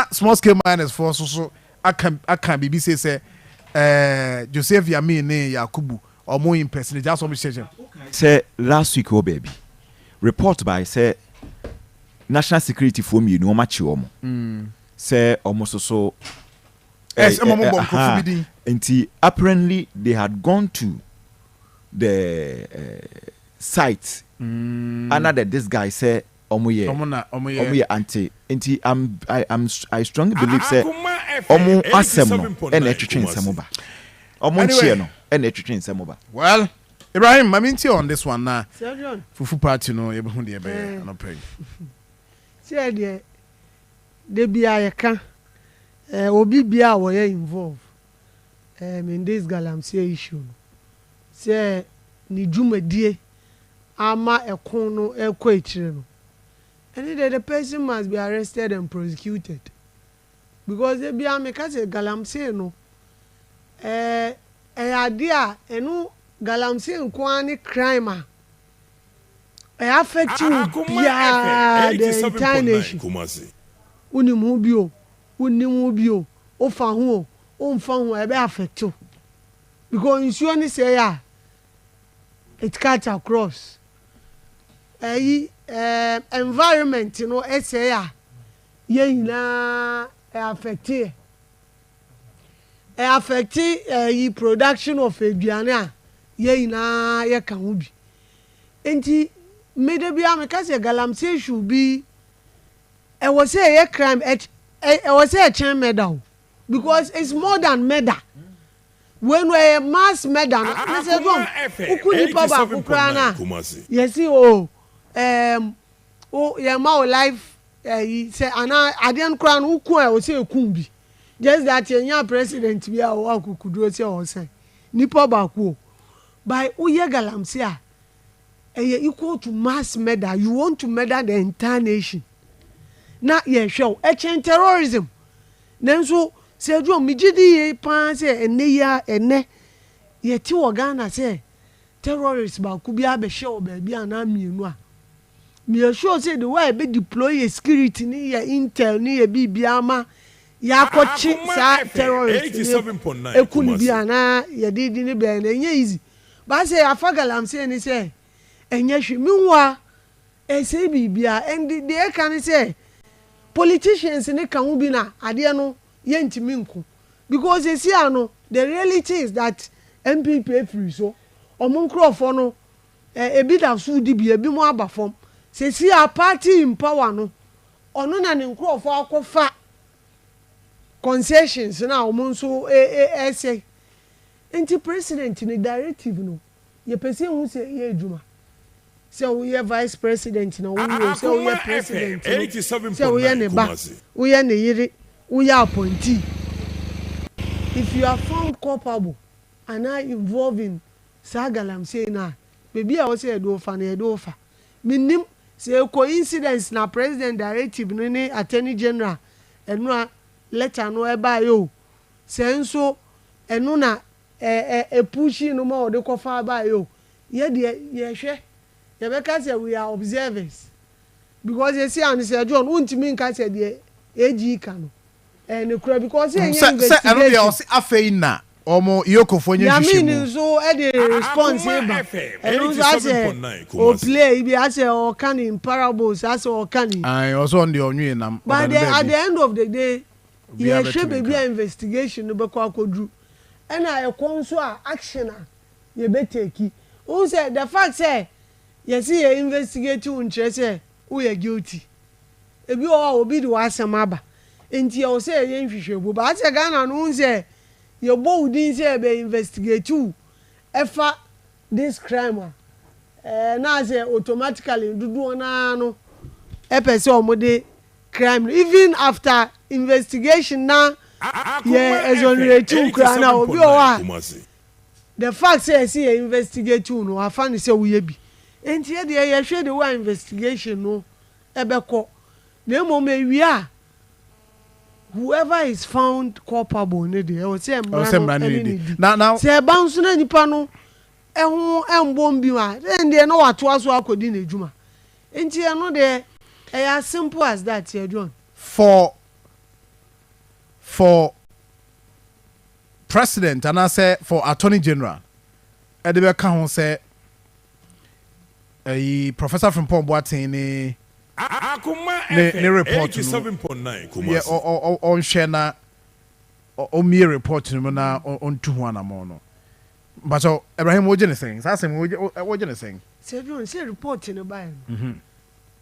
Na small scale miners foɔ so aka biribi sɛ Joseph Yamin ne Yakubu ɔmo impersonate asɔ ɔmo hyehyɛ. Sɛ last week wɔ baabi report by sɛ national security foɔ mmienu wɔn akyi wɔn sɛ wɔn soso. Ɛsɛ mo bɔ nkurɔfo bi din. Nti apparently they had gone to the site under the disguise sɛ ɔmo yɛ ɔmo na ɔmo yɛ ɔmo yɛ anti. Nti I strongly believe sɛ ɔmo asɛm no ɛna ɛtwitwe nsɛm ba, ɔmo nkyia no ɛna ɛtwitwe nsɛm ba. Well, Ibrahim, maame nti on this one na fufu party no, yɛbɛhu deɛ ɛbɛyɛ anɔpɛ yi. Sɛ deɛ de bia yɛka obi bia a wɔyɛ involve in this galamsey issue no, sɛ ne dwumadie ama ɛko no ɛkɔ akyire no, ɛne deɛ the person must be arrested and prosecuted, because ebi ameka sɛ galamsey no ɛyɛ adeɛ a ɛno galamsey nko ara ne crime a ɛyɛ affect wo biara, the entire nation. Wonim ho bi o, wonim ho bi o, wofa ho o, womfa ho, ɛbɛ affect wo, because nsuo ne sɛ yɛ a it cut across ɛyi environment no. Ɛsɛ a yɛn nyinaa ɛ affect yɛ, ɛ affect ɛyi production of aduane a yɛn nyinaa yɛka ho bi. Nti mmeda bi a meka sɛ galamsey should be, ɛwɔ sɛ ɛyɛ crime, ɛwɔ sɛ ɛkyɛn murder o, because it's more than murder. Wei no ɛyɛ mass murder no ne sɛ dɔm woku nipa baako koraa na yɛsi o o yɛn ma o life ɛyi sɛ ana adeɛ no koraa no woku a ɛwɔ sɛ ekum bi. Just that yɛn nya president bi a ɔwɔ akokuduro sɛ ɔsɛn nipa baako o, by woyɛ galamsey a ɛyɛ equal to mass murder. You want to murder the entire nation na yɛhwɛ o, ɛkyɛn terrorism. Nanso sɛ adwuma megye di yie paa sɛ ɛnɛ yi a ɛnɛ yɛte wɔ Ghana sɛ terrorist baako bi abɛhyɛ wɔ baabi anaa mmienu a, meyɛ sure sɛ the way ɛbɛ deploy yɛ security ne yɛ intel ne yɛ biribiara ama yɛakɔkye saa terrorist ne eku ne bi anaa yɛde di ne bɛn no, ɛnyɛ easy. Baasɛ yɛafa galamsey ne sɛ ɛnyɛ hwee. Meanwhile ɛsɛ biribiara. Ɛndi deɛ ɛka ne sɛ politicians ne ka ho bi na adeɛ no yɛntumi nko, because esi ano the reality is that NPP efiri so, ɔmo nkurɔfoɔ no ebi da so di bi, ebi mo aba fam. Sesi a party in power no, ɔno na ne nkurɔfoɔ akɔfa concessions na ɔmo nso ɛsɛ. Nti president ne directive no, yɛpɛ sɛ ehu sɛ ɛyɛ adwuma, sɛ woyɛ vice president na woyɛ o, sɛ woyɛ president no, sɛ woyɛ ne ba, woyɛ ne yere, woyɛ appointee, if you are found culpable anaa involving saa galamsey na beebi a wɔsɛ yɛde wofa no, yɛde wofa. Minim sɛ coincidence na president directive no ne attorney general ɛno a letter no ɛbaayɛ o, sɛ nso ɛno na ɛ ɛ epushi no ma ɔde kɔfa abaayɛ o, yɛ deɛ yɛhwɛ, yɛbɛka sɛ we are observers, because esi ano sɛ John wuntumi nka sɛ deɛ AG ka no ɛɛ ne kura, because yɛn nyɛ investigation. Sɛ ɛno deɛ ɔsi afei na ɔmo yokofo nye nhyehyɛ mu. Yamin nso ɛde response ba, ɛno nso asɛ o play bi asɛ ɔka ne in parables, asɛ ɔka ne. Ayi, ɔsɔ ɔno deɛ ɔnwi nam. But at the end of the day, yɛhwɛ baabi a investigation no bɛkɔ akɔduru, ɛna ɛkɔ nso a action a yɛbɛ take n sɛ the fact sɛ yɛsi yɛ investigate wo nkyerɛ sɛ woyɛ guilty. Ebi wɔ hɔ a obi de w'asɛm aba nti ɛwɔ sɛ yɛyɛ nhwehwɛmu ba. Asɛ Ghana no n sɛ yɛbɔ wo din sɛ yɛbɛ investigate wo ɛfa this crime a na sɛ automatically dodoɔ naa no ɛpɛ sɛ ɔmo de crime no, even after investigation na yɛ exonerate wo koraa na obi wɔ hɔ a the fact sɛ yɛsi yɛ investigate wo no, wafa ne sɛ woyɛ bi. Nti yɛ deɛ yɛhwɛ de wo a investigation no ɛbɛkɔ, na mmom ewie a whoever is found culpable ne deɛ, ɛwɔ sɛ mmara no ɛne ne di. Na sɛ ɛba nso na nipa no ɛho ɛmbɔ bi a, ɛn deɛ na watoa so akɔdi n'adwuma. Nti ɛno deɛ ɛyɛ as simple as that, yɛ John. For For president anaasɛ for attorney general ɛde bɛka ho sɛ ɛyi Professor Frimpong Boateng ne report no yɛ ɔnhwɛ na ɔmmie report no mu na ɔntu ho anammɔn no. Mpakyɛw, Ibrahim, wogye ne sɛn? Saa asɛm wogye ne sɛn? Sɛ John sɛ report no baeɛ no,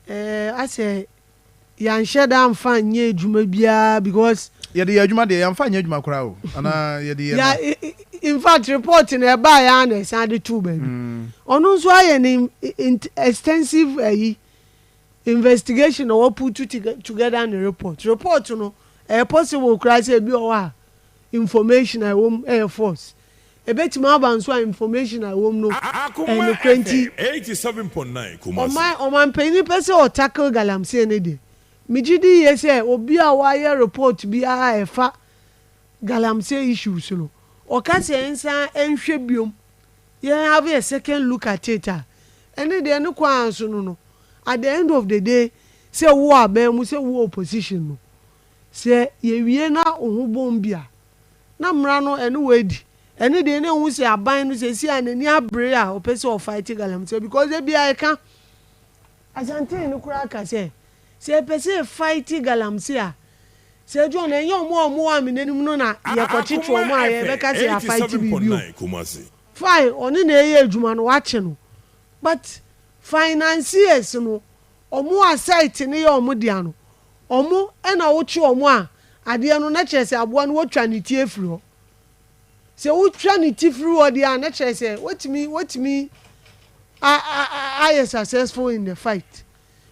asɛ yɛanhyɛ da amfa nyɛ adwuma biara because Yɛde yɛ adwuma deɛ, yɛmfa nyɛ adwuma koraa o, anaa yɛde yɛ ya in fact, report no ɛbaeɛ a na ɛsan de too baabi. Ɔno nso ayɛ ne extensive ayi investigation na wɔput together ne report. Report no, ɛyɛ possible koraa sɛ ebi wɔ hɔ a information a ɛwɔ mu ɛyɛ false. Ebetumi aba nso a information a ɛwɔ mu no ɛyɛ nokorɛ. Nti ɔman ɔmanpanyin pɛ sɛ ɔtackle galamsey ne deɛ, megye di yie sɛ obi a wayɛ report biara a ɛfa galamsey issues no, ɔka sɛ nsan nhwɛ biom, yɛn have a second look at it a, ɛne deɛ ne kwan so no, at the end of the day, sɛ wo aban mu, sɛ wo opposition no, sɛ yɛwie na wo ho bɔn bi a, na mmara no ɛne wo adi. Ɛne deɛ ne ehu sɛ aban no sɛ si a n'ani abere a ɔpɛ sɛ ɔfight galamsey, because ebi a ɛka Asante no koraa ka sɛ ɛpɛ sɛ fight galamsey a, sɛ John, ɛnyɛ ɔmo a ɔmo wɔ amena nim no na yɛkɔkyekye ɔmo a yɛbɛka sɛ yɛafight biribi o. Fine, ɔne na ɛyɛ adwuma no, wakye no, but financiers no, ɔmo a site ne yɛ ɔmo dea no, ɔmo ɛna wokye ɔmo a, adeɛ no na kyerɛ sɛ aboa no wotwa ne ti efiri hɔ. Sɛ wotwa ne ti firi hɔ deɛ a, na kyerɛ sɛ wotumi ayɛ successful in the fight,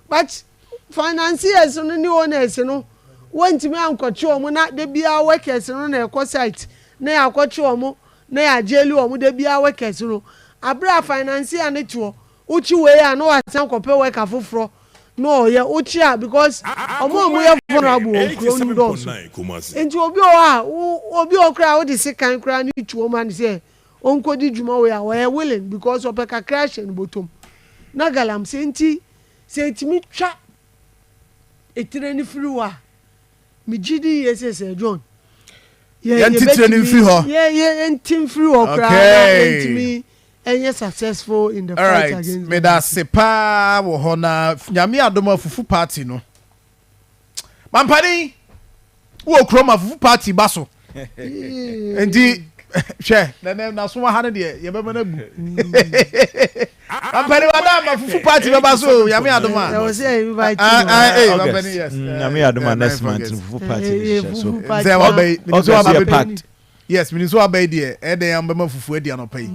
but financiers no ne owners no, wɔntumi ankɔkye wɔn na de bia workers no na ɛkɔ site na yɛakɔkye wɔn na yɛagyeli wɔn. De bia workers no abere a financier ne te hɔ, wokyi wei a, na wasan kɔpɛ worker foforɔ na ɔyɛ wokyi a, because ɔmo a ɔmo yɛ vulnerable wɔ kuro no dɔɔso. Nti obi wɔ hɔ a obi wɔ koraa wode sekan koraa ne tuo ma ne sɛ ɔnkɔdi dwuma wei a, wɔyɛ willing because ɔpɛ kakra hyɛ no bɔtɔm na galamsey. Nti sɛ etumi twa etire no firi hɔ a, megye di yie sɛ John Yɛnte tire no mfiri hɔ. Yɛnte mfiri hɔ koraa na yɛntumi ɛnyɛ successful in the fight against Meda ase paa wɔ hɔ. Na Nyame adom a, fufu party no, mampani wɔ kurom a fufu party ba so, nti hwɛ nɛnɛ naso wɔ ha no deɛ, yɛbɛma no abu. Mampani wada ma fufu party bɛba so, Nyame adom a. Ɛwɔ sɛ invite. Mampani, yes. Nyame adom a, next month fufu party no hyehyɛ so. Sɛ waba yi, August yɛ packed. Yes, mini so aba yi deɛ, ɛdɛn ambɛma fufu adi anɔpa yi,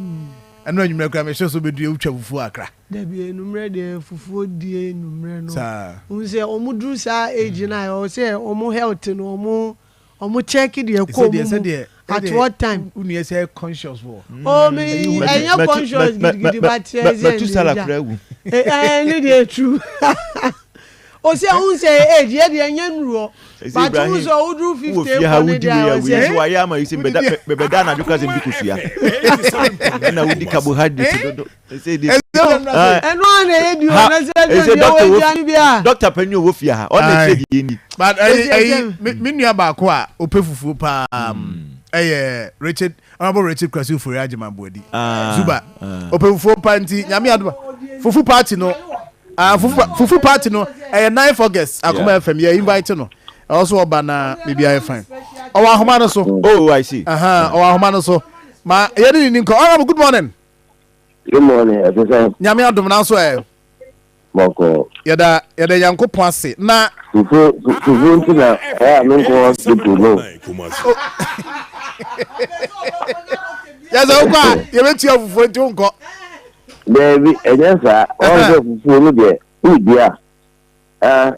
ɛno anwummerɛ koraa mehyɛ so bɛdua wotwa fufu akra. Dabi, enummerɛ deɛ, fufuo die enummerɛ no n sɛ ɔmo duru saa age na ɛwɔ sɛ ɔmo health no, ɔmo check deɛ kɔ ɔmo mu at what time. Wonua sɛ conscious wɔ. Oh, me ɛnyɛ conscious gidigidi, but ɛsɛ Metusala kura wu. Ɛɛ, ne deɛ true o, sɛ ohun sɛ age yɛ deɛ ɛnyɛ nuru hɔ, but ohun sɛ ɔduru 50 kɔ ne deɛ a, ɔsɛ wayɛ ama yi sɛ bɛbɛda anadwo ka sɛ mbi kosua ɛna wodi carbohydrate dodo. Ɛnu a na yɛ di o na sɛ ɛdi deɛ wɔ aduane bi a. Doctor panyin owó fie ha, ɔna ɛkyɛ di yɛ ni. But ɛyi, mi nua baako a ɔpɛ fufuo paa ɛyɛ Richard, Honourable Richard Kwasi Ofori Agyeman Boadi Zuba. Ɔpɛ fufuo paa, nti Nyame adoma, fufu party no, fufu party no ɛyɛ 9 August, Akoma FM yɛ invite no, ɛwɔ so ɔba na biribi ayɛ fine. Ɔwɔ ahoma no so. Oh, I see. Ɔwɔ ahoma no so, ma yɛne ne ni nkɔ. Honourable, good morning. Good morning, ɛte sɛ. Nyame adom, nanso ɛ. Bɔkɔ. Yɛda Nyankopɔn ase na. Fufu fufu nti na ɛyɛ a menkɔ hospital no. Yɛsɛ wokɔ a, yɛbɛtua fufuo nti wonkɔ. Daabi, ɛnyɛ saa. Wɔn sɛ fufuo no deɛ, wodi a,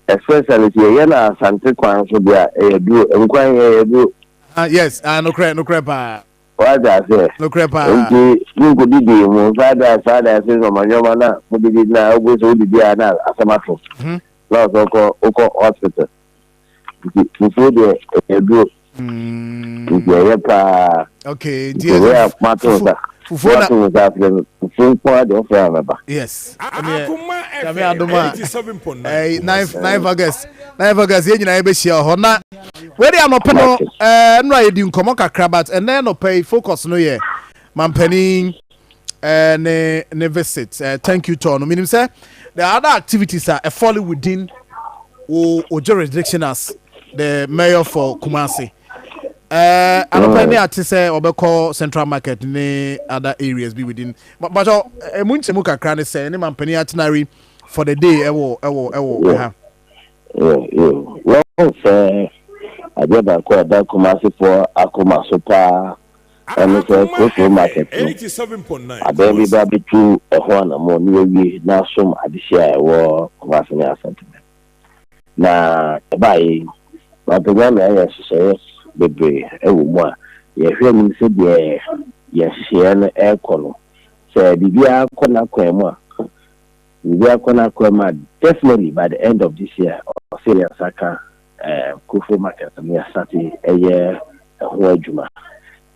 especially sɛ yɛyɛ no Asante kwan so deɛ a, ɛyɛ duro. Nkwan yɛ duro. Yes, nokorɛ paa. Wate aseɛ? Nokorɛ paa. Nti menkɔdidi mu fried rice, fried rice ne nneɛma nneɛma na modidi na wogu sɛ wodidi a na asɛm ato na ɔsɛ wokɔ wokɔ hospital. Nti fufuo deɛ, ɛyɛ duro. Nti ɛyɛ paa. Okay, nti wei a mato nsa. Fufuo na. Wato wo nsa afrɛ me fufuo nko ara deɛ wofrɛ a mɛba. Yes. Ɛneɛ Nyame adom a ɛyi 9 9 August 9 August yɛn nyinaa yɛbɛhyia wɔ hɔ na wei de anɔpɛ no ɛɛ nnora yɛdi nkɔmmɔ kakra but ɛnɛ anɔpɛ yi focus no yɛ mampanin ɛɛ ne ne visit ɛɛ thank you tour no menim sɛ there are other activities a ɛfall within wo wo jurisdiction as the mayor for Kumasi. Eh, anɔpa ne ate sɛ ɔbɛkɔ central market ne other areas bi within bàtɔ emu nkyɛmu kakra ne sɛ ne mampanin atenari for the day ɛwɔ ɛwɔ ɛwɔ ɛha. Wɔn sɛ adeɛ baako a ɛda Kumasefoɔ akoma so paa ɛne sɛ Kurofo market no abɛn bi ba bɛtu ɛho anammɔn ne wawie na asom adehyeɛ a ɛwɔ Kumase ne Asanteme. Na ɛbaeɛ yi, mampanya me ayɛ nhyehyɛeɛ bebree wɔ mu a yɛhwɛ anim sɛ deɛ yɛn nhyehyɛeɛ no rekɔ no, sɛ biribiara kɔ n'akwan mu a, biribiara kɔ n'akwan mu a, definitely by the end of this year, ɔsɛ yɛn nsa ka eh, Kurofo market no yɛasate ɛyɛ ɛho adwuma.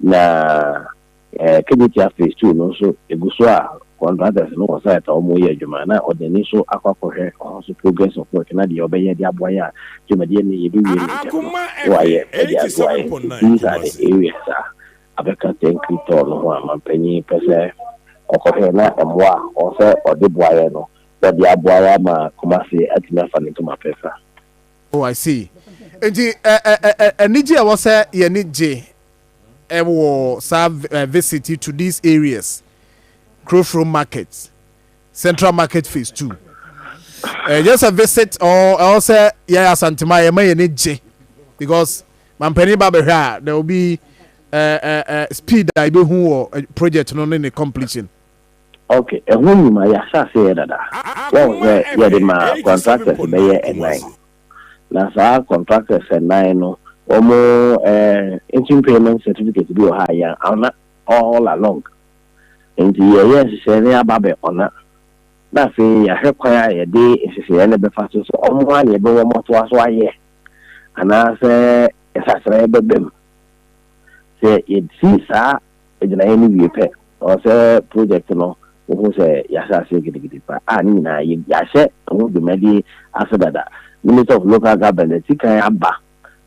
Na Kejetia Phase 2 no nso egu so a contractors no wɔ site a wɔreyɛ adwuma na ɔde n'ani nso akɔ akɔhwɛ hɔ nso progress of work na deɛ ɔbɛyɛ de aboa yɛn a dwumadie no yɛbɛwie no ntɛm no na wayɛ de aboa yɛn. Nti these are the areas a abɛka Tɛnkri Tour no ho a mampanyin pɛ sɛ ɔkɔhwɛ na mmoa a ɔwɔ sɛ ɔde boa yɛn no ɔde aboa yɛn ama Kumasi atumi afa ne ntoma pɛ fra. Oh, I see. Nti ɛ ɛ ɛ anigye a ɛwɔ sɛ yɛn ani gye wɔ saa visit yi to these areas, Krofrom market, Central market phase 2. Just a visit or ɛwɔ sɛ yɛ Asantema yɛma yɛn ani gye because mampanin ba bɛhwɛ a there will be speed a yɛbɛhu wɔ project no ne ne completion. Ok, ɛho nnwuma yɛahyɛ ase yɛ dada. Wɔn sɛ yɛde ma contractors bɛyɛ ɛnan. Na saa contractors nnan no wɔn eh, interim payment certificate bi wɔ ha a yɛn ɔna all along. Nti yɛyɛ nhyehyɛeɛ no yɛaba abɛ ɔna. Na afei yɛahwɛ kwan a yɛde nhyehyɛeɛ no bɛfa so sɛ wɔn ara na yɛbɛwɔ wɔn atoa so ayɛ anaasɛ nsakyeraeɛ bɛba mu. Sɛ yɛsi saa gyinaeɛ no wie pɛ, ɔwɔ sɛ project no wohu sɛ yɛahyɛ aseɛ gidigidi pa a ne nyinaa yɛ yɛahyɛ ho dwumadie ase dada. Minister of Local Government ati kan aba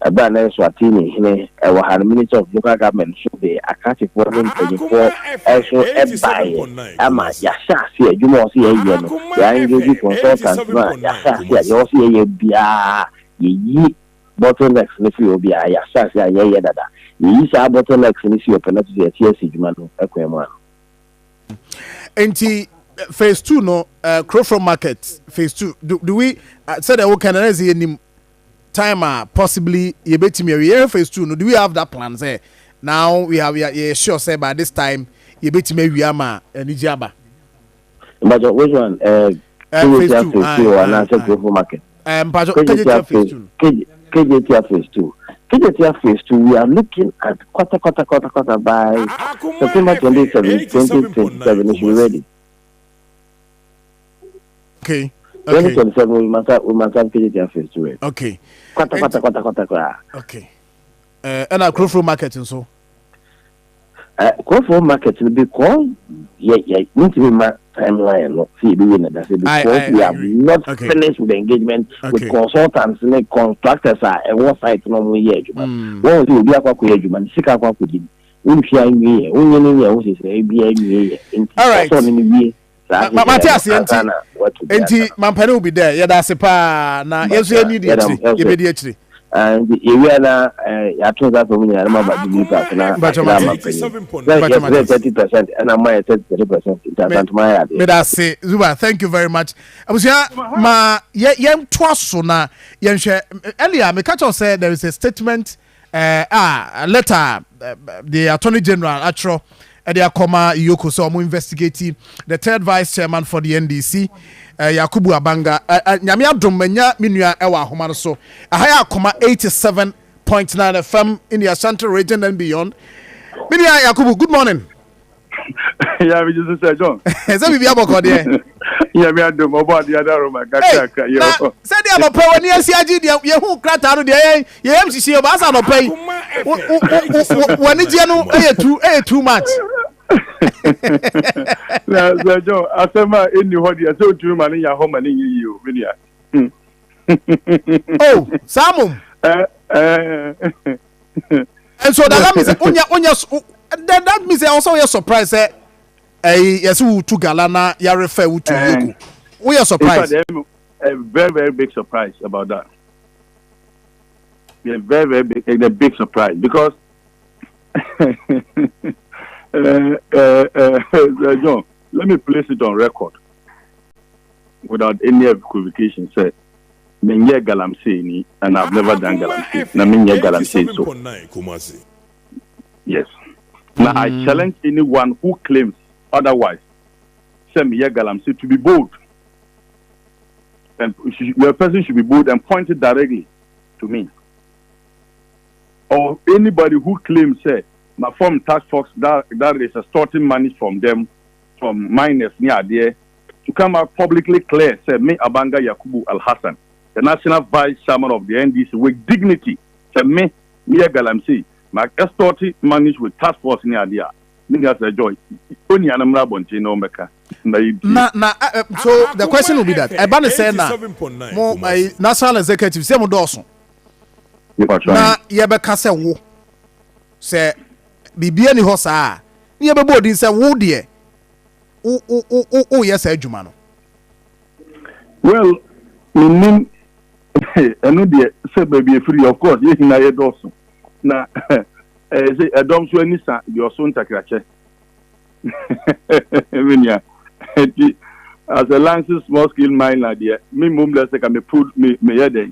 ɛberɛ a na Eswatini hene wɔ ha no, Minister of Local Government nso de akrakyefoɔ ne mpanyinfoɔ nso baeɛ ama yɛahyɛ aseɛ adwuma a ɔwɔ sɛ yɛyɛ no, yɛ engage consultant no a yɛahyɛ aseɛ a deɛ ɔwɔ sɛ yɛyɛ biara yɛyi Bottlenecks no firi hɔ biara, yɛahyɛ ase a yɛyɛ dada. Yɛyi saa bottlenecks no si hɔ pɛ na kyerɛ sɛ yɛte asi adwuma no kwan mu ano. Nti phase 2 no, Krofrom market phase 2, do we, sɛdeɛ woka no, na sɛ yɛnim time a possibly yɛbɛtumi awie. Yɛhwɛ phase 2 no, do we have that plan sɛ now we have, yɛyɛ sure sɛ by this time yɛbɛtumi awie ama anigye aba? Mpatsɔ which one? Phase 2 phase 2 anaasɛ Krofrom market? Mpatsɔ Kejetia phase 2. Kejetia phase 2. Kejetia phase 2, we are looking at quarter, quarter, quarter, quarter by September 27, 2027, it should be ready. Okay. 2027, we must have Kejetia phase 2 ready. Okay. Quarter, quarter, quarter, quarter, quarter. Okay. Ɛna Krofrom market nso. Krofrom market no because yɛ ntumi ma timeline no sɛ yɛbɛwie na da sɛ because we have not finished with the engagement with consultants ne contractors a ɛwɔ site na ɔmo yɛ adwuma. Wɔn sɛ obi akɔ akɔyɛ adwuma no sika akɔ akɔdi no wontua nwie yɛ wonyɛ no nyɛ wo sɛ sɛ ebi anwie yɛ nti ɔsɔ ne no wie. Mate aseɛ. Nti mampane wo bi dɛ yɛda ase paa na yɛn nso yɛni di akyire, yɛbɛdi akyire. Nti yɛwia na yɛato nsa fam nyinaa na maba Jubilee Park na akyerɛ ama mpanyin sɛ yɛsrɛ 30% ɛna ma yɛ 33% nti Asantuma yɛ adeɛ. Meda ase, Zuba, thank you very much. Abusua, ma yɛntoa so na yɛnhwɛ. Earlier meka kyerɛw sɛ there is a statement, a letter the Attorney General atwerɛ ɛde akɔma EOCO sɛ ɔmo investigate the third vice chairman for the NDC, Yakubu Abanga. Nyame adom manya me nua ɛwɔ ahoma no so. Aha yɛ Akoma 87.9 FM in the Ashanti Region and beyond. Me nua Yakubu, good morning. Yeah, mi jẹ́ sẹ́ John. Sɛ biribi abɔkɔ deɛ? Nyame adom, ɔbɔ adeɛ adaroma kakrakra yɛ. Na sɛdeɛ anɔpɛ w'ani asi agye deɛ yɛhu krataa no deɛ yɛn yɛyam hyehye yɛ baasa anɔpɛ yi w'ani gyeɛ no ɛyɛ too much. Na Sir John, asɛm a ɛnni hɔ deɛ sɛ ɔtumi ma no nya hɔ ma no nyɛ yie o, me nua. Oh, saa mom. And so that means wonya wonya that that means also woyɛ surprise sɛ ɛyi yɛsɛ wotu gala na yɛarefɛ wotu yoko. Woyɛ surprise. In fact, a very very big surprise about that. Yeah, very very big, a big surprise because John, let me place it on record without any equivocation. Sɛ, menyɛ galamsey ni and I've never done galamsey. Na menyɛ galamsey so. Yes. Now I challenge anyone who claims otherwise. Sɛ meyɛ galamsey to be bold. And your person should be bold and point it directly to me. Or anybody who claims sɛ ma form task force that is extorting money from them, from miners ne adeɛ, to come out publicly clear sɛ me Abanga Yakubu Alhassan, the national vice chairman of the NDC with dignity, sɛ me meyɛ galamsey, ma extort money with task force ne adeɛ a, me nua Sir Joy, onua no mmra abɔnten na ɔmmɛka na yɛntie. Na so the question will be that ɛba ne sɛ na mo national executive sɛ mo dɔɔso na yɛbɛka sɛ wo sɛ biribi ani hɔ saa a ne yɛbɛbɔ odin sɛ wo deɛ woyɛ saa adwuma no. Well, menim ɛno deɛ sɛ baabi efiri, of course yɛn nyinaa yɛ dɔɔso na ɛyɛ sɛ ɛdɔm so ani sa deɛ ɔso ntakrakyɛ, me nua. Nti as a licensed small scale miner deɛ, me mmom deɛ sɛ ka me pro me meyɛ dɛn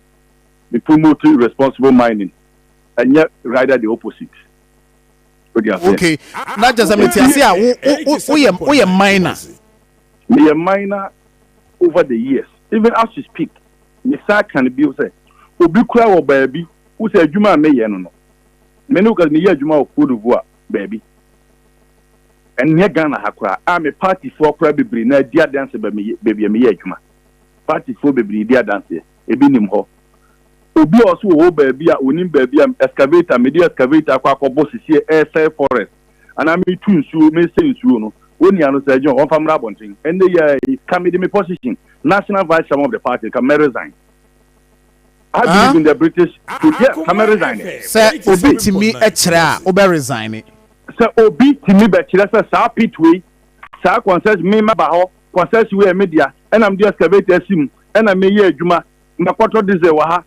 me promote responsible mining, ɛnyɛ rather the opposite. O di ase. Okay, na kyerɛ sɛ mete ase a woyɛ miner. Meyɛ miner over the years. Even as you speak, me san ka no bio sɛ obi kura wɔ baabi wosɛ adwuma a meyɛ no, me ne wo kasa, meyɛ adwuma wɔ Cote d'Ivoire baabi, ɛnyɛ Ghana ha koraa a me partyfoɔ koraa bebree na adi adanse baabi a meyɛ adwuma. Partyfoɔ bebree di adanseɛ, ebi nim hɔ. Obi a ɔso wɔ hɔ baabi a onim baabi a excavator, mede excavator akɔ akɔbɔ sisie ɛresɛe forest anaa metu nsuo, mesɛ nsuo no, wɔn no sɛ John wɔmfa mmra abɔnten. Ɛnɛ yɛ ka mede me position national vice chairman of the party ka mɛ resign. I believe in the British. Yeah, ka mɛ resign. Sɛ obi tumi kyerɛ a wobɛ resign. Sɛ obi tumi bɛkyerɛ sɛ saa pit wei, saa concession me maba hɔ, concession wei yɛ me dea, ɛna mede excavator asi mu, ɛna meyɛ adwuma, makɔtɔ diesel wɔ ha,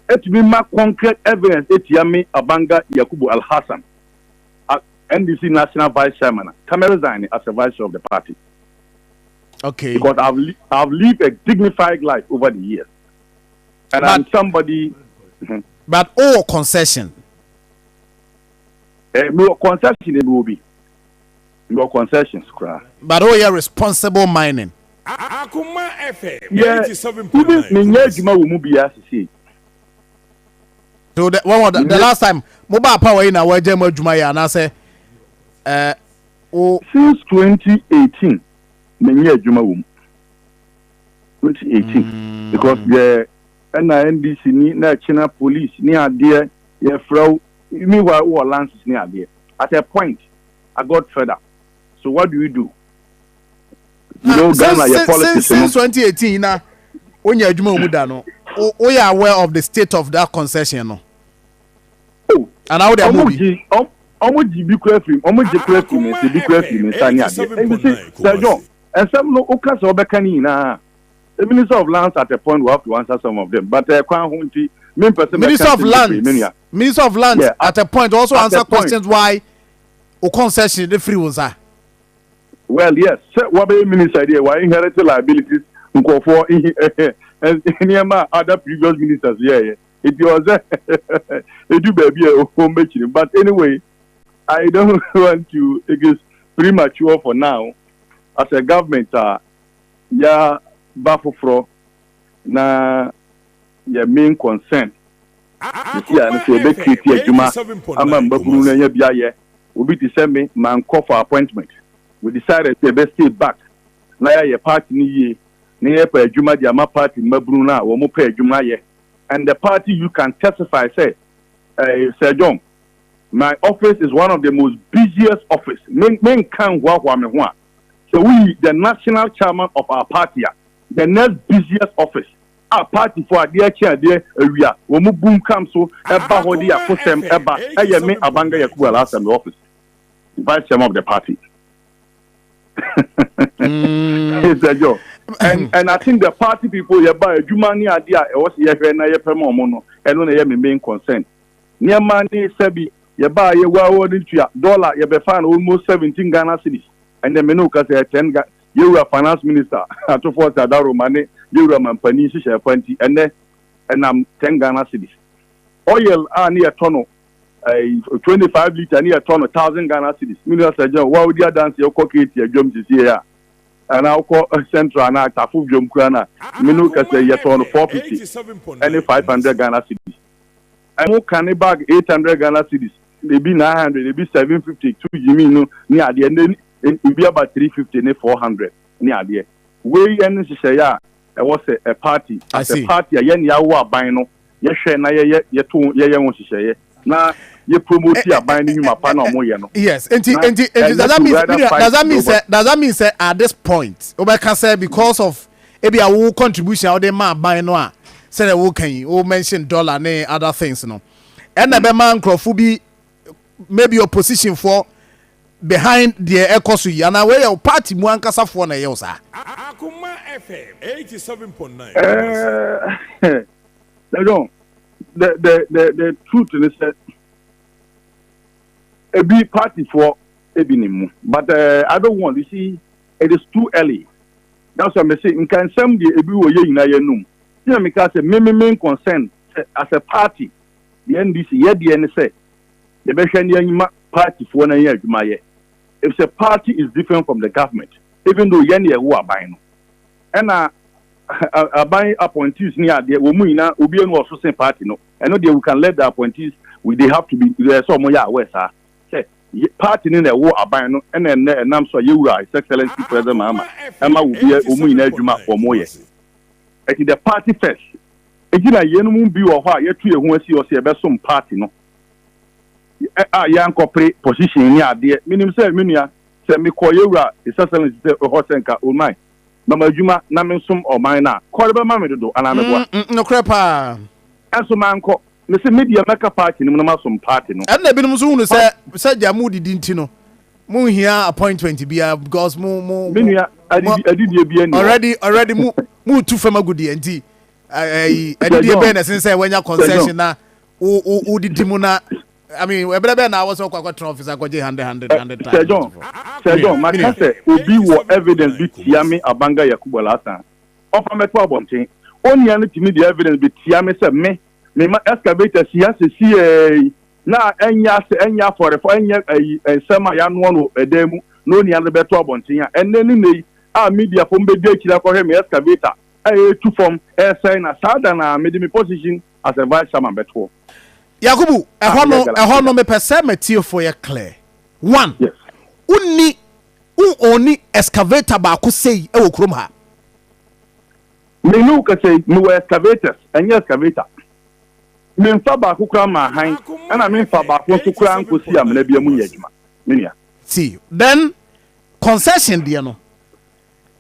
etumi ma concrete evidence etia me Abanga Yakubu Alhassan, NDC national vice chairman, ka mɛ resign as a vice chair of the party. Because I've lived a dignified life over the years. And I'm somebody. But all concession. Me concession ebi obi. Me concessions kra. But oh yeah, responsible mining. Akuma FM Yeah, even me nyɛ adwuma wɔ mu bia sisi. So the when was the last time mobile power yi na wɔagya mu adwuma yɛ anaasɛ o? Since 2018 me nyɛ adwuma wɔ mu. 2018 because yɛ ɛna NDC ni na ɛkyina police ni adeɛ yɛfrɛ wo, meanwhile wɔ lances ni adeɛ. At a point I got fed up. So what do we do? You know, Ghana since, yɛ politics since, no. Since 2018 na wonya adwuma wɔ mu da no, woyɛ aware of the state of that concession no? Oh, anaa wode ama ɔmo obi? Gye ɔmo gye bi kura firi ɔmo gye kura firi mi nsa, bi kura firi mi nsa ne adeɛ. Ebi si Sir John, nsɛm no woka sɛ ɔbɛka ne nyinaa, the Minister of Lands at a point will have to answer some of them, but ɛkwan ho nti mi mpɛ sɛ Minister mɛka of nsɛm bebree, me Lands nua. Minister of Lands at a point also at answer a point. Questions why o concession de firi wo nsa. Well, yes, sɛ wabɛyɛ minister deɛ, wa inherit liabilities, nkɔfoɔ nneɛma a other previous ministers yɛɛyɛ, nti ɔsɛ edu baabi a wɔn bɛkyerɛ. But anyway, I don't want to, it is premature for now. As a government a ya ba foforɔ na yɛ main concern sisi a no sɛ yɛbɛ create adwuma ama mbabunu no anya bi ayɛ. Obi te sɛ me mankɔ for appointment. We decided sɛ yɛbɛ stay back na yɛayɛ party no yie na yɛpɛ adwuma de ama party mmabunu no a wɔn pɛ adwuma ayɛ, and the party, you can testify sɛ Sir John. My office is one of the most busiest office. Me menka nhoahoa me ho a, sɛ woyi the national chairman of our party a, the next busiest office a party foɔ adeɛ kye adeɛ awia wɔn bum kam so ɛba hɔ de akosɛm ɛba ɛyɛ me Abanga Yakubu Alhassan me office, vice chairman of the party. Sir Joe, and I think the party people yɛba adwuma ne adeɛ a ɛwɔ sɛ yɛhwɛ na yɛpɛ ma wɔn no, ɛno na ɛyɛ me main concern. Nneɛma ne sɛbi yɛbaa yɛ wa wɔ ne tua dollar yɛbɛfa no almost 17 Ghana cedis ɛnɛ me ne wo kasa yɛ 10 Ga yɛwura finance minister Atofoɔ sɛ Adaroma ne yɛwura mampanin nhyehyɛɛ fa nti ɛnɛ ɛnam 10 Ghana cedis. Oil a ne yɛtɔ no ɛɛ 25 litre ne yɛtɔ no 1000 Ghana cedis. Me nua Sir John wa wodi adanseɛ wokɔ KT adwam sisiei a anaa wokɔ Central anaa Tafo dwam koraa no a me ne wo kasa yi yɛtɔn no 450 ɛne 500 Ghana cedis. Ɛmo ka ne bag 800 Ghana cedis, ebi 900, ebi 750, tu gyimi no ne adeɛ, ɛnɛ ebi aba 350 ne 400 ne adeɛ. Wei ɛne nhyehyɛeɛ a ɛwɔ sɛ a party, I as a see. party a yɛne yɛawo aban no, yɛhwɛ na yɛyɛ, yɛto, yɛyɛ ho nhyehyɛeɛ na yɛ promote aban no nnwuma pa na wɔyɛ no. Yes, nti Na nti nti ɛnyɛ does that to mean rather does fight that mean nobody. sɛ does that mean sɛ at this point wobɛka sɛ because of ebi a wo contribution a wode ma aban no a sɛdeɛ woka yi wo mention dollar ne other things no ɛna ɛbɛma nkurɔfo bi maybe opposition foɔ behind deɛ ɛkɔ so yi anaa wei yɛ wo party mu ankasafoɔ na ɛyɛ wo saa. Akoma FM 87.9 Kumasi. Eh, John, the truth is that ebi party for ebi ni mu but I don't want you see it is too early that's why me say nka nsɛm deɛ ebi wɔ yɛ nyinaa yɛ num ti na mi ka sɛ me me main concern sɛ as a party the NDC yɛ deɛ ne sɛ yɛbɛhwɛ ne yɛn ma party foɔ na yɛn adwuma yɛ if sɛ party is different from the government even though yɛn yɛ wɔ aban no ɛna aban appointees ne adeɛ wɔn mu nyinaa obi enu ɔso sen party no ɛno deɛ we can let the appointees we they have to be ɛsɛ ɔmo yɛ aware saa sɛ party no na ɛwɔ aban no ɛna ɛnɛ ɛnam so a yɛwura His Excellency President Mahama ɛma obi wɔn nyinaa adwuma wɔn yɛ ɛti the party first eti na yɛn mu bi wɔ hɔ a yɛtu yɛn ho asi hɔ sɛ yɛbɛsom party no a yɛankɔpere position ne adeɛ. Menim sɛ me nua sɛ mekɔ yɛwura His Excellency sɛ ɛhɔ sɛ nka oman mama adwuma na mensom ɔman no a kɔre bɛma me dodo anaa meboa. Nokorɛ paa. Ɛnso mankɔ. Mese me deɛ mɛka party no mu na masom party no. Ɛna ebinom nso hunu sɛ sɛ gya mo didi nti no mo nhia appointment biara because mo mo Me nua adidi adidie bi ani hɔ. Already mo mo tu fam agudeɛ nti ɛyi adidie bɛn na ɛsen sɛ wanya concession na wo wo wo didi mu na I mean ɛbrɛ bɛn na awɔ sɛ ɔkɔ akɔtena office akɔgye hundred hundred hundred Sir John Sir John maka sɛ obi wɔ evidence bi tia me Abanga Yakubu Alhassan ɔmfa mmɛto abɔnten. Onua no tumi de evidence bi tia me sɛ me mema excavator si ha sesiei na ɛnyɛ asɛ ɛnyɛ afɔrefɔ ɛnyɛ ayi nsɛm a yɛanoa no ɛdan mu na onua no de bɛto abɔnten a ɛnnɛ ne nnɛ yi a mediafo mbɛdi akyiri akɔhwɛ me excavator a ɛretu fam ɛresɛe na saa da no ara mede me position as a vice chairman bɛtoɔ. Yakubu, a ɛhɔ meyɛ no galamsey ɛhɔ no da. mepɛ sɛ m'atiefoɔ yɛ clear. One, Yes. wonni wo ɔnni excavator baako sei wɔ kurom ha. Me ne wo kasa yi, mewɔ excavators, ɛnyɛ excavator. Memfa baako koraa mmaa hann, ɛna memfa baako nso koraa nkɔsi amena biara mu nyɛ adwuma, me nua. See, then concession deɛ no,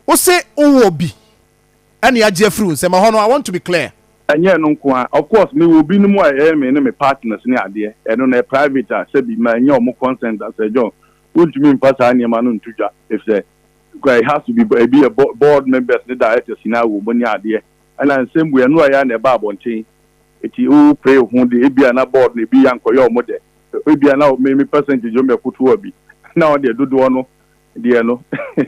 wo se wowɔ bi ɛna yɛagye afiri wo nsam, ɛhɔ no I want to be clear. Ɛnyɛ ɛno nko ara, of course mewɔ binom a ɛyɛ me ne me partners ne adeɛ, ɛno no ɛyɛ private a sɛbi mannya wɔn consent a, Sir John, wontumi mfa saa nneɛma no nto dwa efisɛ it has to be ebi yɛ board members ne directors nyinaa wɔ mu ne adeɛ ɛna nsɛm wei ɛno ɛyɛ na ɛba abɔnten eti wo pray ho de ebi a na board no ebi yɛ ankɔyɛ ɔmo dɛ ebi a na me me percentage ɔmo yɛ kotoa bi na ɔdeɛ dodoɔ no deɛ no I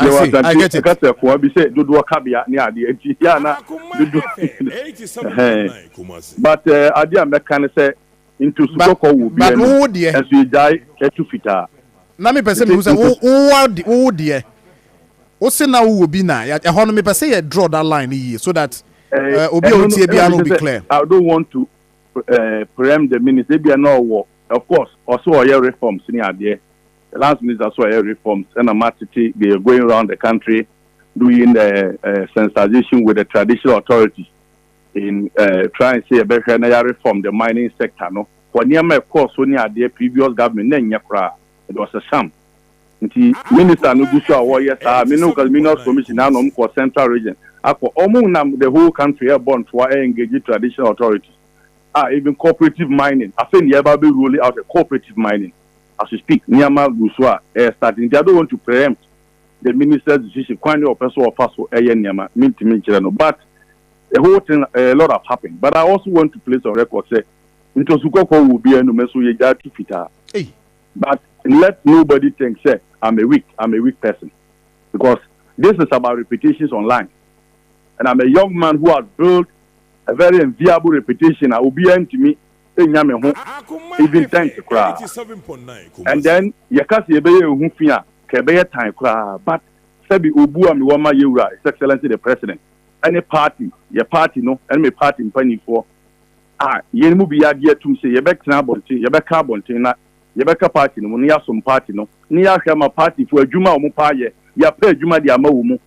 yɛwɔ see, I asante get it. kasa koa bi sɛ dodoɔ kabea ne adeɛ nti yɛ a na Akoma dodoɔ FM ɛhɛn 87.9 Kumasi. but adeɛ a mɛka ne sɛ ntosu But kɔkɔɔ wɔ obi but anim wo deɛ ɛnso yɛgyae ɛto fitaa na mepɛ sɛ mese mehu sɛ wo ntosu wo wo deɛ wo se na wowɔ bi na ɛhɔ no mepɛ sɛ yɛ draw that line no yie so that obi a ɛno no ɔtie ɛna biara no mese will be sɛ clear. I don't want to preempt the minister ebia na ɔwɔ of course ɔso ɔyɛ reforms ne adeɛ the last minister so ɔyɛ reforms ɛna matete they are going round the country doing the sensitization with the traditional authorities in trying sɛ yɛbɛhwɛ na yɛ reform the mining sector no. For nneɛma a ɛkɔɔ so ne adeɛ previous government na ɛnyɛ koraa, it was a sham. Nti minister no gu so a wɔyɛ saa, me ne wo kasa Minerals Commission na wɔn kɔ central region akɔ, wɔn nam the whole country ɛrebɔ ntoa ɛ engage traditional authorities a even cooperative mining, afei na yɛreba abɛ roll out a cooperative mining as we speak, nneɛma gu so a ɛyɛ start nti I don't want to preempt the minister's decision, kwan ne ɔpɛ so ɔfa so ɛyɛ nneɛma, mentumi nkyerɛ no but the whole thing a lot have happened but I also want to place on record sɛ ntosu kɔkɔɔ wɔ obiara anum nso yɛgyaa tu fitaa. But let nobody think sɛ I'm a weak, I'm a weak person because this is about reputations online and I'm a young man who has built a very enviable reputation a obiara ntumi nnya me ho even dent koraa. And then yɛka sɛ yɛbɛyɛ ehu fi a ka ɛbɛyɛ tan koraa but sɛbi obu a mewɔ ma yɛwura His Excellency the President ɛne party, yɛ party no ɛne me party mpanimfoɔ a yɛn mu bi agye atum sɛ yɛbɛtena abɔnten, yɛbɛka abɔnten na yɛbɛka party no mu na yɛasom party no na yɛahwɛ ama partyfoɔ adwuma a wɔn pɛ ayɛ, yɛapɛ adwuma de ama wɔn mu.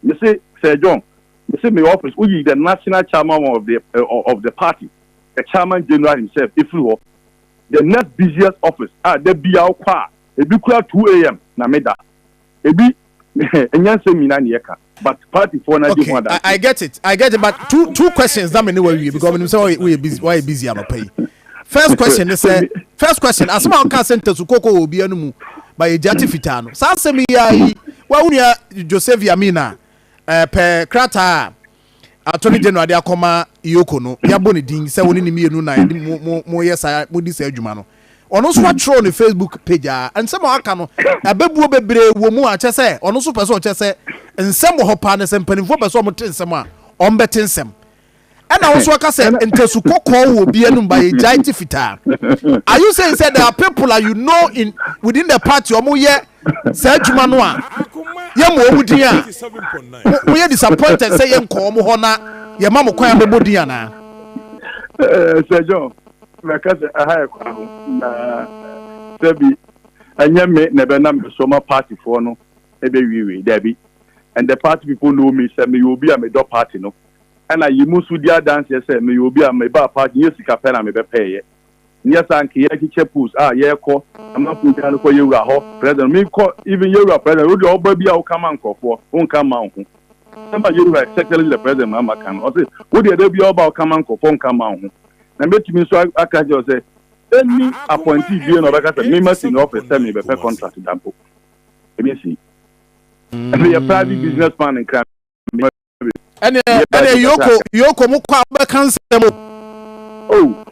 Mese Sir John, mese me office, woyi the national chairman of the, of the party, the chairman general himself ɛfiri hɔ, the next busiest office a da biara wokɔ a, ebi koraa 2 am na meda. Ebi ɛnyɛ nsɛm nyinaa na yɛka but party foɔ no agye ho Okay, I, I adanseɛ. get it. I get it. But two questions that me ne wawie because menim sɛ woyɛ busy woayɛ busy anɔpa yi. First question ne sɛ first question asɛm a woka sɛ ntasu kɔkɔ wɔ obi ano mu ba yɛ gya te fitaa no. Saa asɛm yi a yi wa wo nua Joseph Yamina eh, pɛ krataa a Attorney General de akɔma EOCO no, yɛabɔ ne din sɛ wo ne ne mmienu na yɛde mo mo moyɛ saa modi saa adwuma no. Ɔno nso atwerɛ ne Facebook page a nsɛm a waka no abɛbuo bebree wɔ mu a kyɛ sɛ ɔno nso pɛ sɛ ɔkyɛ sɛ nsɛm wɔ hɔ paa na sɛ mpanimfoɔ pɛ sɛ wɔte nsɛm a wɔbɛte nsɛm. Ɛna wo nso aka sɛ ntasu kɔkɔɔ wɔ obi anum ba yɛgyae te fitaa. Are you saying sɛ there are people that you know in within the party wɔn yɛ saa adwuma no a yɛmmɔ wɔn din a mo moyɛ disappointed sɛ yɛnkɔ wɔn hɔ na yɛma mo kwan a mobɔ din anaa? Eh, Sir John, mɛka sɛ ɛha yɛ kwan ho na sɛbi ɛnyɛ me na ɛbɛnam me so ma partyfoɔ no ɛbɛwiewie daabi and the party people know me sɛ meyɛ obi a medɔ party no ɛna yi mu nso di adanseɛ sɛ meyɛ obi a mebaa party nyɛ sika pɛ na mebɛpɛɛyɛ nyɛ saa nka yɛkyekyɛ post a yɛkɔ amanfoɔ nyinaa no kɔ yɛwura hɔ president mekɔ even yɛwura president wo deɛ ɔba bi a woka ma nkurɔfoɔ wonka ma wo ho sɛma yɛwura especially the president Mahama ka no ɔse wo deɛ da bi a ɔba woka ma nkurɔfoɔ wonka ma wo ho na mɛtumi nso aka kyerɛ wo sɛ any appointee bie na ɔbɛka sɛ mema si ne office sɛ mebɛpɛ contract da mpo ebi nsi meyɛ private business man nkra. Ɛneɛ ɛneɛ Yoko Yoko mo kɔ a mobɛka nsɛm o. Oh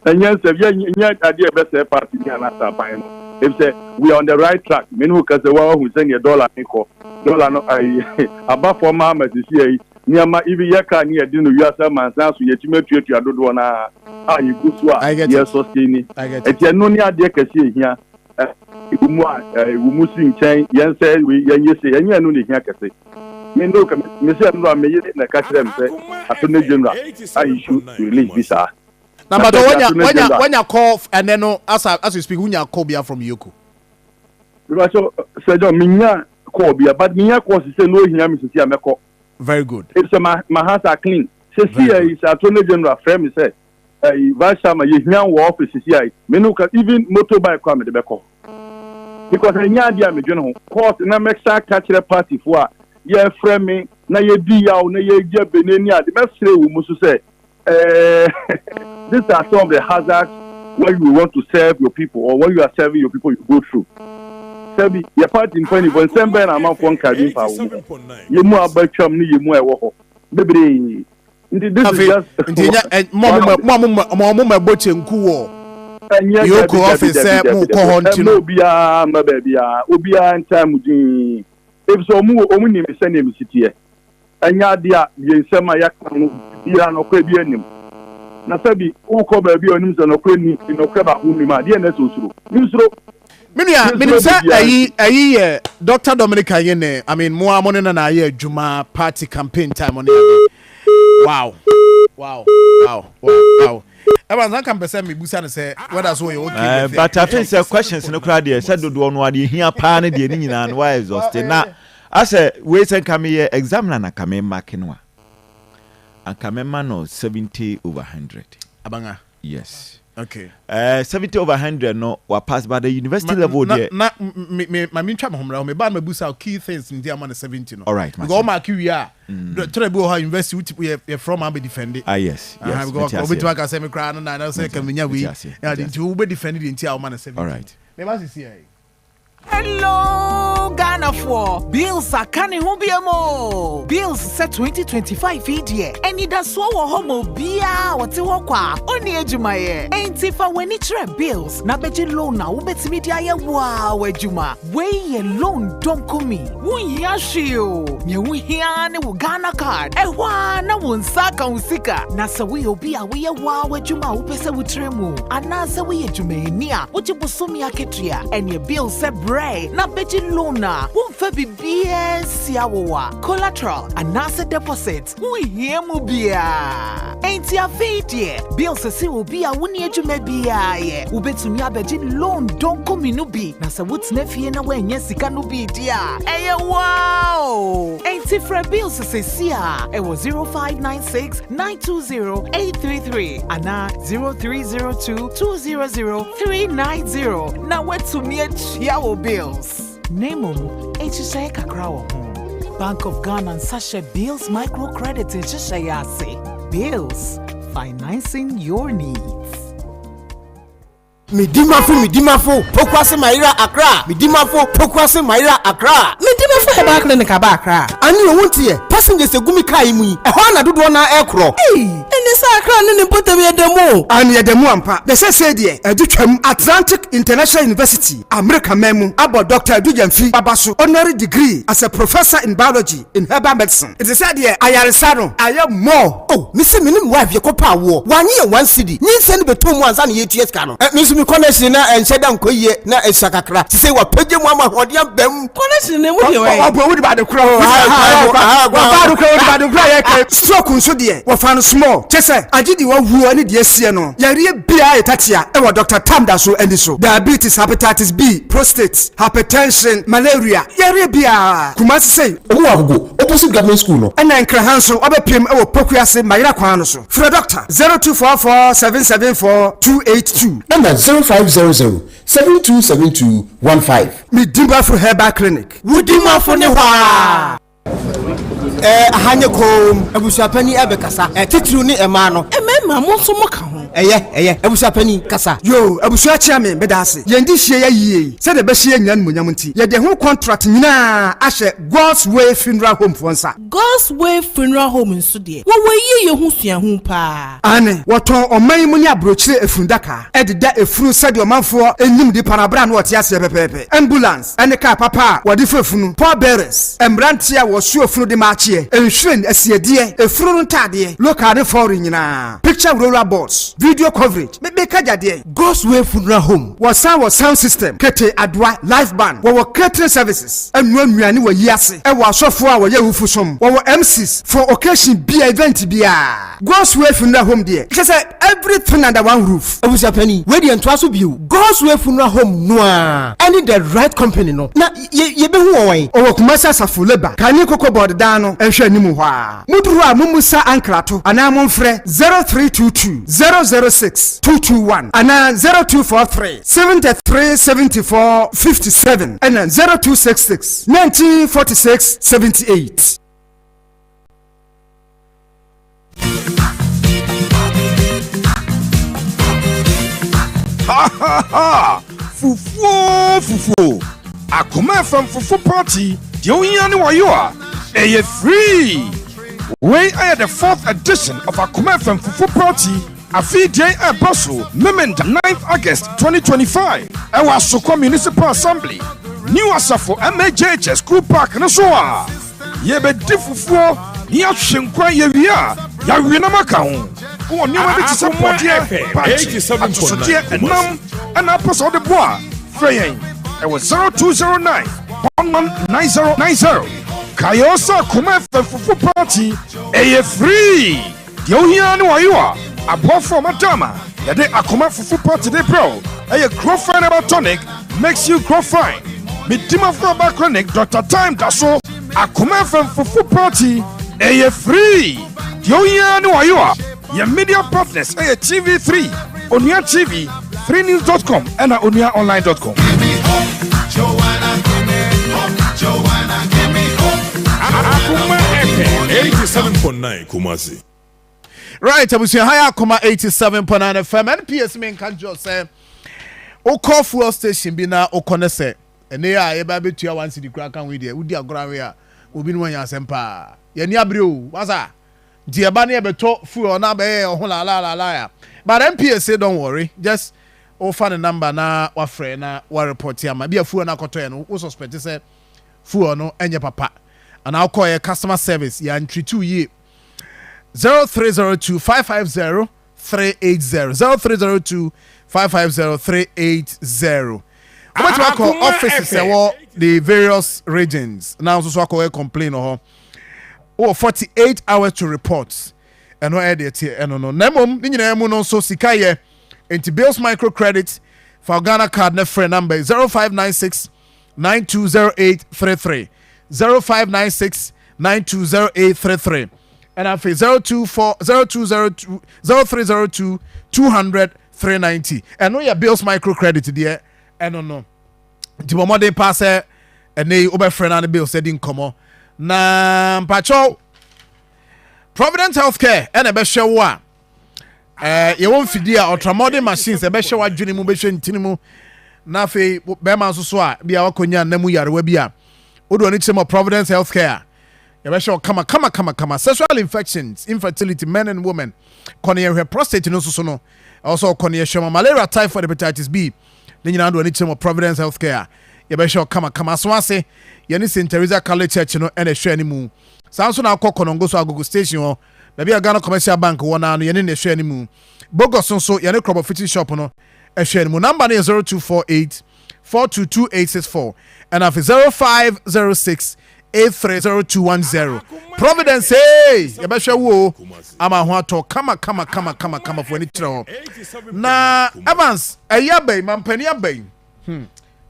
ɛnyɛ nsɛm yɛ nyɛ adeɛ ɛbɛsɛe party ni anaasɛ aban no efisɛ we are on the right track me ne wo kasa wa wahu sɛdeɛ dollar ne kɔ dollar no ayi aba fam ama sisi ayi nneɛma even yɛ car ne yɛde no wiase amansan so yɛtumi atuatua dodoɔ no ara a yɛgu so a I get it. yɛ sustain I get it. ɛti ɛno ne adeɛ kɛse ehia Ɛwɔ mu a, ɛwɔ mu si nkyɛn, yɛn sɛ wei, yɛn yɛ sei, ɛnyɛ ɛno na ehia kɛse. Me no, me sɛ ɛno a, me yere na ɛka kyerɛɛ me sɛ Attorney General a issue release bi saa. Na Na mpakyɛ sɛ wanya Attorney wanya General. wanya call ɛnɛ no as as we speak wonya call bia from Yoko? Mepakyɛ Sir John, menya call bia, but menya call sisɛ na ohia me sisi a mɛkɔ. Very good. Efisɛ my my hands are clean. Sisi Very ɛyi good. sɛ Attorney General frɛ me sɛ ɛyi vice chairman yɛ hia wɔ office sisi ayi me no ka even motorbike kɔ a mede bɛkɔ because ɛnyɛ adeɛ a medwene ho court na mɛsan ka kyerɛ party foɔ a yɛfrɛ me na yɛdi yaw na yɛgya bene ne ade mɛsrɛ wɔ mu so sɛ ɛɛ these are some of the hazards when you want to serve your people or when you are serving your people you go through sɛbi yɛ party mpanimfoɔ nsɛm bɛn na amanfoɔ nka bi mfa wɔ mu yɛ mu aba twam ne yɛ mu a ɛwɔ hɔ bebree. Nti this is Afei just nti nya ɛ mo a mo mo a mo mo a mo ma ɛbɔ kyenku wɔ ɛnyɛ dabi Yoko dabi office dabi sɛ dabi mo kɔ dabi hɔ nti ɛmma no. obiara mma baabiara obiara ntaa mu dinn efisɛ ɔmo wɔ ɔmo nim sɛnea mesi teɛ ɛnyɛ ade a yɛn nsɛm a yɛaka no biara nɔkorɛ bi anim na sɛbi wokɔ baabi a onim sɛ nɔkorɛ ni nɔkorɛ baako nnim a deɛ na ɛsɛ osuro mensuro Me nua, menim mensuro sɛ biribiara ɛyi nti ɛyi yɛ Doctor Dominic Ayine, I mean mo a mo ne no na ayɛ adwuma party campaign time ne ade. Wow. Wow. Wow. Wow. Wow. Evans, anka mpɛ sɛ mebusa no sɛ whether so ɔyɛ okay with it. But I think sɛ questions no koraa deɛ sɛ dodoɔ no adeɛ hia paa no deɛ ne nyinaa no wa exhaust na asɛ wei sɛ nka meyɛ examiner na ka me mark no a anka mɛma no 70 over 100. Abanga. Yes. Okay. 70 over 100 no wa pass, but the university level na, deɛ. Na me me ma me ntwa me ho mmerɛ me ba na mabusa key things nti ama no 70 no. All right. Because ɔma ake wie a, twerɛ bi wɔ hɔ a university wuti yɛ yɛ frɔ ma abɛ defend. Ah yes. Because obetumi aka sɛ me koraa no na na sɛ ka menya wei. Nti wo bɛ defend deɛ nti a ɔma no 70. All right. Me ba sisi yɛ. Hello, Ghanafoɔ! Bills aka ne ho biom o! Bills sɛ 2025 yi deɛ, anidasoɔ wɔ hɔ ma obiara a ɔte hɔ kwa a ɔnni adwumayɛ. Enti fa w'ani kyerɛ Bills na bɛgye loan a wobɛtumi de ayɛ wo ara w'adwuma. Wei yɛ loan dɔnkɔmi. Wonhia hwee o! Nea wohia ara ne wo Ghana card. Ɛhɔ ara na wo nsa aka wo sika. Na sɛ woyɛ obi a woyɛ wo ara w'adwuma a wopɛ sɛ wotrɛ mu, anaasɛ woyɛ dwumayɛni a wogye bosome akatua, ɛneɛ Bill sɛ brɛ na bɛgye loan a womfa biribiara nsi awowa, collateral anaasɛ deposit. Wonhia mu biara. Enti afei deɛ, Bill sɛ obi a wonni adwuma biara yɛ, wobɛtumi abɛgye loan dɔnkɔmi no bi, na sɛ wotena fie na woanya sika no bi di a, ɛyɛ wow! Enti frɛ Bill seesei a ɛwɔ 0596 920 833 anaa 0302 200 390 na woatumi atua wo bills. Na mmom, nhyehyɛe kakra wɔ ho. Bank of Ghana nsa hyɛ Bills Microcredit nhyehyɛeɛ ase. Bills, financing your needs. Medimafo, Medimafo, Pokuase Mayera Accra. Medimafo, Pokuase Mayera Accra. Medimafo Herbal Clinic aba Accra. Ane owu nteɛ, passengers egu mi kaa yi mu yi, ɛhɔ ana dodoɔ naa ɛkorɔ. Ei, ɛne sɛ Accra ne ne mpɔtam yɛ da mu o. Ane yɛ da mu ampa. Na sɛsɛɛ deɛ ɛde twam Atlantic International University, America man mu, abɔ Dr. Adu Gyamfi aba so honorary degree as a professor in biology in herbal medicine. Nti sɛ deɛ ayaresa no ayɛ more. Oh, me se me ne me wife yɛkɔ pɛ awoɔ, wanye yɛ 1 cedi, nyinsɛn no bɛtɔ mu ansa na yɛtua sika no. Me nso me connection na ɛnhyɛ da nkɔ yie na ɛsua kakra, te sɛ wapagya mu ama ahoɔden aba mu. Connection na emu deɛ wɔyɛ. Ɔbɔ wodi baade korɔ. Wɔbaade korɔ, wodi baade korɔ yɛ kɛ. Stroke nso deɛ wɔfa no small, kyɛ sɛ agye deɛ wawuo ne deɛ asie no, yareɛ biara yɛ tatea ɛwɔ Dr. Tam da so ani so. Diabetes, hepatitis B, prostate, hypertension, malaria, yareɛ biara. Kumasi sei. Ɔmo wɔ Agogo, opposite government school no. Ɛna Nkraha nso wabɛpiem ɛwɔ Pokuase Mayera kwan no so. Frɛ doctor 0244 774 282. Ɛna 0500 7272 15. Medimafo Herbal Clinic. Wodimafo ne hɔ a. Aha nye koom, abusuapani ɛbɛkasa, titiriw ne ɛmaa no. Mmarima, mo nso mo ka ho. Ɛyɛ, abusuapani kasa. Yo, abusua kyea me, meda ase. Yɛn de hyia yɛ yie yi, sɛdeɛ ɛbɛhyɛ yɛn nyinaa nimonyam nti, yɛde ho contract nyinaa ahyɛ God's Way Funeral Home foɔ nsa. God's Way Funeral Home nso deɛ, wɔwɔ yie yɛ ho suahu paa. Ane, wɔtɔn ɔman yi mu ne aburokyire efundaka, ɛdeda efunu sɛdeɛ ɔmanfoɔ enim nipa no abere a na wɔte aseɛ pɛpɛɛpɛ. Ambulance ɛne kaa papa a wɔde fa efunu, pallbearers, mmeranteɛ a wɔso efunu de maakyeɛ, nhwiren, asiedeɛ, efunu no ntaadeɛ, local ne foreign nyinaa, picture roller boards, video coverage, mebeka gyadeɛ. God's Way Funeral Home, wɔsan wɔ sound system, kete adoa, live band, wɔwɔ catering services, ɛnua nnuane wɔ yi ase, ɛwɔ asɔfoɔ a wɔyɛ awufo som, wɔwɔ MCs for occasion bia, event biara. God's Way Funeral Home deɛ, kyerɛ sɛ everything under one roof. Abusuapani, wei deɛ ntoa so bio. God's Way Funeral Home no a ɛne the right company no na yɛbɛhu wɔ wɔn. Ɔwɔ Kumasi Asafo Labour kane Cocoa Board dan no nhwɛ anim hɔ a. Muduru a mummusa ankrato anaa momfrɛ 0322 006 221 anaa 0243 73 74 57 ɛna 0266 1946 78. Ha ha ha! Fufuo, fufuo! Akoma FM Fufu Party deɛ ohia ne wɔyɔ a ɛyɛ free. Wei ayɛ the fourth edition of Akoma FM Fufu Party. Afei deɛ ɛba so Memenda 9th August 2025 ɛwɔ Asokwa Municipal Assembly, New Asafo MAJHS School Park no so a yɛbɛdi fufuo ne yɛahwe nkwan, yɛwie a yɛawe nam aka ho. Wɔ nneɛma bi te sɛ pɔdeɛ, bankye, atosodeɛ, ɛnam ɛna apɛ sɛ wode boa a, frɛ yɛn ɛwɔ 0209 119090. Kaeɛ sɛ Akoma FM Fufu Party ɛyɛ free. Deɛ wohia ne wɔyo a aboafoɔ madama yɛde Akoma Fufu Party de brɛ wo ɛyɛ Grofine Herbal Tonic, makes you grow fine. Medimafo Herbal Clinic, Dr Time da so. Akoma FM Fufu Party ɛyɛ free. Deɛ wohia ne wɔyo a yɛn media partners ɛyɛ TV3. Onua TV, 3news.com ɛna onuaonline.com. Akoma FM 87.9 Kumasi. Right, abusua ha yɛ Akoma 87.9 FM. NPS me nka nkyerɛ sɛ wokɔ fuel station bi na wokɔ ne sɛ ɛnɛ a yɛba bɛtua one cedi koraa ka ho yi deɛ wodi agorɔ awe a obi no wanya asɛm paa. Yɛni abere o, wasa. Nti ɛba ne yɛbɛtɔ fuel na abɛyɛ ɔho laalaalaalaa a. But NPS say don't worry, just wofa ne number na wafrɛ na wareport ama. Bi a fuel no akɔtɔɛ no, wo suspect sɛ fuel no ɛnyɛ papa. Anaa wokɔɛ customer service, yɛantreat wo yie. 0302 550 380 0302 550 380 wobɛtumi akɔ offices ɛwɔ the various regions na nso so akɔyɛ complain wɔ hɔ. Wowɔ 48 hours to report. Ɛno ɛyɛ deɛ teɛ ɛno no. Na mmom ne nyinaa mu no nso sika yɛ nti Bills Microcredit, fa Ghana Card ne frɛ number 0596 920833, 0596 920833, ɛna afei 024 0202 0302 200 390. Ɛno yɛ Bills Microcredit deɛ ɛno no. Nti bɔ mmɔden paa sɛ ɛnɛ yi wobɛfrɛ no ne Bills adi nkɔmmɔ. Na mpakyɛw, Provident Healthcare ɛna ɛbɛhwɛ wo a yɛwɔ mfidie a ultramodern machines ɛbɛhyɛ w'adwene mu, bɛhwɛ ntini mu. Na afei bɛrima nso so a bia wakɔnya nna mu yarewa bi a wode w'ani kyerɛ mu Providence Healthcare a yɛbɛhyɛ wo kama kama kama kama. Sexual infections, infertility, men and women, kɔ ne yɛhwɛ. Prostate no nso so no ɛwɔ sɛ ɔkɔ ne yɛhwɛ ma. Malaria, typhoid, hepatitis B ne nyinaa de w'ani kyerɛ mu Providence Healthcare a yɛbɛhyɛ wo kama kama. Aso ase yɛne St Teresa Catholic Church no ɛna ɛhwɛ animu. Saa nso na akɔ Kɔnɔngo so, Agogo Station hɔ, baabi a Ghana Commercial Bank wɔ naa no, yɛne ne ɛhwɛ animu. Bogos nso yɛne Krɔbɔ Fitting Shop no ɛhwɛ animu. Number no yɛ 0248 422864 ɛna afei 0506 830210. Providence, hey, yɛbɛhwɛ wo o ama ho atɔ kama kama kama kama kama. Fo ani kyerɛ hɔ. Na Evans, ɛyi aba yi, mampani aba yi,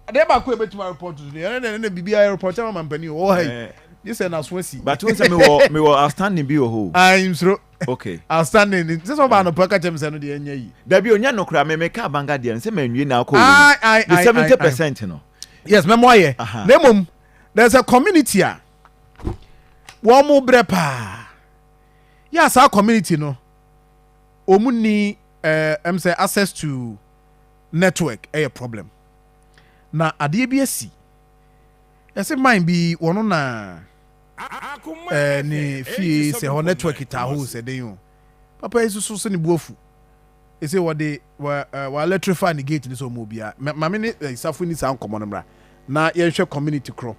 adeɛ baako a yɛbɛtumi areport to no yɛne ne ne biribiara report ama mampani o ɔwɔ ha yi gye sɛ n'aso asi. But wo sɛ mewɔ outstanding bi wɔ hɔ. Ayi nsoro. Okay. Outstanding ni sɛ ɔba anɔpa ka kyerɛ me sɛ no deɛ ɛnyɛ yi. Dabi, onya no koraa me meka abanga deɛ no sɛ manwie na akɔ wei the 70% no. Yes, mɛmo ayɛ. Na mmom there's a community a wɔn mo brɛ paa yɛ a saa community no wɔn ni ɛm sɛ access to network ɛyɛ problem. Na adeɛ bi asi, yɛsɛ man bi wɔn na ne fie sɛ hɔ network taa hɔ sɛ den o. Papa yi soso sɛ ne bu afu ɛsɛ wɔde wɔ ɛɛ wɔ electrify ne gate ne sɛ ɔmo obiara. Maame ne safo ni saa nkɔmɔ no mmra na yɛnhwɛ community korɔ.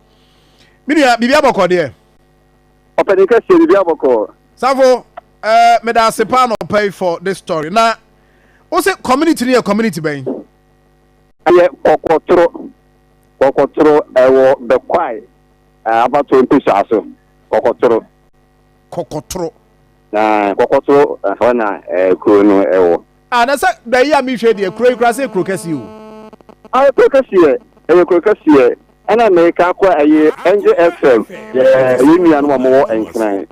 Me nua, biribi abɔkɔ deɛ? Ɔpɛni kɛseɛ, biribi abɔkɔ. Safo, meda ase paa na ɔpɛ yi for this story. Na wo sɛ community no yɛ community bɛn? Ɛyɛ Kɔkɔtoro. Kɔkɔtoro ɛwɔ Bɛkwae abatoɔ mpesua so. Kɔkɔtoro. Kɔkɔtoro. Na Kɔkɔtoro ɛhɔ na kuro no ɛwɔ. Ah, na sɛ bɛyi a mehwɛ deɛ, kuro yi koraa sɛ kuro kɛseɛ o. Ah, kuro kɛseɛ, ɛyɛ kuro kɛseɛ. Ɛna meka kɔ ɛyɛ Angel FM, yɛ yɛ nuanom a wɔwɔ Nkran,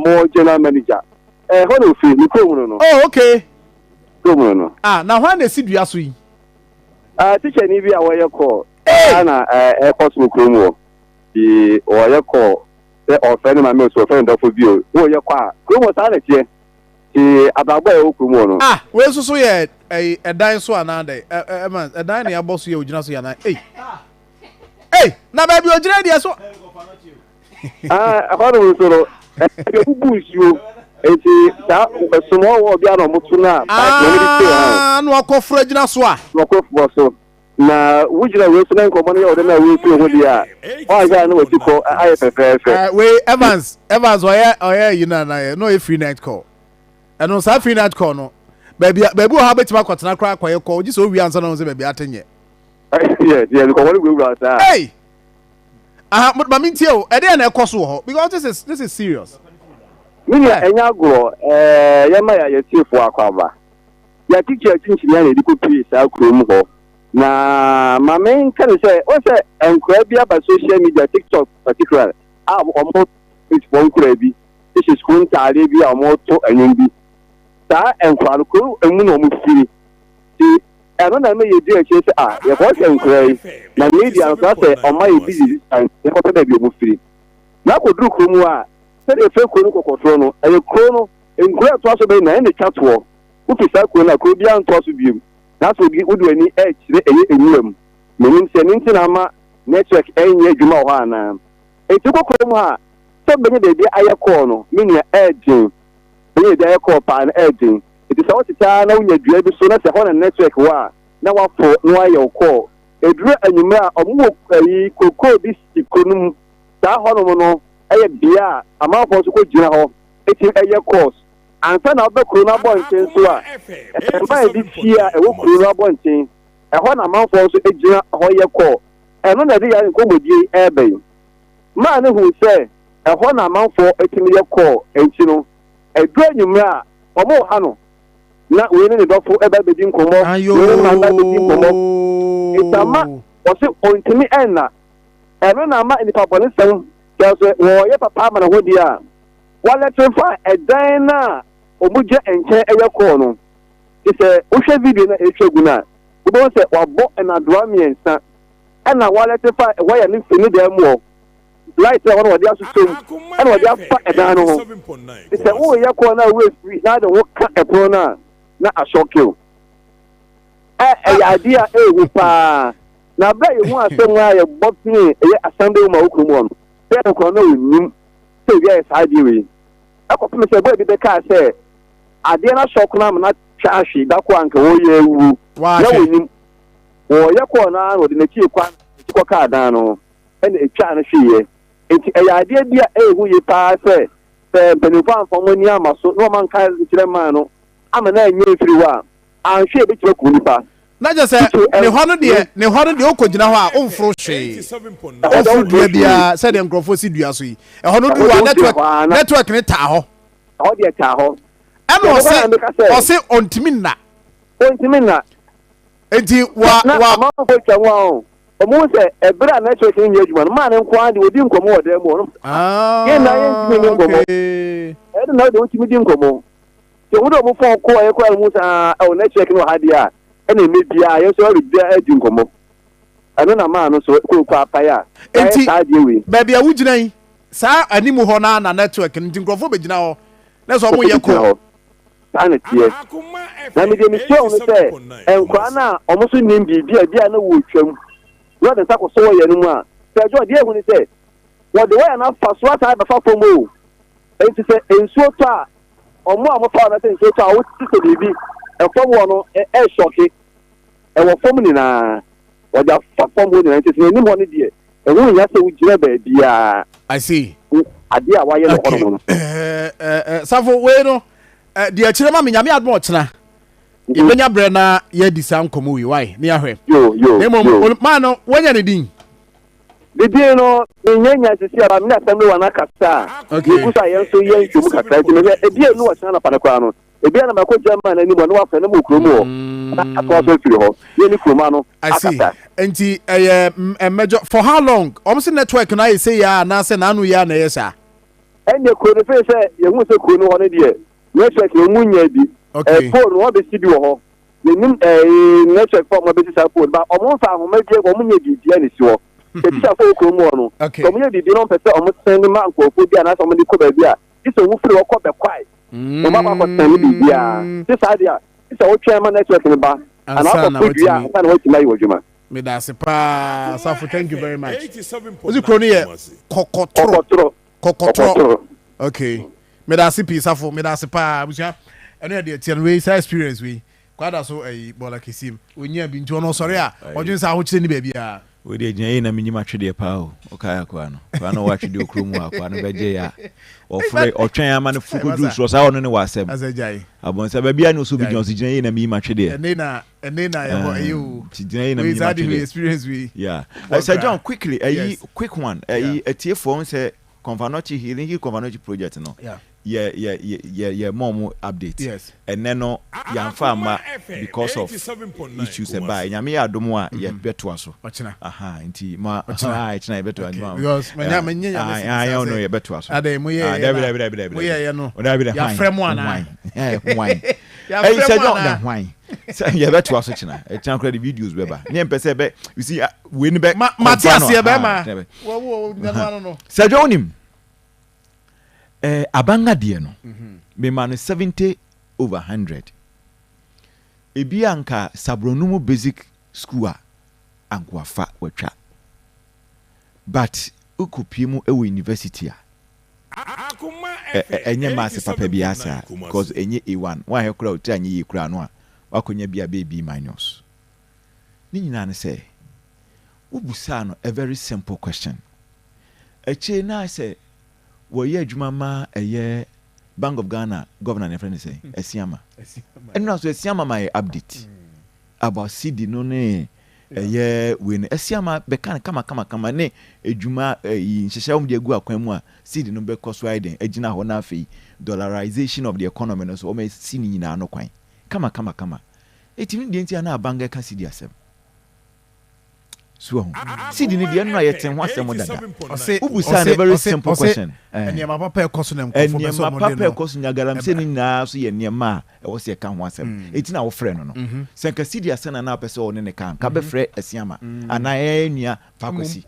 wɔn general manager ɛhɔ na ofiri, ne kurom no no. Oh, okay. Kurom no no. Ah, na hwan na esi dua so yi? Ah, tikyani bi a wɔyɛ kɔ saa na ɛkɔ so wɔ kurom hɔ. Nti wɔyɛ kɔ sɛ ɔfrɛ ne maame o, sɛ ɔfrɛ ne dɔfo bi o, wɔyɛ kɔ a, kurom hɔ saa na ɛteɛ. Nti abrabɔ a ɛwɔ kurom hɔ no. Ah, wei nso so yɛ ɛyi ɛdan so anaa dɛ? Ɛ ɛ ɛma ɛdan na yɛabɔ so yɛ ogyina so yɛ anaa? Ei, ei, na baabi ogyina deɛ so. Ah, ɛhɔ nom nso no, ɛbi obubu nsuo. Nti saa ɛsomɔ wɔ bi a na ɔmo to no a, pipe na ɔmo de tie ha. Ah, na wakɔforo agyina so a. Na wakɔforo so. Na wogyina wei so na nkɔmmɔ no yɛ ɔdɛ na wei ho deɛ a, ɔanhwɛ a na wati kɔ ayɛ fɛfɛɛfɛ. Wei Evans, Evans ɔyɛ ɔyɛ yi na na yɛ na ɔyɛ free night call. Ɛno saa free night call no, baabi baabi wɔ ha bɛtumi akɔtena koraa akɔyɛ call, gye sɛ owie ansa na ɔho sɛ baabi ate nyɛ. Yes, yes, nkɔmmɔ no wurawura saa. Hey! Aha, ma me ntie o, ɛdeɛ na ɛkɔ so wɔ hɔ because this is serious. Me nua, ɛnyɛ agorɔ, ɛɛ yɛma yɛ yɛtiefoɔ akɔ aba. Yɛakyekyere akyinkyini a na yɛde kɔpue saa kurom hɔ. Na ma menka no sɛ, wohu sɛ nkoraa bi aba social media, TikTok particularly, a wɔn foɔ nkoraa bi hyehyɛ sukuu ntaadeɛ bi a wɔto nnwom bi. Saa nkwadaa no, kuro mu na wɔfiri. Nti ɛno na ɛma yɛdi akyire sɛ ah, yɛkɔhwɛ nkwadaa yi. Na media no saa sɛ ɔma yɛ busy bi saa nti yɛkɔpɛ baabi a wɔfiri. Na akɔduru kuro mu a, sɛdeɛ yɛfrɛ kuro no Kɔkɔtoro no, ɛyɛ kuro no nkuro a ɛtoa so bɛyɛ na ɛna ɛtwa toɔ. Wofi saa kuro no a, kuro biara ntoa so biom. Na asɛ obi wode w'ani rekyerɛ ɛyɛ nwura mu. Menim sɛ ɛno nti na ama network ɛnyɛ adwuma wɔ hɔ anaa. Nti wokɔ kuro mu hɔ a, sɛ wobɛnya baabi ayɛ call no, me nua, ɛyɛ den. Bɛnya baabi ayɛ call paa no, ɛyɛ den. Nti sɛ wotete ara na wonya dua bi so na sɛ ɛhɔ na network wɔ a, na woaforo na woayɛ wo call. Ɛduru anwummerɛ a, wɔn wɔ ayi, kokoo bi si kuro no mu. Saa hɔnom no yɛ bea a amanfoɔ nso kɔgyina hɔ tumi yɛ calls. Ansa na wobɛ kuro no abɔnten nso a, mmaa bi fie a ɛwɔ kuro no abɔnten, ɛhɔ na amanfoɔ nso gyina hɔ yɛ call. Ɛno na ɛde yɛn nkɔmmɔdie yi reba yi. Maa no huu sɛ ɛhɔ na amanfoɔ tumi yɛ call nti no, ɛduru anwummerɛ a, wɔreha no na wei ne ne dɔfo ba bɛdi nkɔmmɔ, wei ne ne maame ba bɛdi nkɔmmɔ. Nti ama wɔse ɔntumi nna. Ɛno na ama nnipa bɔnesɛm, kyerɛ sɛ wɔreyɛ papa ama ne ho deɛ a, wɔalɛtrify ɛdan no a wɔgya nkyɛn yɛ call no. Nti sɛ wohwɛ video no a ɛretwa gu no a, wobɛhu sɛ wɔabɔ nnadewa mmiɛnsa ɛna wɔalɛtrify wire no firi ne dan mu hɔ, light a ɛwɔ no wɔde asosɔ mu ɛna wɔde afa ɛdan no ho. Nti sɛ woreyɛ call no a wo werɛ firi na ade wo ka ɛpono no a, na asɔke wo. Ɛ ɛyɛ adeɛ a ɛyɛ hu paa. Na berɛ a yɛhu asɛm a yɛbɔ penee ɛyɛ Assembly woman wɔ kurom hɔ no, sɛ yɛn koraa na ɔnnim sɛ obi ayɛ saa adeɛ wei. Ɛkɔpem sɛ boy bi bɛkaa sɛ adeɛ no asɔ kono ama no atwa ahwe da ko a anka wɔreyɛ awuo. Na wɔnnim. Wɔreyɛ kɔɔ no ara na ɔde n'akyi rekɔ a n'akyi kɔkaa dan no ho ɛna ɛtwaa no hweeɛ. Enti ɛyɛ adeɛ bi a ɛyɛ hu yie paa sɛ sɛ mpanimfoɔ amfa wɔn ani amma so na wɔn anka nkyerɛ man no ama no anyɛ mfiri hɔ a, anhwɛ a ɛbɛtumi akum nipa. Na kyerɛ sɛ ne hɔ no deɛ ne hɔ no deɛ wokɔgyina hɔ a womforo hwee womforo dua biara sɛdeɛ nkurɔfoɔ si dua so yi ɛhɔ no duru a network network ne taa hɔ. Ɛhɔ deɛ taa hɔ. Ɛna ɔse ɔse ɔntumi nna. Ɔntumi nna. Nti wa wa. Na amanfoɔ atwa ho a o. Wɔn sɛ ɛberɛ a network no nyɛ adwuma no maa ne nko ara deɛ ɔdi nkɔmmɔ wɔ dan mu hɔ no. Yɛn nyinaa yɛntumi nni nkɔmmɔ. Ɛyɛ na wode wotumi di nkɔmmɔ. Sɛ wohu dɛ ɔmo fɔn kɔ ɛyɛ koraa no mu saa ɛwɔ network no wɔ ha deɛ a ɛna ɛmɛ biara yɛn nso ɛre biara ɛdi nkɔmɔ. Ɛno na maa no so kɔ kɔ apae a yɛayɛ Nti saa adeɛ wei. baabi a wogyina yi saa anim hɔ no ara na network no nti nkurɔfoɔ bɛgyina hɔ na sɛ ɔmo Nkurɔfoɔ yɛ bɛgyina call. hɔ. Saa na ɛteɛ. Na me deɛ mesua hu no sɛ nkwadaa no a ɔmo nso nnim biribi a ebi a na wɔretwam na wɔde nsa kɔsɔ wɔyɛ no mu a sɛ ɛdwo a deɛ ehu ne sɛ wɔde wɔyɛ no afa so asan abɛfa fam o. Enti sɛ nsuo tɔ a Wɔn a wɔfa hɔ no sɛ nsuo tɔ a wote sɛ biribi fam hɔ no ɛresɔke. Ɛwɔ fam nyinaa. Wɔde afa fam hɔ nyinaa. Nti sɛ anim hɔ no deɛ, ɛho nhia sɛ wogyina baabiara. I see. Adeɛ a wɔayɛ no hɔnom no. Eh, eh, eh, Safo, wei no, eh, deɛ akyerɛ ma me nyame adom ɔkyena. Mhm. Yɛbɛnya berɛ na yɛadi saa nkɔmmɔ wei, wae, ne yɛahwɛ. Yo, yo, Na mmom, maa no, wanya ne din. Didin no, mennya nnya sisi a, me ne assembly one akasa a, yɛgu so a yɛn nso yɛ nhwɛmu kakra nti mehwɛ ebi a ɛnu ɔkyena anɔpa no koraa no, ebi a na makɔ German anim hɔ na wafrɛ no wɔ kurom hɔ na atoa so afiri hɔ, yɛne kurom ano akasa. Nti ɛyɛ mmɛdwɔ for how long? Wɔn se network no ayɛ sɛ yɛ a anaasɛ n'ano yɛ a na ɛyɛ saa? Ɛnneɛ kuro no fei sɛ yɛhu sɛ kuro no hɔ no deɛ network no wɔn nnya bi. Pole no wɔbɛsi bi wɔ hɔ. Yɛnim ɛɛ network fo a wɔn abɛsi saa phone ba wɔn nfa ahoma bi wɔn nyɛ biribi na esi hɔ. Sɛ teacher fo wɔ kurom hɔ no, sɛ wɔn yɛ biribi na wɔn pɛ sɛ wɔn sɛn ma nkurɔfoɔ bi anaasɛ wɔn de kɔ baabi a, gye sɛ wɔn firi hɔ kɔ bɛkwae. Wɔn ba akɔ sɛn biribi a, gye saa deɛ a, gye sɛ wɔtwɛn ma network no ba anaa wakɔ fo dua ansa na wɔatumi ayɛ wɔ adwuma. Medase paa Asafo thank you very much. Osi kuro no yɛ kɔkɔtoro. Kɔkɔtoro. Okay. Medase pii Safo medase paa abusua. Ɛno yɛ deɛ tiɛ no wei saa experience wei. Kwada so ɛyi bɔɔla kɛseɛ mu ɔnyaa bi nti ɔno ɔsɔre a ɔdwene sɛ ahokyerɛ ni baabiara. Wei deɛ gyina yie na menyim atwedeɛ paa o wokae akoa no akoa no ɔwɔ atwedeɛ wɔ kurom hɔ akoa no bɛgye yɛ a ɔfrɛ ɔtwɛn ama no foro kɔduru soro saa ɔno ne wɔ asɛm abɔnsa baabi a ne ɔsɛ obi gyina ɔsɛ gyina yie na menyim atwedeɛ ɛne na ɛne na ɛhɔ ɛyɛ o nti gyina yie na menyim atwedeɛ experience wei yeah Sir John quickly ɛyi quick one ɛyi atiefoɔ ho sɛ Kɔnfanɔkye Healing Hill Kɔnfanɔkye project no yɛ yɛ yɛ yɛ ma ɔmo update Yes. ɛnɛ no yɛanfa amma because of issues ɛbaeɛ Nyame yɛ adom a yɛ bɛtoa so Ɔkyena. aha nti ma Ɔkyena. ah ɛkyena yɛbɛtoa Okay. nti ma Because manya manya nyame ah si ah bisa yɛn no sɛ yɛbɛtoa so adɛn mo ah yɛɛyɛ dabi na dabi dabi dabi mo dabi yɛɛyɛ no dabi dabi hwan yɛafrɛ mo anaa hwan hwan. Ɛyi sɛ John na hwan sɛ yɛbɛtoa so kyena ɛkyena koraa de videos bɛba ne yɛmpɛ sɛ ɛbɛ you see ah, wei no bɛ mate aseɛ bɛrima sɛ John wonim eh, abanga deɛ no mhm. mema no 70 over 100 ebi anka saborɔno mu basic school a ankoafa watwa but wokɔpie mu wɔ university a Ɛnyɛ maths papa biara saa because ɛnyɛ A1 woanhwɛ koraa a wo tiri anyɛ yie koraa no a woakɔnya bi a bɛyɛ B minus. Ne nyinaa ne sɛ wobusaa no a very simple question. Akyire no ayɛ sɛ wɔyɛ adwuma ma ɛyɛ Bank of Ghana governor no yɛfrɛ no sɛn? Asiama. Ɛno nso Asiama ma yɛ update. About cedi no ne ɛyɛ wei no ɛsi ama bɛka no kama kama kama ne adwuma ɛyi nhyehyɛ wɔn de agu akwan mu a cedi no bɛkɔ so ayɛ den agyina hɔ na afei dollarization of the economy no so wɔn asi ne nyinaa no kwan kama kama kama eti no deɛ nti a na abanga ɛka cedi asɛm. So wahu? Seed no deɛ ɛno a yɛte ho asɛm dada. Wobusaa no very simple question. Nneɛma papa ɛkɔ so na nkurɔfoɔ pɛ sɛ wɔde no. Nneɛma papa ɛkɔ so nya galamsey no nyinaa so yɛ nneɛma a ɛwɔ sɛ yɛka ho asɛm. Mm. Eti na wofrɛ no no. Mm-hmm. Sɛ nka Sidi asɛn na na apɛ sɛ ɔne ne ka nka mm-hmm. bɛfrɛ Asiama mm. anaa ɛyɛ nua Pakwasi.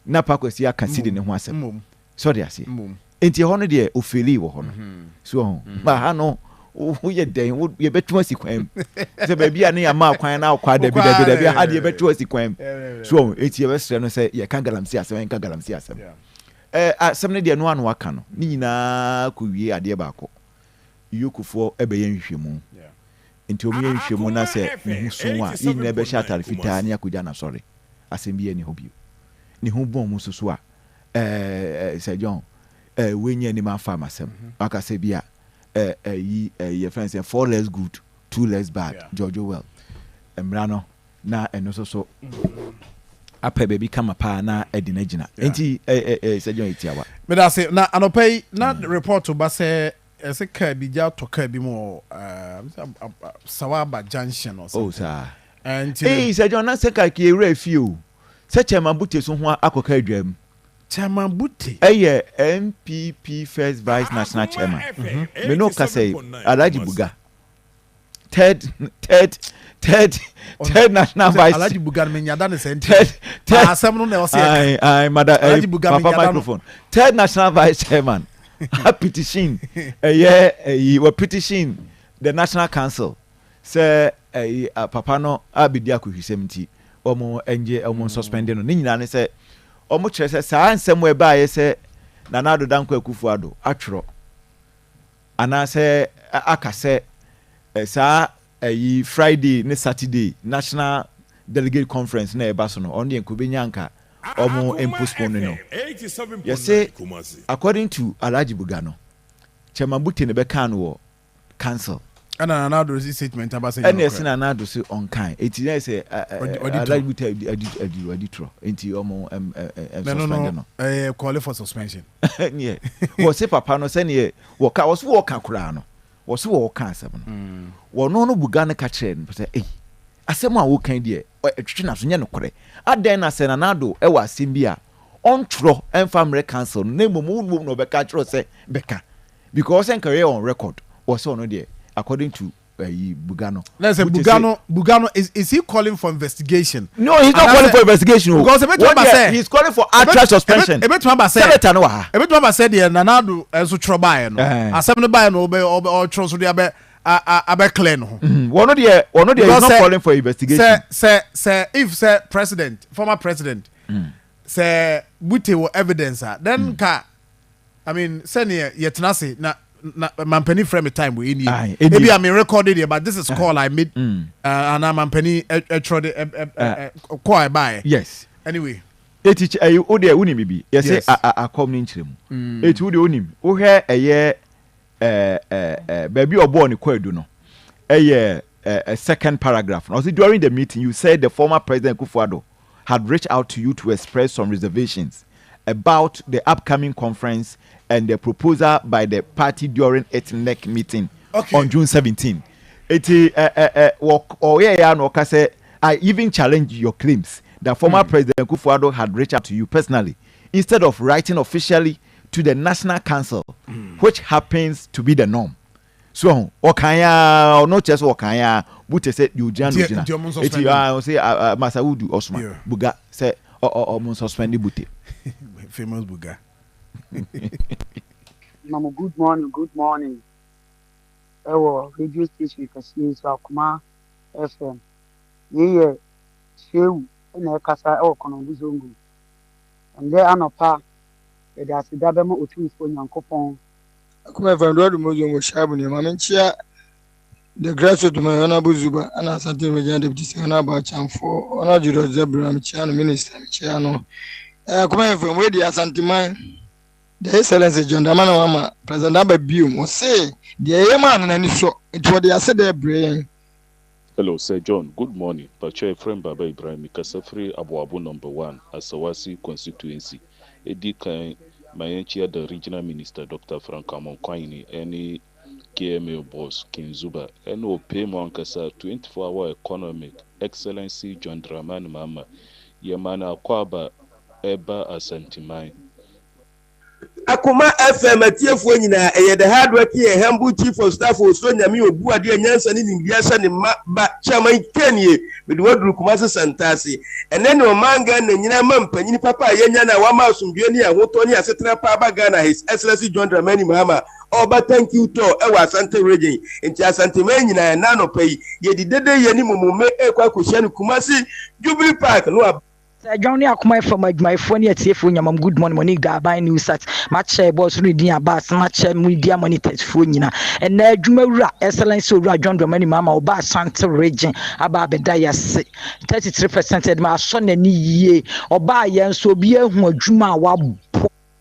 Na Pakwasi aka Sidi ne ho asɛm. So ɔde aseɛ. Enti ɛhɔ no deɛ ofeelii wɔ hɔ no. So ɔho. Ba ha no woyɛ dɛn yɛbɛtwe asi kwan mu. Sɛ baabi a ne yɛama kwan na akɔ a dabi dabi dabi ha deɛ yɛbɛtwe asi kwan mu. So ɔho. Enti yɛbɛsrɛ no sɛ yɛka galamsey asɛm yɛnka galamsey asɛm. Ɛɛ asɛm no deɛ no ano aka no ne nyinaa kɔwie adeɛ baako. Yokofoɔ bɛyɛ nhwehwɛmu. Nti wɔn yɛ nhwehwɛmu na sɛ ne ho so a yɛn nyinaa bɛhyɛ atare fitaa ne akɔgya no asɔre. Asɛm biara nni hɔ bio. Ne ho bɔn mu nso so a eh, Sir John, eh, wei nyɛ anim afa m'asɛm. Waka sɛ bi a, eh, eh, yi, eh, yɛfrɛ no sɛ four less good, two less bad, yeah. George Orwell. Mmara no, na ɛno nso so apɛ baabi kama paa na ɛde no agyina. Enti, eh, eh, eh, Sir John Etiawa. Meda ase. Na anɔpa yi, na mm. report ba sɛ ɛsɛ kaa bi gya tɔ kaa bi mu wɔ Sawaba junction or oh, something. Oh, saa. Nti. Ee, Sir John, na sɛ kaa kii ewura efie o. Sɛ Chairman Bute so ho akɔka adwam. Chairman Bute. Yɛ NPP First Vice National Chairman. Me ne wo kasa yi, Alhaji Buga, third, third, third, third National Vice. Alhaji Buga no menya da ne sɛ nti. Third, third. Asɛm no na ɛwɔ sɛ yɛka. Aye, aye, mada, Alhaji Buga menya da no. Microphone. Third National Vice Chairman. A petition, ɛyɛ, ɛyi, wɔ petition the National Council sɛ ɛyi papa no abɛdi akɔhwisɛm nti wɔn ngye wɔn nsuspɛnde no. Ne nyinaa ne sɛ wɔn kyerɛ sɛ saa nsɛm a ɛbaeɛ sɛ Nana Addo Dankwa Akufo Addo atwerɛ anaasɛ aka sɛ saa ɛyi Friday ne Saturday National Delegate Conference na ɛba so no ɔno deɛ nka ɔbɛnya nka wɔn mpostpone no. Yɛse according to Alhaji Buga no, Chairman Bute na ɛbɛkaa no wɔ Council. Ɛna Nana Addo si statement aba sɛ nyɛ nokorɛ. Ɛna ɛse Nana Addo se ɔnkae. Eti na ɛsɛ Alhaji Buta adi adi torɔ. Enti ɔmo suspend no. Ɛyɛ call for suspension. Neɛ wɔse papa no sɛneɛ wɔka wɔse wɔka koraa no wɔse wɔka asɛm no. Wɔno no Buga no ka kyerɛɛ no sɛ ei asɛm a woka yi deɛ ɛtwetwe n'aso nyɛ nokorɛ. Adɛn na sɛ Nana Addo ɛwɔ asɛm bi a ɔntwerɛ ɛmfa mmerɛ council no na mmom wo mmom na ɔbɛka akyerɛ wo sɛ bɛka. Because sɛ nka ɔyɛ on record wɔ sɛ ɔno deɛ according to ɛyi Buga no. Na sɛ Buga no Buga no is is he calling for investigation? No he is not calling for investigation o. Because ebetumi aba sɛ. He is calling for outright suspension. Ebetumi aba sɛ. Senator no wɔ ha. Ebetumi aba sɛ deɛ Nana Addo nso twerɛ baayɛ no. Asɛm no baayɛ no ɔbɛ ɔbɛ ɔtwerɛ so de abɛ abɛ clear no ho. Wɔn deɛ wɔn deɛ he is not calling for investigation. Sɛ sɛ sɛ if sɛ president former president sɛ Bute wɔ evidence a then nka. I mean sɛdeɛ yɛtena ase na na mampanin frɛ me time wei nie ebi a me record deɛ but this is call I made mm. uh, anaa mampanin ɛtwerɛ de call a ɛbaeɛ. Yes. Anyway. Eti ɛyi o deɛ wonim bibi yɛsɛ akɔm ne nkyerɛ mu mm. eti o deɛ wonim wohwɛ ɛyɛ ɛɛ ɛɛ baabi ɔbɔɔ ne kɔ edu no ɛyɛ ɛɛ second paragraph na ɔsi during the meeting you said the former president Kufuor had reached out to you to express some reservations about the upcoming conference and the proposal by the party during its NEC meeting okay. on June 17. Eti ɛ ɛ ɛ wɔ ɔyɛ ya na ɔka sɛ I even challenge your claims that former mm. President Kufuor had reached out to you personally instead of writing officially to the National Council, mm. which happens to be the norm. So ɔho ɔkan aa ɔno kyerɛ sɛ ɔkan aa Buta sɛ deɛ ogyina na ogyina eti aa ɔsɛ aa Masawudu Osman Buga sɛ ɔ ɔ ɔmo nsuspend Bute. Famous Buga. Ma mo good morning good morning ɛwɔ radio station kɛseɛ yi so Akoma FM. Yei yɛ Shehu na ɛkasa ɛwɔ Kɔnɔngo Zongo. Ɛndɛ anɔpa yɛde aseda bɛma Otumfoɔ Nyankopɔn. Akoma FM do adu mo zongo shaibu ne ma menkyia the graduate man honorable Zuba ana Asante Regional Deputy Sir Honorable Achamfo Honorable Julius Zebra mekyia no minister mekyia no eh, Akoma FM wei di Asante man The Excellency John Dramani Mahama President aba biom ɔse deɛ ɛyɛ maa no n'ani sɔ nti ɔde aseda ɛbrɛ yɛn. Hello sir John good morning pakyɛ yɛfrɛ me baba Ibrahim me kasa firi Aboabo number one Asawase constituency edi kan ma yɛn kyia the regional minister Doctor Frank Amonkwanhene ɛne KMA boss King Zuba ɛne ɔpɛ mu ankasa 24 hour economic Excellency John Dramani Mahama yɛ ma no akwaaba ɛba Asanteman. Akoma FM atiefoɔ nyinaa, ɛyɛ the hard working and humble chief of staff Osuro Nyame Obu adeɛ a nyansa ne nimdeɛ ahyɛ ne ma ba Chairman Ken nie, mede wo aduru Kumasi Santase. Ɛnɛ ne ɔman Ghana nyinaa ma mpanyini papa a yɛanya no a wama asomdwoeɛ ne ahotɔ ne asetena pa aba Ghana His Excellency John Dramani Mahama ɔreba thank you tour ɛwɔ Asante region nti Asanteman nyinaa ɛnɛ anɔpa yi yɛdi dede yɛ ne momome ɛrekɔ akɔhyia no Kumasi Jubilee Park no aba Sɛ Adwan ne Akoma FM adwumayɛfoɔ ne atiefoɔ nya mam good morning Monique Daaban New Sat makyɛ bɔs no din Abbas makyɛ media monitors foɔ nyina ɛnɛ adwuma wura Excellency Owura John Dramani Mahama ɔba Ashanti region aba abɛda yɛase 33% ɛde ma asɔ n'ani yie ɔbaa yɛn nso obi ahu adwuma a wabɔ.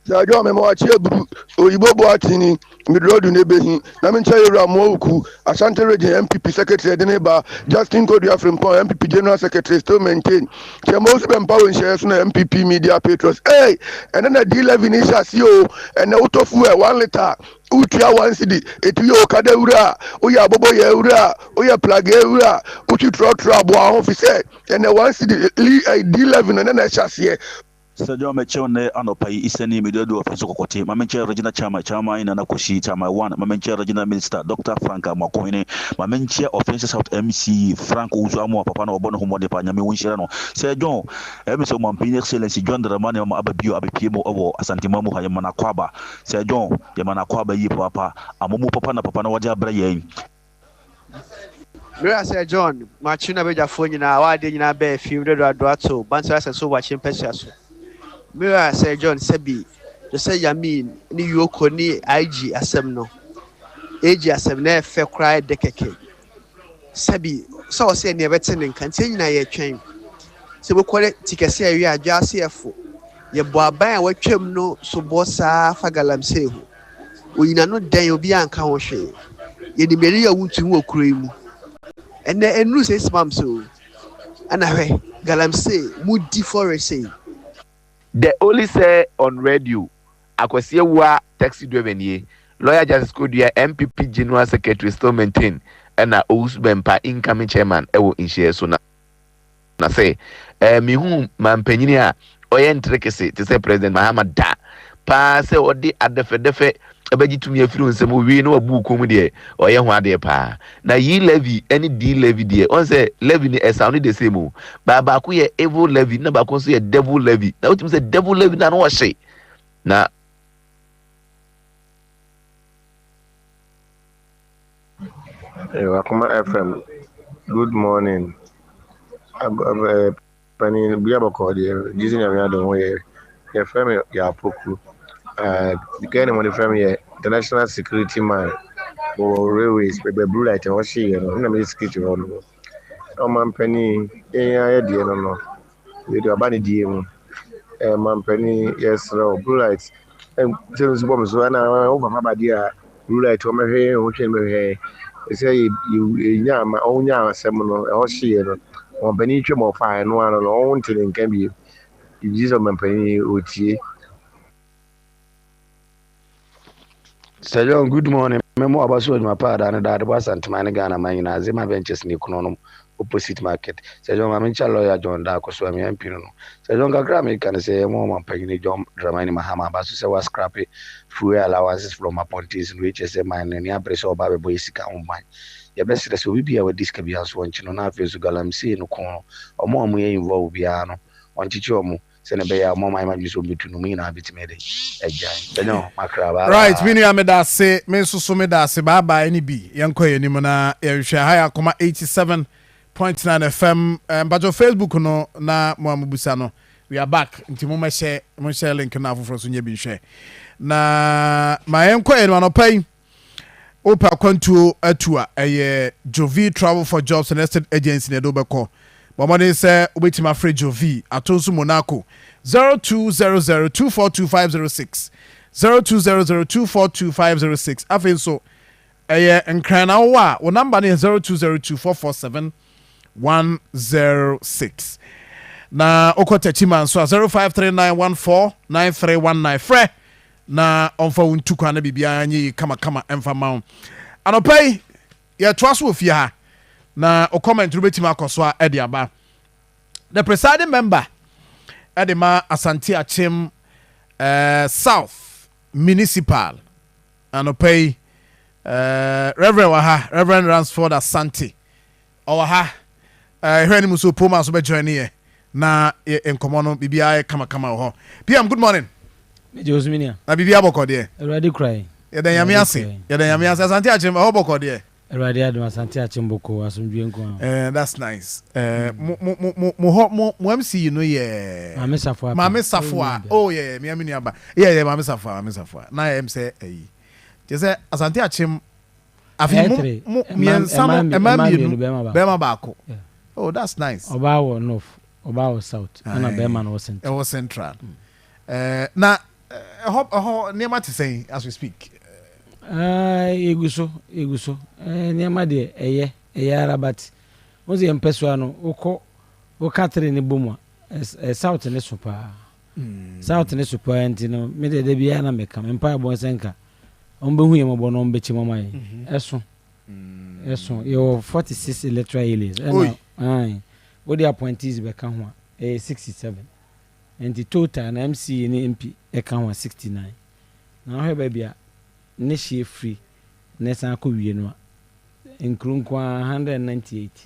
Sɛ adwo a mema wakye aburu, oyibo boatini, medrɔdu ne behi, na menkyɛ yɛwura Amoawuku, Ashanti Region NPP Secretary ɛde ne ba, Justin Kodua Frimpong, NPP General Secretary still maintain. Kyɛ mo nso bɛmpa wo nhyɛɛ so na NPP Media Patriots. Hey! Ɛnɛ na D-Levy ne hyɛ aseɛ o, ɛnɛ wotɔ fuel 1 litre wotua 1 cedi, ɛti woyɛ okada wura, woyɛ aboboyɛ wura, woyɛ plagɛ wura, wotwi trɔtrɔ aboa ho fi sɛ ɛnɛ 1 cedi D-Levy no ɛnɛ na ɛhyɛ aseɛ. Sir John mekyɛ wo nnɛ anɔpa yi Isani mede adu ɔfɛ so kɔkɔte ma menkyɛ Regina Chairman Chairman Nana Kwesi Chairman One ma menkyɛ Regina Minister Doctor Frank Amoakohene ma menkyɛ Ɔfense South MC Frank Owusu Amoah papa na ɔbɔ ne ho mmɔden paa Nyame wo nhyira no Sir John ɛyɛ me sɛ Ɔmanpanyin Excellency John Dramani Mahama aba bio abɛpie mu wɔ Asanteman mu ha yɛma no akwaaba Sir John yɛma no akwaaba yie papaapa Amomu papa na papa na wagye abrɛ yɛn. Mmerɛ a Sir John Makye na badwafoɔ nyinaa a adeɛ nyinaa bɛɛ fim dodo adoato Bantara sɛ so wakye mpasua so. Mmerɛ a Sir John sɛbi Joseph Yamin ne Yoko ne IG asɛm no, AG asɛm na ɛfɛ koraa ɛdɛ kɛkɛ. Sɛbi sɛ ɔsɛ ɛneɛ ɛbɛte ne nka nti yɛn nyinaa yɛtwɛn sɛ bɛkɔ ne ti kɛse a ɛwe adwa ase ɛfo. Yɛbɔ aban a watwam no soboɔ saa fa galamsey ho. Onyina no dɛn obiara nka ho hwee. Yɛnim yɛne yɛ wontumi wɔ kuro yi mu. Ɛnɛ ɛnuru six months o. Ɛna hwɛ galamsey mu di forest sei. The only sir on radio, Akwasi Awuah taxi driver nie, Lawyer Justice Kodua NPP General Secretary still maintain ɛna Owusu Bɛmpa incoming chairman ɛwɔ nhyiaɛ so na. Na sɛ eh, mehuu mampanyini a ɔyɛ nterekese te sɛ President Mahama da paa sɛ ɔde adɛfɛdɛfɛ bɛgye tumi afiri wo nsam owie na wabu wo kɔn mu deɛ ɔyɛ ho adeɛ paa. Na yi levy ne di levy deɛ ɔn sɛ levy no ɛsound the same o baa baako yɛ evil levy na baako nso yɛ devil levy na wotumi sɛ devil levy na ano ɔhye na Akoma FM, good morning. Panin bia bɔkɔɔ deɛ, gye sɛ nyame adom ho yɛ. Yɛfrɛ me Yapoku. Kɛ ne mode frɛ me yɛ International Security Man wɔ railways, baabi a blue light hɔ hyeeɛ no, ɛna meyɛ security hɔ no. Ɔmampanin, yɛn ara yɛ deɛ no no, wei deɛ ɔba ne die mu. Mampanin, yɛsrɛ wo, blue light sɛ nsu bɔ me so ɛna wo papa ba deɛ a blue light wɔn bɛhwɛ yɛn ho twɛn bɛhwɛ yɛn sɛ yɛnya ama ɔnya asɛm no ɛhɔ hyeeɛ no ɔmampanin twam ɔfa ɛno ano no ɔho nte ne nka bio gye sɛ ɔmampanin ɔtie. Sir John, good morning. Me mo aba so adwuma pa ada ne da de bɔ Asanteman ne Ghana man nyinaa Zema Ventures ne kunu nom. opposite market. Sir John ma menkyia lawyer John Darko so a me MP no no. Sir John kakra a meka ne sɛ yɛma ɔmanpanyin John Dramani Mahama aba so sɛ wa scrape fuel allowances from appointees no wei kyerɛ sɛ man no ani abere sɛ ɔba abɛbɔ yɛ sika ho ban. Yɛbɛsrɛ sɛ obi biara a wadi sika biara nso wɔnkye no na afei nso galamsey no ko no ɔmo a ɔmo yɛ involve biara no wɔnkyekye ɔmo. Sɛnea ɛbɛyɛ a wɔn a wɔayɛ wɔn adwene sɛ wɔbɛtu no, wɔn nyinaa bɛtumi ayɛ dɛn? Agyae. Bɛnyɛ hɔ, makra. Bye Right, me bye. nua meda ase, me nso so meda ase. Bye bye ne bi. Yɛnkɔ yɛn anim na yɛnhwɛ. Ha yɛ Akoma 87.9 FM. Eh, mpakyɛw Facebook no na mo a mobisa no, we are back. Nti mommɛhyɛ, monhyɛ link no na afoforɔ nso nyɛ bi nhwɛ. Na ma yɛnkɔ yɛn anim anɔpa yi. Wopɛ akwantuo atu a, ɛyɛ Jovi Travel for Jobs and Estate Agency na ɛde wo bɛkɔ. Bɔ mmɔden sɛ wobɛtumi afrɛ Jovi ato nso Monaco 0200 242506, 0200 242506. Afei nso ɛyɛ Nkran na wowɔ a, wo namba no yɛ 0202 447 106. Na wokɔ Techiman nso a, 0539149319 frɛ na ɔmfa wo ntu kwan na biribiara nyɛ yie kamakama mfa mma wo. Anɔpa yi, yɛtoa so wɔ fie ha, na wo comment no bɛtumi akɔ so a de aba. The presiding member de ma Asante Akyem eh, South Municipal anɔpa yi, eh, Reverend wɔ ha, Reverend Ransford Asante. Ɔwɔ ha. Ɛhwɛ anim nso Poma nso bɛ join yɛ na yɛ nkɔmɔ no biribiara yɛ kamakama wɔ hɔ. PM good morning. Megye wo so me nua. Na biribiara bɔkɔ deɛ. Awurade kura yɛn. Yɛda Nyame ase. Yɛda Nyame ase. Asante Akyem ɛhɔ bɔkɔ deɛ. Awurade adom Asante Akyem bɔkɔ asomdwoe nko ara. Eh, that's nice. Eh, mo mo mo mo mo hɔ mo mo MC yi no yɛ. Maame Safoa. Maame Safoa. Oh yeah, yeah, me me nua ba. Yeah, yeah, Maame Safoa, Maame Safoa. Na ɛm sɛ ɛyi. Kyerɛ sɛ Asante Akyem Afei mo mo mmiɛnsa no mmaa mmienu bɛrima baako. Oh that's nice. Ɔbaa wɔ north, ɔbaa wɔ south, ɛna bɛrima no wɔ central. Ɛwɔ central. Ɛɛ na ɛhɔ ɛhɔ nneɛma te sɛn as we speak? Ɛɛ egu so egu so ɛɛ nneɛma deɛ ɛyɛ ɛyɛ ara but wɔn sɛ yɛn mpɛsoa no wokɔ woka three ne bɔ mu a ɛɛ south ne so paa. South ne so paa nti no me deɛ da biara na meka me mpaebɔ sɛ nka wɔn bɛhu yɛn mmɔbɔ na wɔn bɛkyɛ mu ama yɛn. Ɛso ɛso yɛwɔ 46 electoral areas ɛna ae wode appointees bɛka ho a ɛyɛ 67 nti total na MCA ne MP ɛka ho a 69 na wohwɛ baabi a ne hyeɛ firi na ɛsan akɔ wie no a nkuro nko ara 198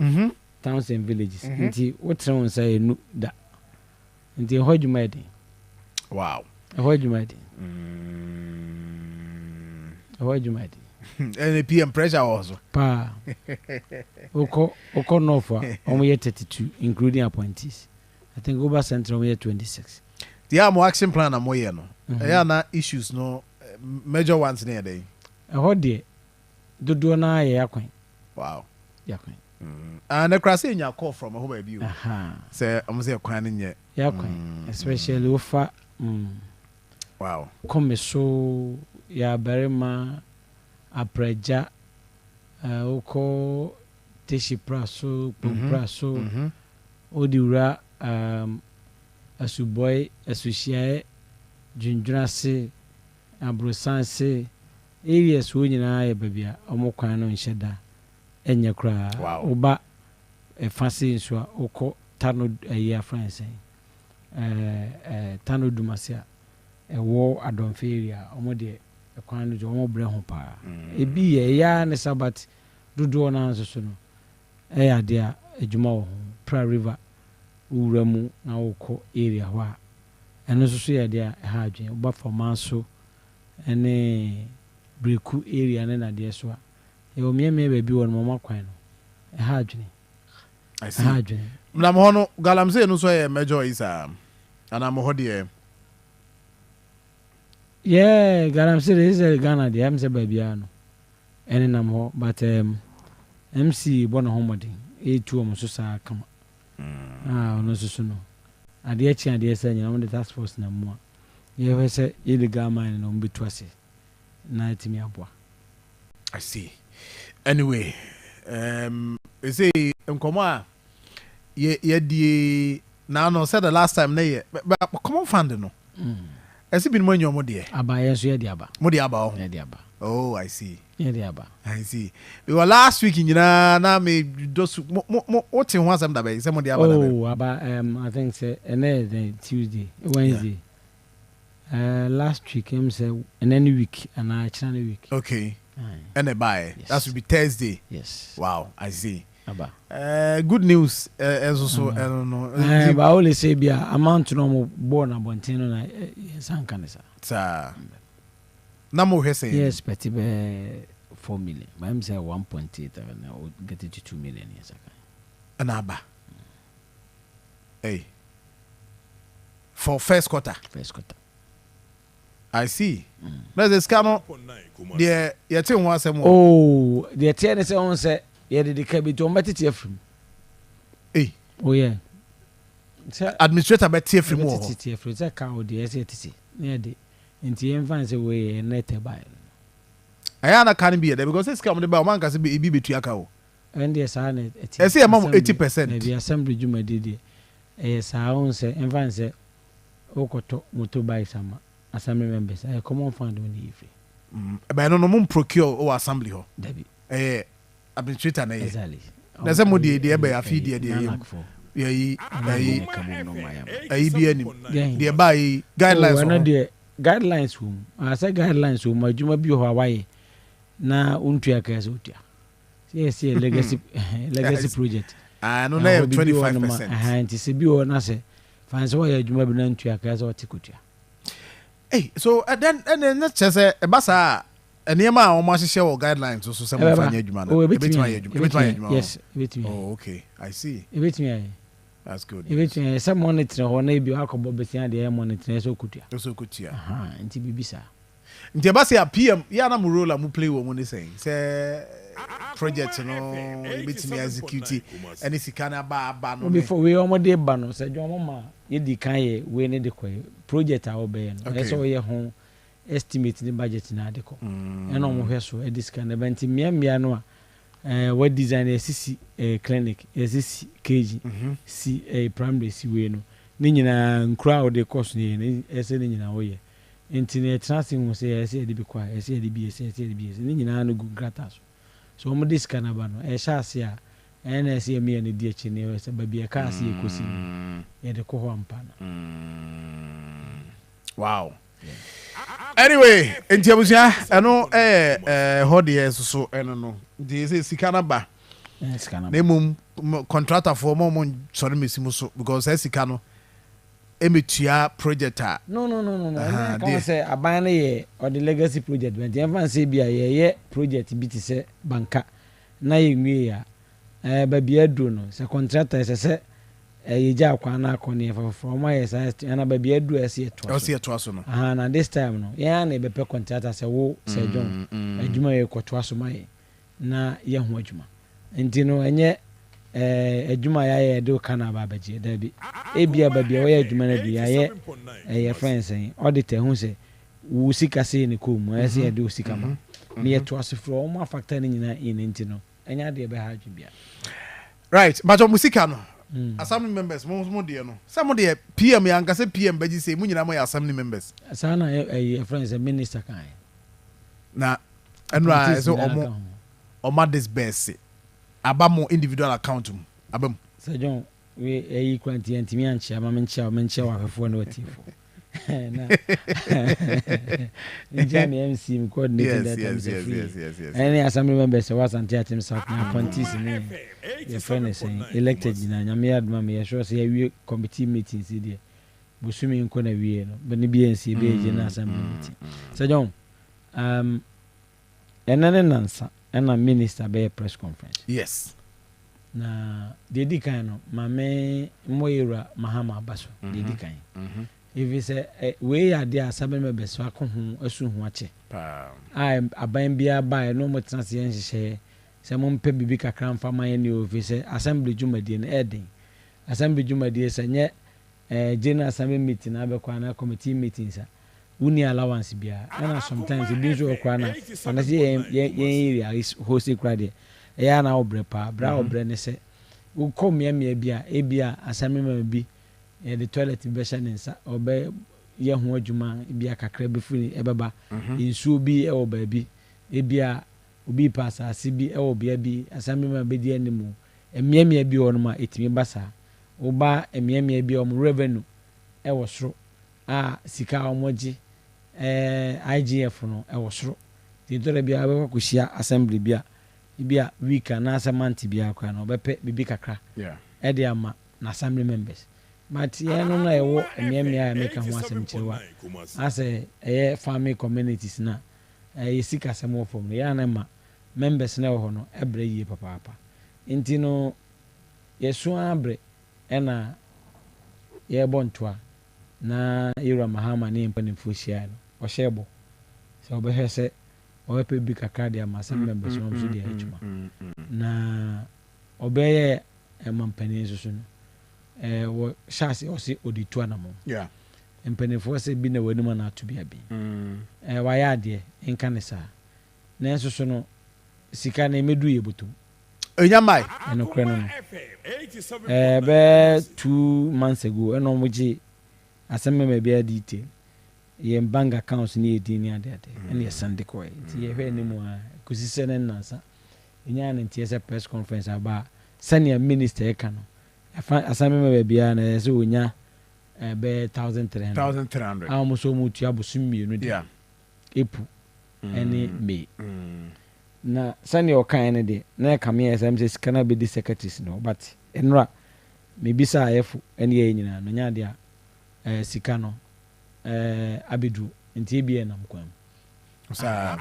towns and villages nti wotene wo nsa ɛnu da. Nti ɛhɔ adwuma yɛ den. Wow. Ɛhɔ adwuma yɛ den. Ɛhɔ adwuma yɛ den. Ɛnna PM pressure wɔ so. Paa. Wokɔ wokɔ north a wɔn yɛ 32 including appointees. I think woba central wɔn yɛ 26. Deɛ a mo action plan na mo yɛ no. Ɛyɛ ana issues no major ones ne yɛ dɛn? Ɛhɔ deɛ dodoɔ no ara yɛ akwan. Wow. Yɛ akwan. Ah, na kura sɛ nya call from ɛhɔ baabi o. Sɛ ɔmo sɛ kwan no nyɛ. Yɛ kwan, especially wofa mm. Wow. Kɔme so, yɛ abarima, apragya, wokɔ Teshi pra so, Kpong pra so, wode wura um, Asubɔe, Asuhyiaɛ, Dwendwenase, Abrosanse, areas hɔ nyinaa yɛ baabi a ɔmo kwan no nhyɛ da Ɛnyɛ koraa. Woba ɛfa sei nso a, wokɔ Tano ayi afrɛ no sɛn? Ɛɛ Tano Dumase a ɛwɔ Adɔmfɛ area a, wɔn deɛ ɛkwan no deɛ wɔn brɛ ho paa. Ebi yɛ, ɛyɛ ara ne sa but dodoɔ no ara nso so no, ɛyɛ adeɛ a adwuma wɔ ho. Pra River, wowura mu na wokɔ area hɔ a, ɛno nso so yɛ adeɛ a ɛha adwene. Woba Famaso ne Breku area ne nnadeɛ so a, Yɛwɔ mmeammea baabi wɔ no ma wɔn akwan no, ɛha adwene. I see. Ɛha adwene. Na mo hɔ no, galamsey no nso yɛ major yi saa? Anaa mo hɔ deɛ? Yeah, galamsey deɛ sɛ Ghana deɛ, ɛm sɛ baabiara no, ɛnenam hɔ. But um, MC bɔ ne ho mmɔden, ɛretu wɔn so saa kama. Ah, ɔno nso so no, adeɛ kye adeɛ sɛ nyina, wɔn de task force na mu a, yɛhwɛ sɛ illegal mining no wɔn bɛtu ase na atumi aboa. I see. Anyway, um, ɛsɛ nkɔmɔ a yɛdie na ano sɛ the last time na yɛ common fund no. Ɛse binom anya ɔmo deɛ. Aba yɛn nso yɛde aba. Mo de aba ɔho. Yɛde aba. Oh I see. Yɛde aba. I see. Because last week nyinaa na me dɔ su mo mo mo wote ho asɛm dabɛn sɛ mo de aba dabɛn. Oh aba um, I think sɛ ɛnɛ yɛ dɛn Tuesday Wednesday. Yeah. Uh, last week ɛm sɛ ɛnɛ ne week anaa ɛkyena ne week. Okay. Ɛna ɛbaeɛ. Yes. That should be Thursday. Yes. Wow, I see. Aba. Uh, good news ɛnso so ɛno no. Eh, ba o le sɛ bi a amount no ɔmo bɔɔ no abɔnten no na yɛn nsa nka ne saa. Saa. Na mo hwɛ sɛn? Yɛ expect bɛɛ 4 million, but ɛm sɛ 1.8 na o get it to 2 million yɛn nsa kan. Ɛna aba. Hey. For first quarter. First quarter. I see. Na sɛ sika no deɛ yɛte ho asɛm wɔ. Oh, deɛ teɛ ne sɛ ɔn sɛ yɛde de ka bi nti wɔn bɛtete afiri mu. Ei. Oh yeah. Sɛ administrator bɛte afiri mu wɔ hɔ. Bɛtete afiri sɛ ka o deɛ ɛsɛ yɛtete na yɛde nti yɛn fa sɛ wei yɛ ɛnɛ tɛ baeɛ no. Ɛyɛ ana ka no bi yɛ dɛ because sɛ sika wɔn de ba wɔn anka sɛ ebi betua ka o. Ɛn deɛ saa na ɛte. Ɛsɛ yɛ ma mo 80%. Dabi, assembly dwumadi deɛ ɛyɛ saa, ɔn sɛ ɛnfa nsɛ wokɔtɔ motor bikes ama assembly members, ɛyɛ common fund mu na ɛyi firi. Ɛbɛn no no mo procure wɔ assembly hɔ. Dabi. Ɛyɛ administrator na ɛyɛ. Exactly. Na sɛ mo deɛ deɛ ɛbɛyɛ afi deɛ deɛ yɛ yɛyi ɛyi ɛyi bi anim deɛ ba yi guidelines wɔ hɔ. Ɛno deɛ guidelines wɔ mu, asɛ guidelines wɔ mu, adwuma bi wɔ hɔ a wayɛ na wontua ka, ɛsɛ wotua. Sɛ yɛ sɛ yɛ legacy project. Ah, no na yɛ 25%. Nti sɛ bi wɔ na sɛ fan sɛ wɔyɛ adwuma bi na ntua ka, sɛ ɔte kotua. Hey, so then ɛnna ɛnna kyerɛ sɛ ɛba saa a, nneɛma a wɔn ahyehyɛ wɔ guidelines so sɛ mo fa nyɛ adwuma no, ebetumi ayɛ adwuma, ebetumi ayɛ adwuma. Yes, ebetumi ayɛ. Oh okay, I see. Ebetumi ayɛ. That's good. Ebetumi ayɛ sɛ monitor hɔ na ebi akɔbɔ besia deɛ ɛyɛ monitor, ɛsɛ okotua. Ɛsɛ okotua. Nti biribi saa. Nti ɛba sɛ a PM yɛ ana mo role a mo play wɔ mu ne sɛn, sɛ project no ebetumi execute ɛne sika no aba no ne. Before wei wɔn de ba no, sɛ dwom wɔn ma yɛdi kan yɛ wei ne de kɔ yɛ project a wɔbɛyɛ no, ɛsɛ sɛ ɔyɛ ho estimate ne budget na ade kɔ, ɛna wɔn hwɛ so ɛde sika no ɛbɛn. Nti mmeammea no a wɔ design, yɛsisi clinic, yɛsisi KG, si primary, si wei no ne nyinaa, nkura a wɔde kɔ so no yɛ ne ɛsɛ ne nyinaa wɔyɛ. Nti no yɛtena ase hu sɛ ɛsɛ yɛde bi kɔ a, ɛsɛ yɛde bi yɛ sɛ, ɛsɛ yɛde bi yɛ sɛ, ne nyinaa no gu nkrataa so. So wɔn de sika no aba no, ɛhyɛ ase a, ɛyɛ na ɛsɛ yɛn mmienu di akyi ne sɛ baabi ɛka ase yɛ kɔsi no, yɛde kɔ hɔ ampa no. Wow. Anyway, nti abusua, ɛno ɛyɛ ɛhɔ deɛ soso ɛno no nti sɛ sika no ba na mmom contractorfoɔ mo mo nsɔre mesi mo so because saa sika no ɛmɛtua project a. No, ɛno ka sɛ aban no yɛ ɔde legacy project bɛ, nti yɛmfa nsɛ bi a yɛyɛ project bi te sɛ banka na yɛnwie a, baabi aduro no sɛ contractor ɛsɛ sɛ yɛgya akwan no akɔ ne yɛfa foforɔ, ɔmo ayɛ saa ɛna baabi aduro a ɛsɛ yɛtoa so. Yɛtoa so no. Aha, na this time no yɛn a na yɛbɛpɛ contractor sɛ wo sɛ John adwuma yɛ kɔtoa so ma yɛ na yɛ ho adwuma. Nti no ɛnyɛ adwuma a yɛayɛ yɛde ka no aba abɛgye, daabi. Ebia baabi a wɔyɛ adwuma no adu yɛayɛ ɛyɛ frɛ nsɛn auditor hu sɛ wo sika sei ne kɔɔ mu, ɛyɛ sɛ yɛde wo sika ma na yɛtoa so firi wɔn afakta no nyinaa in. Nti no ɛnyɛ adeɛ bɛha adwene biara. Right, but mo sika no, assembly members mo deɛ no, sɛ mo deɛ PM yɛ ankasa, PM bɛgye sɛ mo nyinaa mo yɛ assembly members. Saa na ɛyɛ frɛ sɛ minister kan. Na ɛno a ɛsɛ ɔmo disburse aba mo individual account mu aba mu. Sɛ John we ɛyi kura nti yɛntumi ankyea ma menkyea wo, menkyea wahwɛfoɔ ne watiefoɔ na nkyea me MC, me coordinating director Mr. Free, ɛne assembly members ɛwɔ Asante Akyem South ne appointees ne yɛfrɛ ne sɛn elected nyinaa. Nyame yɛ adoma me yɛ sure sɛ yɛawie committee meetings yi deɛ, bosome nkɔ na wie no bɛne bi ɛnsi ɛbɛyɛ general assembly meeting. Sɛ John, ɛnɛ ne nansa ɛna minister bɛyɛ press conference. Na deɛ di kan no, maame mmɔ yɛwura Mahama aba so deɛ di kan, ɛfiri sɛ wei yɛ adeɛ a assembly members so ako ho asu ho akyɛ a aban biara baeɛ na ɔmo tena ase yɛ nhyehyɛeɛ sɛ mompɛ biribi kakra mfa ma yɛn ne o, ɛfiri sɛ assembly dwumadie no ɛɛden. Assembly dwumadie sɛ nyɛ general assembly meeting abɛkɔ anaa committee meetings a, wonni allowance biara. Ɛna sometimes ebi nso wɔ koraa na ɔno sɛ yɛn area hɔ se koraa deɛ, ɛyɛ a na wobrɛ paa. Brɛ a wobrɛ ne sɛ wokɔ mmeammea bi a, ebi a assembly member bi yɛde toilet bi bɛhyɛ ne nsa, ɔbɛ yɛ ho adwuma, ebia kakra bi firi ɛbɛba. Nsuo bi wɔ baabi, ebia obi repɛ asase bi wɔ bea bi, assemblyman bɛdi anim. Mmeammea bi wɔ hɔnom a ɛtumi ba saa. Woba mmeammea bi a wɔn revenue wɔ soro a sika a wɔgye, IGF no wɔ soro. Nti ɛtɔ da bi a wobɛkɔ akɔhyia assembly bi a, ebia week anaasɛ month biara koraa no ɔbɛpɛ biribi kakra de ama n'assembly members. But yɛnom na yɛwɔ mmeammea a meka ho asɛm kyerɛ wo a, asɛ ɛyɛ farming communities no a, yɛ sikasɛm wɔ fam no, yɛ a na ɛma members no a ɛwɔ hɔ no brɛ yie papaapa. Nti no yɛso ara brɛ na yɛrebɔ ntoa na Yɛwura Mahama ne yɛn mpanimfoɔ hyiaeɛ no, ɔhyɛɛ bɔ sɛ ɔbɛhwɛ sɛ ɔbɛpɛ biribi kakra de ama assembly members no nso de ayɛ adwuma. Na ɔbɛyɛɛ mampanin nso so no, wɔ hyɛ ase ɔse ɔde tu anamɔn. Mpanimfoɔ sɛ bi na w'anim ana ato bi abin. Wayɛ adeɛ, nka ne saa. Nanso so no, sika no ɛmɛduru yɛ bɔtɔ mu. Ɛnya mmae. Ɛnokorɛ no no, bɛyɛ 2 months ago ɛna wɔn gye asɛm mɛma biara detail, yɛn bank accounts ne yɛ din ne ade ade, ɛna yɛ send kɔɛ. Nti yɛhwɛ anim a kɔsi sɛ ne nnansa yɛnyaa ne nteɛ sɛ press conference aba a, sɛnea minister ɛka no, ɛfa asɛm mɛma baabiara na ɛyɛ sɛ wɔnya bɛyɛ 1300 1300 a wɔn nso wɔn tua bosom 2 de April ɛne May. Na sɛnea ɔkaeɛ no deɛ, na ɛkame ayɛ sɛ ɛm sɛ sika no abɛdi secretaries no hɔ, but nnora mebisaa ayɛfo ne yɛn nyinaa no, ɛnyɛ adeɛ a ɛɛ sika no ɛɛ abɛduru, nti ebia ɛnam kwan mu. Saa.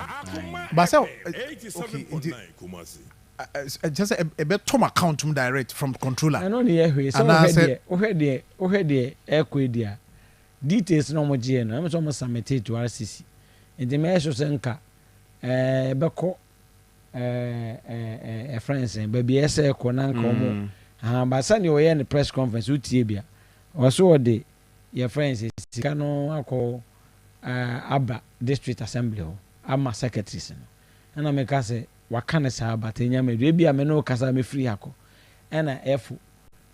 Ba sɛ okay, nti ɛkyɛ sɛ ɛbɛtɔ mo account mu direct from controller. Ɛno ne yɛ hwee sɛ wohwɛ deɛ wohwɛ deɛ wohwɛ deɛ ɛrekɔ yi deɛ a, details na wɔn gyeɛ no, ɛm sɛ wɔn submit to RCC, nti mɛyɛ sure sɛ nka ɛɛ ɛbɛkɔ ɛɛ ɛɛ ɛfrɛ no sɛn, baabi a ɛsɛ ɛkɔ na nka wɔn ahan ba sɛdeɛ ɔyɛ ne press conference wotie bi a, ɔso ɔde yɛfrɛ no sɛ sika no akɔ ɛɛ aba district assembly hɔ ama secretaries no, ɛna meka sɛ waka no saa but ɛnya mɛdu ebi a me ne wo kasa mɛfiri ha kɔ ɛna ɛfo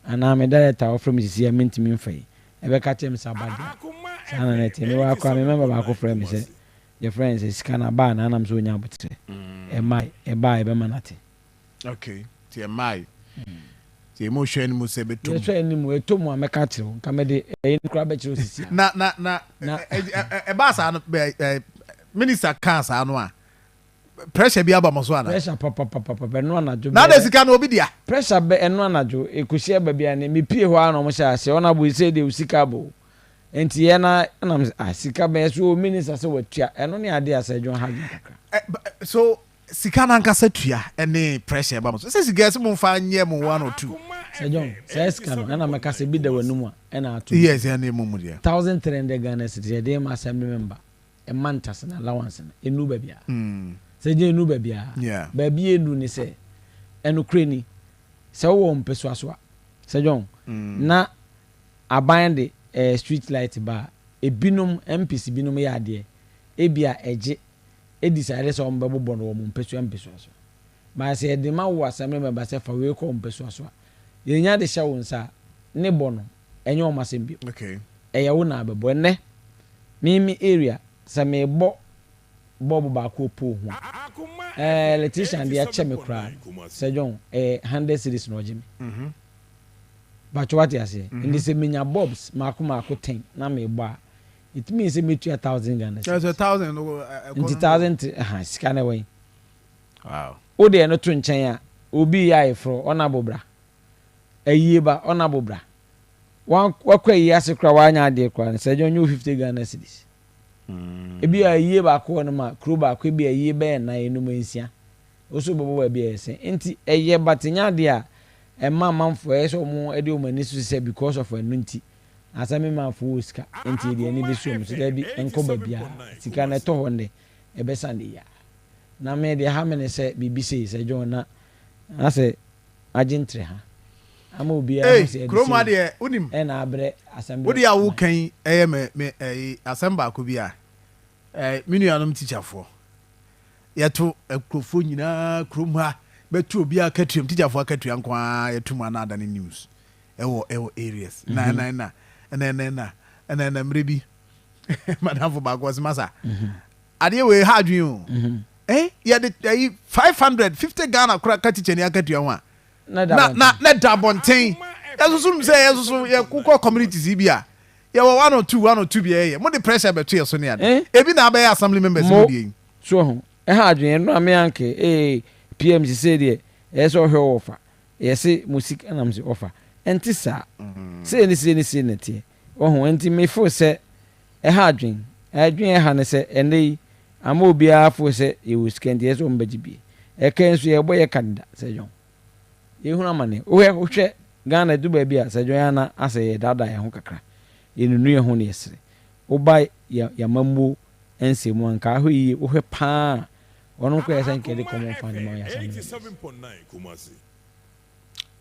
anaa me director a ɔfrɛ me sisi a mentumi mfa yi ɛbɛka kyerɛ me sɛ aba deɛ a, saa na na ɛteɛ. Mewɔ ha koraa me member baako frɛ me sɛ yɛfrɛ no sɛ sika no aba anaa nam sɛ ɔnya aboterɛ ɛmmae, ɛba a yɛbɛma no ate. Okay, nti ɛmmae. Nti mo hwɛ anim sɛ ɛbɛtɔ mu. Yɛhwɛ anim, ɛtɔ mu a mɛka akyerɛ wo, nka mede ɛyi no koraa bɛkyerɛ wo sisi a. Na na na ɛbaa saa no, minister kaa saa no a, pressure bi aba mo so ana? Pressure papapapapa ɛno anadwo Na adɛ sika no obi dea? Pressure bɛ ɛno anadwo ɛkɔsi aba bi a ne mepie hɔ ara na ɔmo hyɛ aseɛ ɔno abo sɛ deɛ wo sika aba o nti yɛ na ɛna me sɛ ah sika bɛn so o minister sɛ watua ɛno ne adeɛ a sɛ adwuma ha adwene kakra. Ɛ so sika no ankasa tua ɛne pressure ɛba mo so sɛ sika ɛsɛ mo nfa nyɛ mo one or two. Sir John saa sika no ɛna mɛka sɛ bi da w'anum a ɛna ato bi. Yes ɛne mo mu deɛ. 1300 Ghana cedis yɛde ma assembly member. Ɛma ntase no allowance no ɛnnuru baabiara. Sɛ gye ɛnnuru baabiara. Baabi a ɛnnuru ne sɛ, ɛnokorɛ ni, sɛ wowɔ mpɛsoa so a, Sir John, na aban de eh, street light ba a, ebinom, MPs binom yɛ adeɛ, ebia ɛgye, ɛdecide sɛ wɔbɛbobɔ no wɔ wɔn mpɛsoa mpɛsoa so. But sɛ yɛde ma wo assembly member sɛ fa wei kɔ wo mpɛsoa so a, yɛnya de hyɛ wo nsa a, ne bɔ no, ɛnyɛ wɔn asɛm bio. Ɛyɛ wo na abɛbɔ. Ɛnnɛ, me me area, sɛ merebɔ bulb baako wɔ pole ho a, ɛɛ electrician de akyɛ me koraa no, Sir John, ɛyɛ 100 cedis na ɔgye me. Mpakyɛ wate aseɛ? Nti sɛ menya bulbs maako maako 10 na merebɔ a, it means sɛ mɛtua 1,000 Ghana cedis. Nti thousand three, aha, sika no ɛwɔ he? Wo deɛ no to nkyɛn a, obi reyɛ ayeforɔ, ɔnabo bra. Ayie ba, ɔnabo bra. Wakɔ ayie ase koraa wanyɛ adeɛ koraa no, sɛ ɛnyɛ ɔnyɛ wo 50 Ghana cedis. Ebi a ayie baako wɔ no ma kuro baako ebi a ayie bɛyɛ nnan, enum, nsia. Wo nso wobɛbɔ baabi a ɛyɛ sɛn. Nti ɛyɛ but nyɛ adeɛ a ɛma amanfoɔ ɛyɛ sɛ wɔn de wɔn ani so sɛ because of ɛno nti asɛ me manfoɔ wɔ sika nti yɛde ani bɛsi wɔn so. Daabi, ɛnkɔ baabiara. Sika no ɛtɔ hɔ nnɛ, ɛbɛsa nnɛ yi ara. Na me deɛ ɛha me ne sɛ biribi sei, sɛ John na asɛ agye ntere ha ama obiara Ei hu sɛ yɛde kurom ha sei deɛ wonim ɛna abrɛ asɛm wo berɛ deɛ a man. woka yi ɛyɛ me me ɛyi asɛm baako bi a ɛɛ me nuanom tikyafoɔ yɛto nkurɔfoɔ nyinaa kurom ha bɛto obiara akatua mu tikyafoɔ akatua nko ara yɛto mu ana adane news ɛwɔ ɛwɔ areas na ɛna ɛna ɛna ɛna ɛna ɛna ɛna mmerɛ bi. Madamfo baako ɔse masa adeɛ wei ha adwene o. Eh yɛde ayi 550 Ghana kora ka teacher ni akatua ho a na na na da abɔnten. Yɛsoso sɛ yɛsoso yɛkokɔ communities yi bi a yɛwɔ 1 or 2, 1 or 2 bi a yɛyɛ mo de pressure bɛto yɛ so ne ade. Ebi na abɛyɛ assembly members mu deɛ yi. So ho ɛha adwene ɛno a me anke ee PM sise deɛ ɛyɛ sɛ ɔhwɛ wɔ fa yɛse mo sika nam sɛ ɔfa ɛnte saa sei ne sei ne sei na teɛ ɔho. Nti me feel sɛ ɛha adwene. Adwene ɛha ne sɛ ɛnɛ yi ama obiara feel sɛ yɛwɔ sika nti ɛyɛ sɛ ɔmo bɛgye bie. Ɛka nso yɛbɔ yɛ canada sɛ dwɔn yɛhunu amane. Wohwɛ Ghana du baabi a sɛ dwɔn yɛn ana asɛ yɛ daadaa yɛn ho kakra, yɛnunu yɛn ho ne yɛsere woba yɛ yɛamammuo nsɛm mu anka ahwɛ yie. Wohwɛ paa ɔno nkɔ yɛ sɛ nka yɛde common fund ma ɔyɛ assembly members.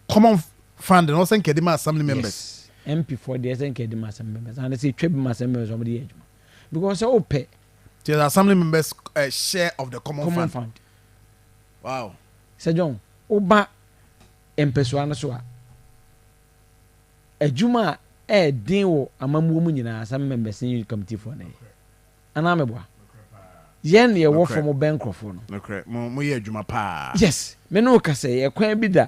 Common fund na ɔsɛ nka yɛde ma assembly members. Yes, MP foɔ deɛ sɛ nka yɛde ma assembly members and sɛ etwa bi ma assembly members, wɔn de yɛ adwuma because sɛ wopɛ. The assembly members share of the common, common fund. Fund. Wow. Sɛ John woba mpɛsoa no so a, adwuma a ɛɛden wɔ amammuo mu nyinaa, assembly members ne unit committee foɔ no yɛ anaa mɛboa yɛn na yɛwɔ fam bɛn nkurɔfoɔ no. Nokorɛ, mo yɛ adwuma paa. Yes, me ne wo kasa yi, ɛkwan bi da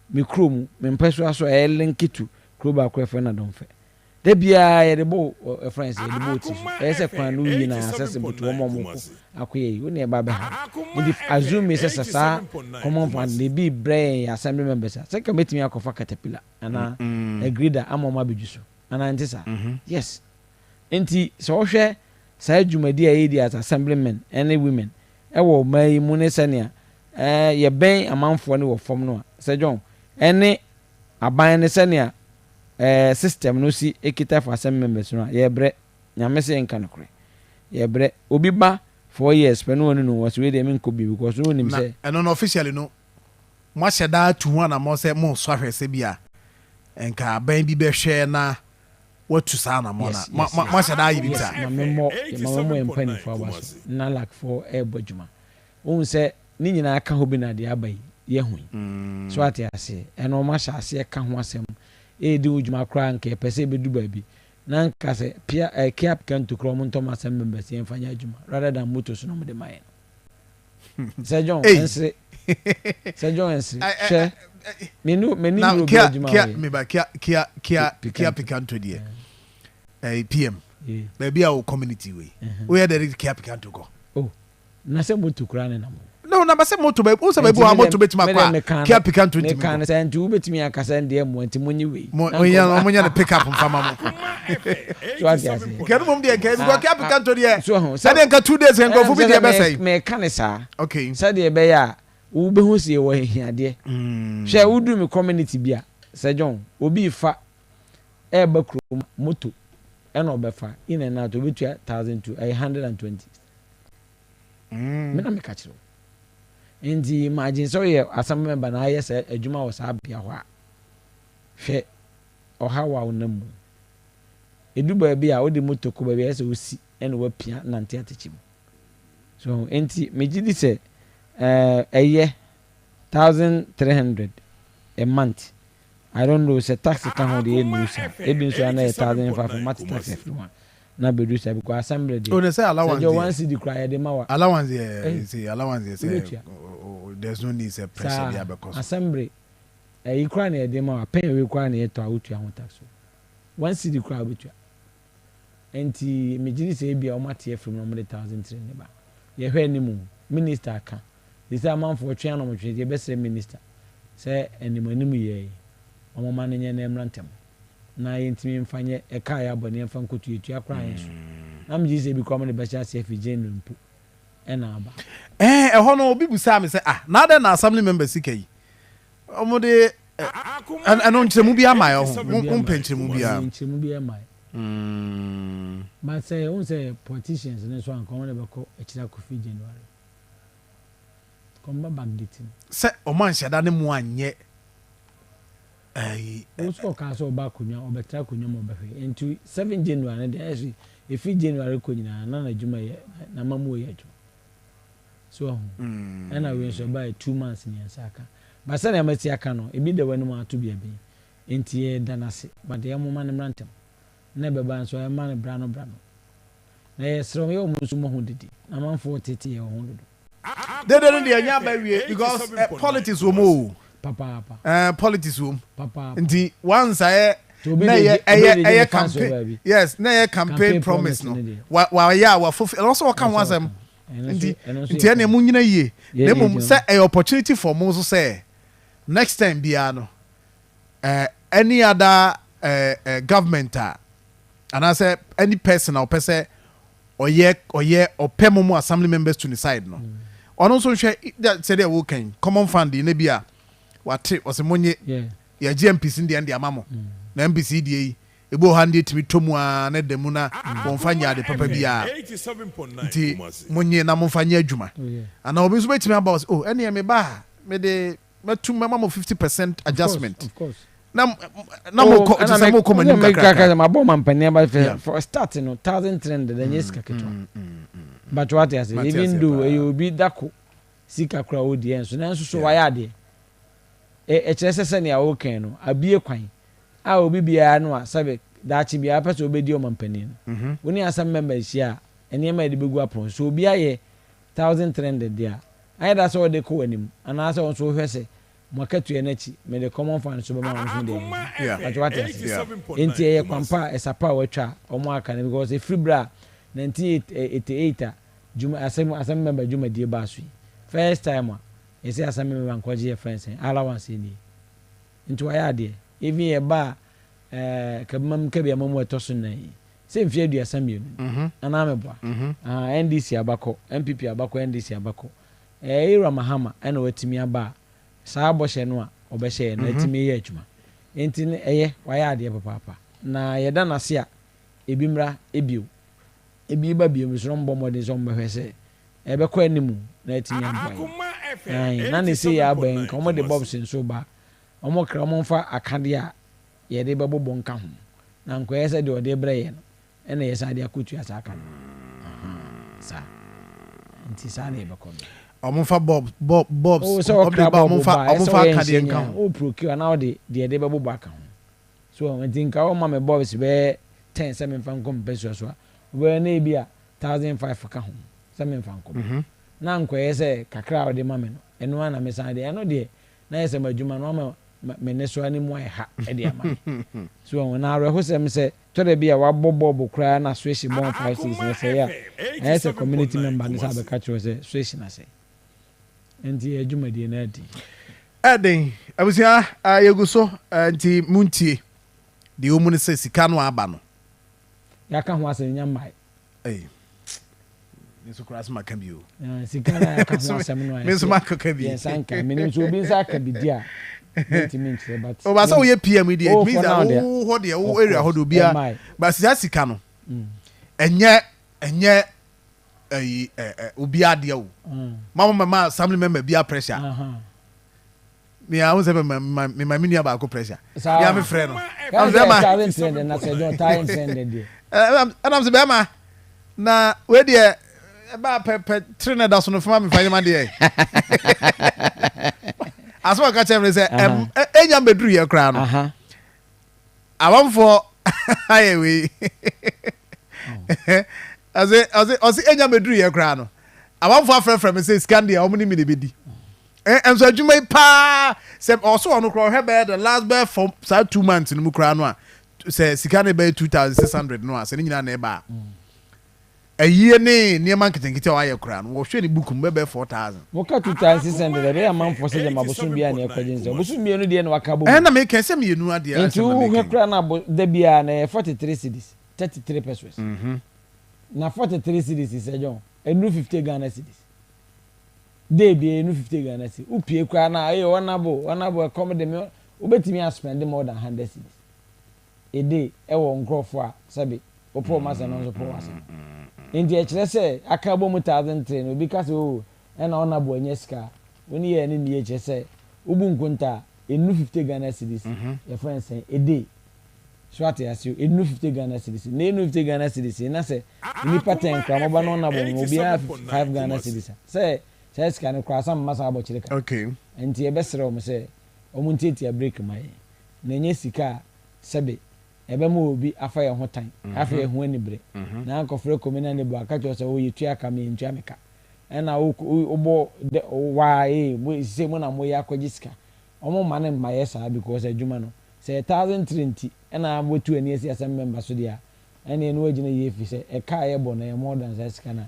me kurom, me mpɛsoa so a ɛyɛ link to kuro baako ɛfrɛ no Adomfɛ. Da biara yɛde bɔ ɛfrɛ sɛ yɛde bɔ ti so ɛyɛ sɛ kwan no yie na accessible to wɔn a wɔn kɔ akɔyɛ yi wo ne ɛba bɛha. Nti assume sɛ saa common fund de bi brɛ yɛn yɛ assembly members a, sɛ ka mɛtumi akɔfa caterpillar anaa grader ama wɔn abɛdwi so anaa nte saa. Yes, nti sɛ ɔhwɛ saa dwumadi a yɛdi as assemblymen ne women ɛwɔ ɔman yi mu ne sɛnea yɛbɛn amanfoɔ no wɔ fam no a, sɛ John ɛne aban ne sɛnea system no si ekita for assembly members no a, yɛbrɛ Nyame sɛ yɛnka nokorɛ, yɛbrɛ. Obi ba 4 years pɛ no, wɔne no wɔ sɛ wei deɛ menkɔ bi because no wonim Na sɛ ɛno no officially no, moahyɛ daa atu ho anammɔ sɛ mosɔ ahwɛ sɛ bi a nka aban bi bɛhwɛ na watu saa anammɔ na moahyɛ daa ayɛ bi saa? Ma memmɔ yɛn mpanimfoɔ aba so. NALAC foɔ ɛrebɔ adwuma. Wohu sɛ ne nyinaa ka ho bi na deɛ aba yi yɛhu yi so ate aseɛ. Ɛno ɔmo ahyɛ aseɛ ka ho asɛm ɛredi ho dwuma koraa. Nka yɛpɛ sɛ ɛbɛdu baabi na nka sɛ pia Kia Picanto koraa ɔmo ntɔ ma assembly members yɛmfa nyɛ adwuma rather than motos na ɔmo de ma yɛn no. Sɛ John ɛnsere, sɛ John ɛnsere hwɛ menu meni na mi obi Kia adwuma Kia a ɔyɛ. Meba Kia Picanto deɛ, PM baabi a wo community wei woyɛ dɛ Kia Picanto kɔ. Oh, na sɛ moto koraa ne nam hɔ. No, na bɛsɛ moto bɛ wo sɛ baabi wɔ ha moto bɛtumi akɔ a Kia Picanto ntumi meka no kɔ. sɛ nti wobɛtumi aka sɛ ndeɛ mmoa nti monye wei. Mo Na onyɛ nkɔba ɔmo nyɛ no pick up nfa ma mo. So ate ase. Nka no mom deɛ nka because Kia Picanto deɛ so ho sɛ ɛdeɛ nka 2 days nkurɔfo bi deɛ bɛsɛe. Meka ne saa sɛdeɛ ɛbɛyɛ a wobɛhu sɛ yɛwɔ ahiadeɛ. Hwɛ, wodu me community bi a, sɛ John obi fa ɛɛba kurom, moto ɛna ɔbɛfa in and out, obetua 1,200, ɛyɛ 120. Me na meka kyerɛ wo. Nti imagine sɛ woyɛ assembly member na ayɛ sɛ adwuma wɔ saa bea hɔ a, hwɛ ɔhaw a wonam mu. Edu baabi a wode moto kɔ baabi a ɛsɛ sɛ wosi ɛna wapia nante atakyi mu so. Nti megye di sɛ ɛyɛ 1,300 a month. I don't know sɛ tax ka ho deɛ, ɛnnuru saa. Ebi nso ana yɛ 1,500 mate tax afiri ho a na bɛduru saa because assembly deɛ O ne sɛ allowance sɛ gye deɛ. 1 cedi koraa yɛde ma wa. Allowance deɛ sɛ allowance deɛ sɛ wobɛtua. There's no need sɛ pressure Saa bi abɛkɔ so. Assembly ɛyi koraa na yɛde ma wa, pɛn wei koraa na yɛtɔ a wotua ho tax o, 1 cedi koraa wobɛtua. Nti megye di sɛ ebi a wɔn ate afiri mu na wɔde 1,300 ne ba. Yɛhwɛ anim, minister aka sɛ amanfoɔ twe anam twe. Yɛbɛsrɛ minister sɛ anim anim yɛ yi, wɔn ma no nyɛ na ɛmmra ntɛm na yɛntumi mfa nyɛ ɛka a yɛabɔ ne yɛmfa nkotu yɛtua koraa yɛn so na megye di sɛ ebi koraa wɔde bɛhyɛ ase afi January mpo ɛna aba. Ɛhɔ no obi busaa me sɛ, ah, na adɛn na assembly member sika yi ɔmo de ɛno nkyerɛmu bi ama yɛ ho? Mo mpɛ nkyerɛmu biara? Nkyerɛmu bi ama yɛ. But sɛ ohun sɛ politicians ne nso anka wɔn de bɛkɔ akyire akɔfi January kɔmba backdate no. Sɛ ɔmo anhyɛ da ne mo anyɛ ɛyi. Wɔn nso ɔkaa sɛ ɔba akonnwa, ɔbɛtena akonnwa mu, ɔbɛhwɛ. Nti 7 January no deɛ, ɛyɛ efi January kɔ nyinaa na n'adwuma yɛ n'amamuo yɛ adwuma so ɔho. Ɛna wei nso ɛbaa 2 months ne yɛn nsa aka, but sɛnea masi aka no, ebi da w'anim ato bi abɛn nti yɛda n'ase, but yɛn moma no mmra ntɛm na ɛbɛba nso ɛma no bra no bra no. Na yɛsrɛ wɔn yɛ wɔn nso mmɔ ho dede na amanfoɔ retete yɛn wɔ ho dodo. Dede no deɛ ɛnyɛ aba wie because eh, politics wɔ mu o. Papaapa. Eh, politics wɔ mu. Papaapa. Nti once ayɛ na ɛyɛ ɛyɛ ɛyɛ campaign yes na ɛyɛ campaign promise no wa wayɛ a wafofi ɛwɔ sɛ ɔka ho asɛm nti nti ɛnna mo nyina yie na mmom sɛ ɛyɛ opportunity for mo nso sɛ next time biara no eh, any other eh, eh, government a anaasɛ any person a ɔpɛ sɛ ɔyɛ ɔyɛ ɔpɛ mo mo assembly members to ne side no ɔno nso nhwɛ sɛdeɛ wokan common fund yi na bi a wate ɔsɛ monye yɛgye MPs no deɛ no de ama mo na MPs yi deɛ yi ebi wɔ hɔ a no deɛ tumi tɔ mu ara na da mu na wɔmfa nyɛ ade papa biara nti monye na momfa nyɛ adwuma anaa obi nso bɛtumi aba ɔsɛ oh ɛneɛ meba a mede mɛtum mɛma mo 50 percent adjustment na na mo kɔ te sɛ mo kɔ mo anim kakra. Mabɔ mampanin aba fɛ for start no 1300 ɛnyɛ sika ketewa but wate ase even though ɛyɛ obi dako sika koraa ɔdi ɛnso nanso so wayɛ adeɛ ɛkyerɛ sɛ sɛnea ɔrekɛn no abie kwan a obi biara no a sɛbe daakye biara pɛ sɛ ɔbɛdi ɔmampanin no wo ne asɛm mɛmba ahyia a nneɛma a yɛde bɛgu apono so obi ayɛ 1300 deɛ a ayɛ da sɛ ɔde kɔ w'anim anaasɛ wo nso wohwɛ sɛ mo akatua no akyi mede common fund nso bɛma wo nso mede ayɛ adwuma. But wate ase? Enti ɛyɛ kwan pa a ɛsa pa a wɔatwa a wɔn aka no because ɛfiri berɛ a 1988 a dwuma asɛm asɛm member dwumadie baa so yi first time a yɛsɛ asɛm member nkɔgye yɛ friends sɛn allowance nie nti wayɛ adeɛ even yɛba a ɛɛ kabimam kabiama mu ɛtɔ so nnan yi sɛ mfeɛ 32 ni anaa meboa ahaa NDC abakɔ NPP abakɔ NDC abakɔ ɛɛ Ira Mahama ɛna watumi aba a saa bɔhyɛ no a ɔbɛhyɛɛ no atumi yɛ adwuma nti no ɛyɛ wayɛ adeɛ papaapa na yɛda no ase a ebi mmra bio ebi ba bio nso na wɔbɔ mmɔden sɛ wɔbɛhwɛ sɛ ɛbɛkɔ anim na atumi aboa yɛn ae na ne sei aba yi nka wɔde bobs nso ba a wɔkra wɔmfa akadeɛ a yɛde bɛbobɔ nka ho na nkɔyɛ sɛ deɛ ɔde rebrɛ yɛn no ɛna yɛsan de akɔtua saa ka no. Ahaa, saa. Nti saa na yɛbɛkɔ no. Ɔmo nfa bulb bulb bulbs Oh, sɛ ɔmo ɔkra de ba ɔmo bulb nfa ba a, ɔmo ɛsɛ nfa ɔyɛ akadeɛ nhyɛ nka nyɛ ho. wo procure anaa ɔde deɛ yɛde bɛbobɔ aka ho. So wɔn nti nka wɔma me bulbs bɛyɛ ten sɛ memfa nkɔ mpasua so a, wobɛyɛ na ebi a 1005 ka ho sɛ memfa nkɔ. Na nkɔyɛ sɛ kakra a ɔde ma me no, ɛno ara na mesan de, ɛno deɛ na ayɛ sɛ m'adwuma no ama me nnesoa no mu ayɛ ha de ama me. So wahu? Na awerɛhosɛm sɛ, tɔ da bi a wɔabɔ bɔɔbo koraa na switch bɔn 5 cedis na ɛsɛe a, ayɛ sɛ community member no san bɛka kyerɛ wo sɛ switch no asɛe. Enti yɛn dwumadie no ɛden. Ɛden. Abusua, yɛgu so, nti montie. Deɛ ɛwɔ mu ne sɛ sika no aba no. Yɛaka ho asɛm, nya mmae. Ei, me nso koraa so maka bi o. Ah, sika na yɛaka ho asɛm no a Me nso makɔka bi. yɛn nsa nka. Menim sɛ obi nsa aka bi di a, mentumi nkyerɛ but. O ba sɛ woyɛ PM yi deɛ, Oh, it means for that now deɛ. wo hɔ deɛ, wo Of area hɔ course, deɛ obiara. ɛmmae. But saa sika no, ɛnyɛ ɛnyɛ ɛyi ɛ ɛ obiara deɛ o. Ma mo mɛma assembly member biara pressure. Aha. Me a, wohu sɛ mema mema mema me nua baako pressure. Saa. Me a mefrɛ no. Kan Ɛnam sɛ sɛ bɛrima. ɛtare ntrɛn dɛ na sɛ John tare ntrɛn dɛ deɛ. Ɛnam ɛnam sɛ bɛrima na wei deɛ ɛbaa pɛ pɛ tiri na ɛda so no fama mefa nyɛma deɛ. Asɛm a ɔka kyerɛ me ne sɛ ɛm ɛnya mbɛduru yɛ koraa no. Amanfoɔ ayɛ wei. Ɔse ɔse ɔse enya meduru yɛ koraa no. Amanfoɔ afrɛfrɛ me sɛ sika no deɛ wɔn ne me na ebedi. Nso adwuma yi paa sɛ ɔso ɔno koraa ɔhwɛ bɛyɛ the last bɛyɛ four saa 2 months no mu koraa no a sɛ sika no bɛyɛ 2600 no a sɛ ne nyinaa na ɛba a. Ayie ne nneɛma nketenkete a wayɛ koraa no, wɔhwɛ ne book mu bɛbɛyɛ 4000. Woka 2600 a, ɛbɛyɛ amanfoɔ sɛ gyama bosom biara na ɛkɔgye nsɛm. Bosom mmienu deɛ na waka abɔ mu. Ɛɛ na meka sɛ mmienu adeɛ Nti asɛm na wohwɛ meka yi. koraa na bo da biara na ɛyɛ 43 cedis, 33 pesewas. Na 43 cedis sɛ John, ɛnnuru 50 Ghana cedis. Day biara ɛnnuru 50 Ghana cedis. Wopue koraa na ee honourable, honourable ɛkɔm de me, wobɛtumi a spend more than 100 cedis a day ɛwɔ nkorɔfoɔ a sɛbe wopɛ wɔn asɛm na wɔn nso pɛ w'asɛm. Nti ɛkyerɛ sɛ aka abɔ mu 1003 no obi ka sɛ oh ɛna honourable anya sika a, wo ne yɛ ne nni kyerɛ sɛ wobu nkonta a ɛnnuru 50 Ghana cedis, yɛfrɛ no sɛn, a day. So ate aseɛ o, ɛnnuru 50 Ghana cedis. Na ɛnnuru 50 Ghana cedis yi na sɛ nnipa 10 koraa moba na honourable ma obiara 5 Ghana cedis a, sɛ saa sika no koraa san mma saa abɔkyere ka. Nti yɛbɛsrɛ wɔn sɛ wɔn ntiatia break ma yɛn. Na ɛnyɛ sika a sɛbe. Ɛbɛma obi afa yɛn ho tan, afa yɛn ho anibere. Na akɔfrɛ Komina Nebo aka kyerɛ wo sɛ, 'O, yɛtua ka, me yɛntua me ka. Ɛna wo wobɔ dɛ waa ee, mo sesei mo na moyɛ akɔgye sika. Wɔn mma no mma yɛ saa because adwuma no, sɛ yɛ 1003 nti ɛna abɛtu ani asi asɛm member so deɛ a, Ɛnneɛ na wagyina yie firi sɛ ɛka a yɛbɔ no ɛyɛ more than saa sika no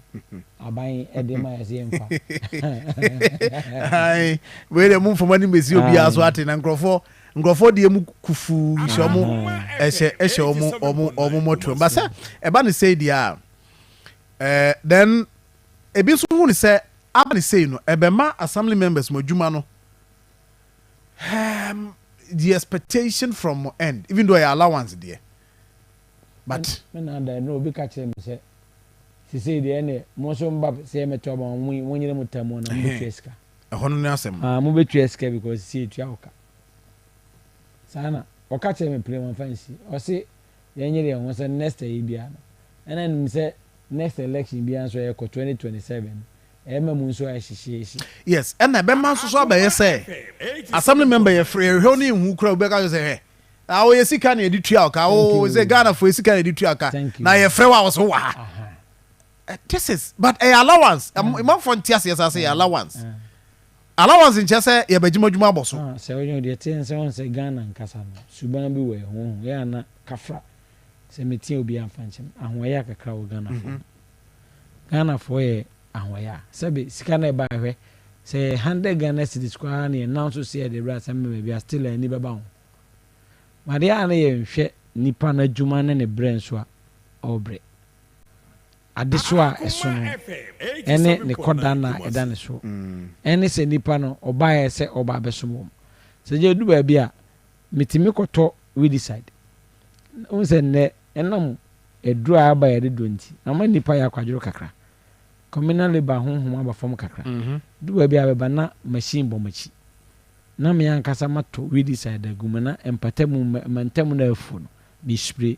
a aban de ma yɛ sɛ yɛmfa. Ae, wei deɛ momfa mo ani mmɛsi obiara so ate na nkurɔfoɔ nkurɔfoɔ deɛ mu kufuu hyɛ ɔmo ɛhyɛ ɛhyɛ ɔmo ɔmo ɔmo mmɔtoam ba sɛ ɛba ne sei deɛ a ɛɛ then ebi nso hu ne sɛ aba ne sei no ɛbɛma assembly members mo adwuma no um, the expectation from mo end even though ɛyɛ allowance deɛ but. Me na da no obi ka kyerɛ me sɛ sesei deɛ ɛneɛ mo nso mba sɛ yɛmɛto aba ma mo mo nyere mo ta mu na mo bɛtua sika. Ɛhɔ no ne asɛm no. Ah mo bɛtua sika because sesei yɛtua wo ka. Saa na ɔka kyerɛ me plen wamfa ansi. Ɔse yɛnyere yɛn ho sɛ next ayi biara no ɛna nim sɛ next election biara nso ɛkɔ 2027 no ɛma mu nso ayɛ hyehyeehye. Yes ɛna ɛbɛma nso so abɛyɛ sɛ assembly member yɛfrɛ yɛhwɛ wo ne yɛnhu koraa obi bɛka kyerɛ sɛ hwɛ Ah wo yɛ sika na yɛde tua wo ka wo sɛ Ghana fo yɛ sika na yɛde tua ka na yɛfrɛ wo a wɔsɛ wɔ ha eh, this is but ɛyɛ allowance imanfoɔ nte aseɛ saa sɛ yɛ allowance allowance nkyɛ sɛ yɛbɛgye mo adwuma abɔ so. Ah, sɛ wodwen deɛ teɛ nsɛ wɔn sɛ Ghana nkasa no suban bi wɔ ɛho ho yɛ ana kafra sɛ metia obi amfa nkyɛm ahoɔyɛ kakra wɔ Ghana foɔ mhm. Ghana foɔ yɛ ahoɔyɛ a sɛbe sika na ɛba ɛhwɛ sɛ 100 Ghana cedis koraa na yɛnam so sɛ yɛde brɛ asɛm baabi a still ani bɛba ho Adeɛ a na yɛnhwɛ nipa no adwuma ne ne brɛ nso a ɔrebrɛ. Adesoa a ɛso no ɛne ne kɔda nna a ɛda ne soɔ. Ɛne sɛ nipa no ɔbaeɛ sɛ ɔreba abɛsom wɔn. Sɛ gya ɛdu baabi a metumi kɔtɔ weedicide. Wohu sɛ nnɛ ɛnam aduro a aba yɛde dɔ nti ama nipa yɛ akwadworɔ kakra. Communal labour honhom aba fam kakra. Ɛdu baabi a bɛba na machine bɔ m'akyi. Na me ankasa matɔ weedicide agu mu na mpatamu mantam no afu no, me spray.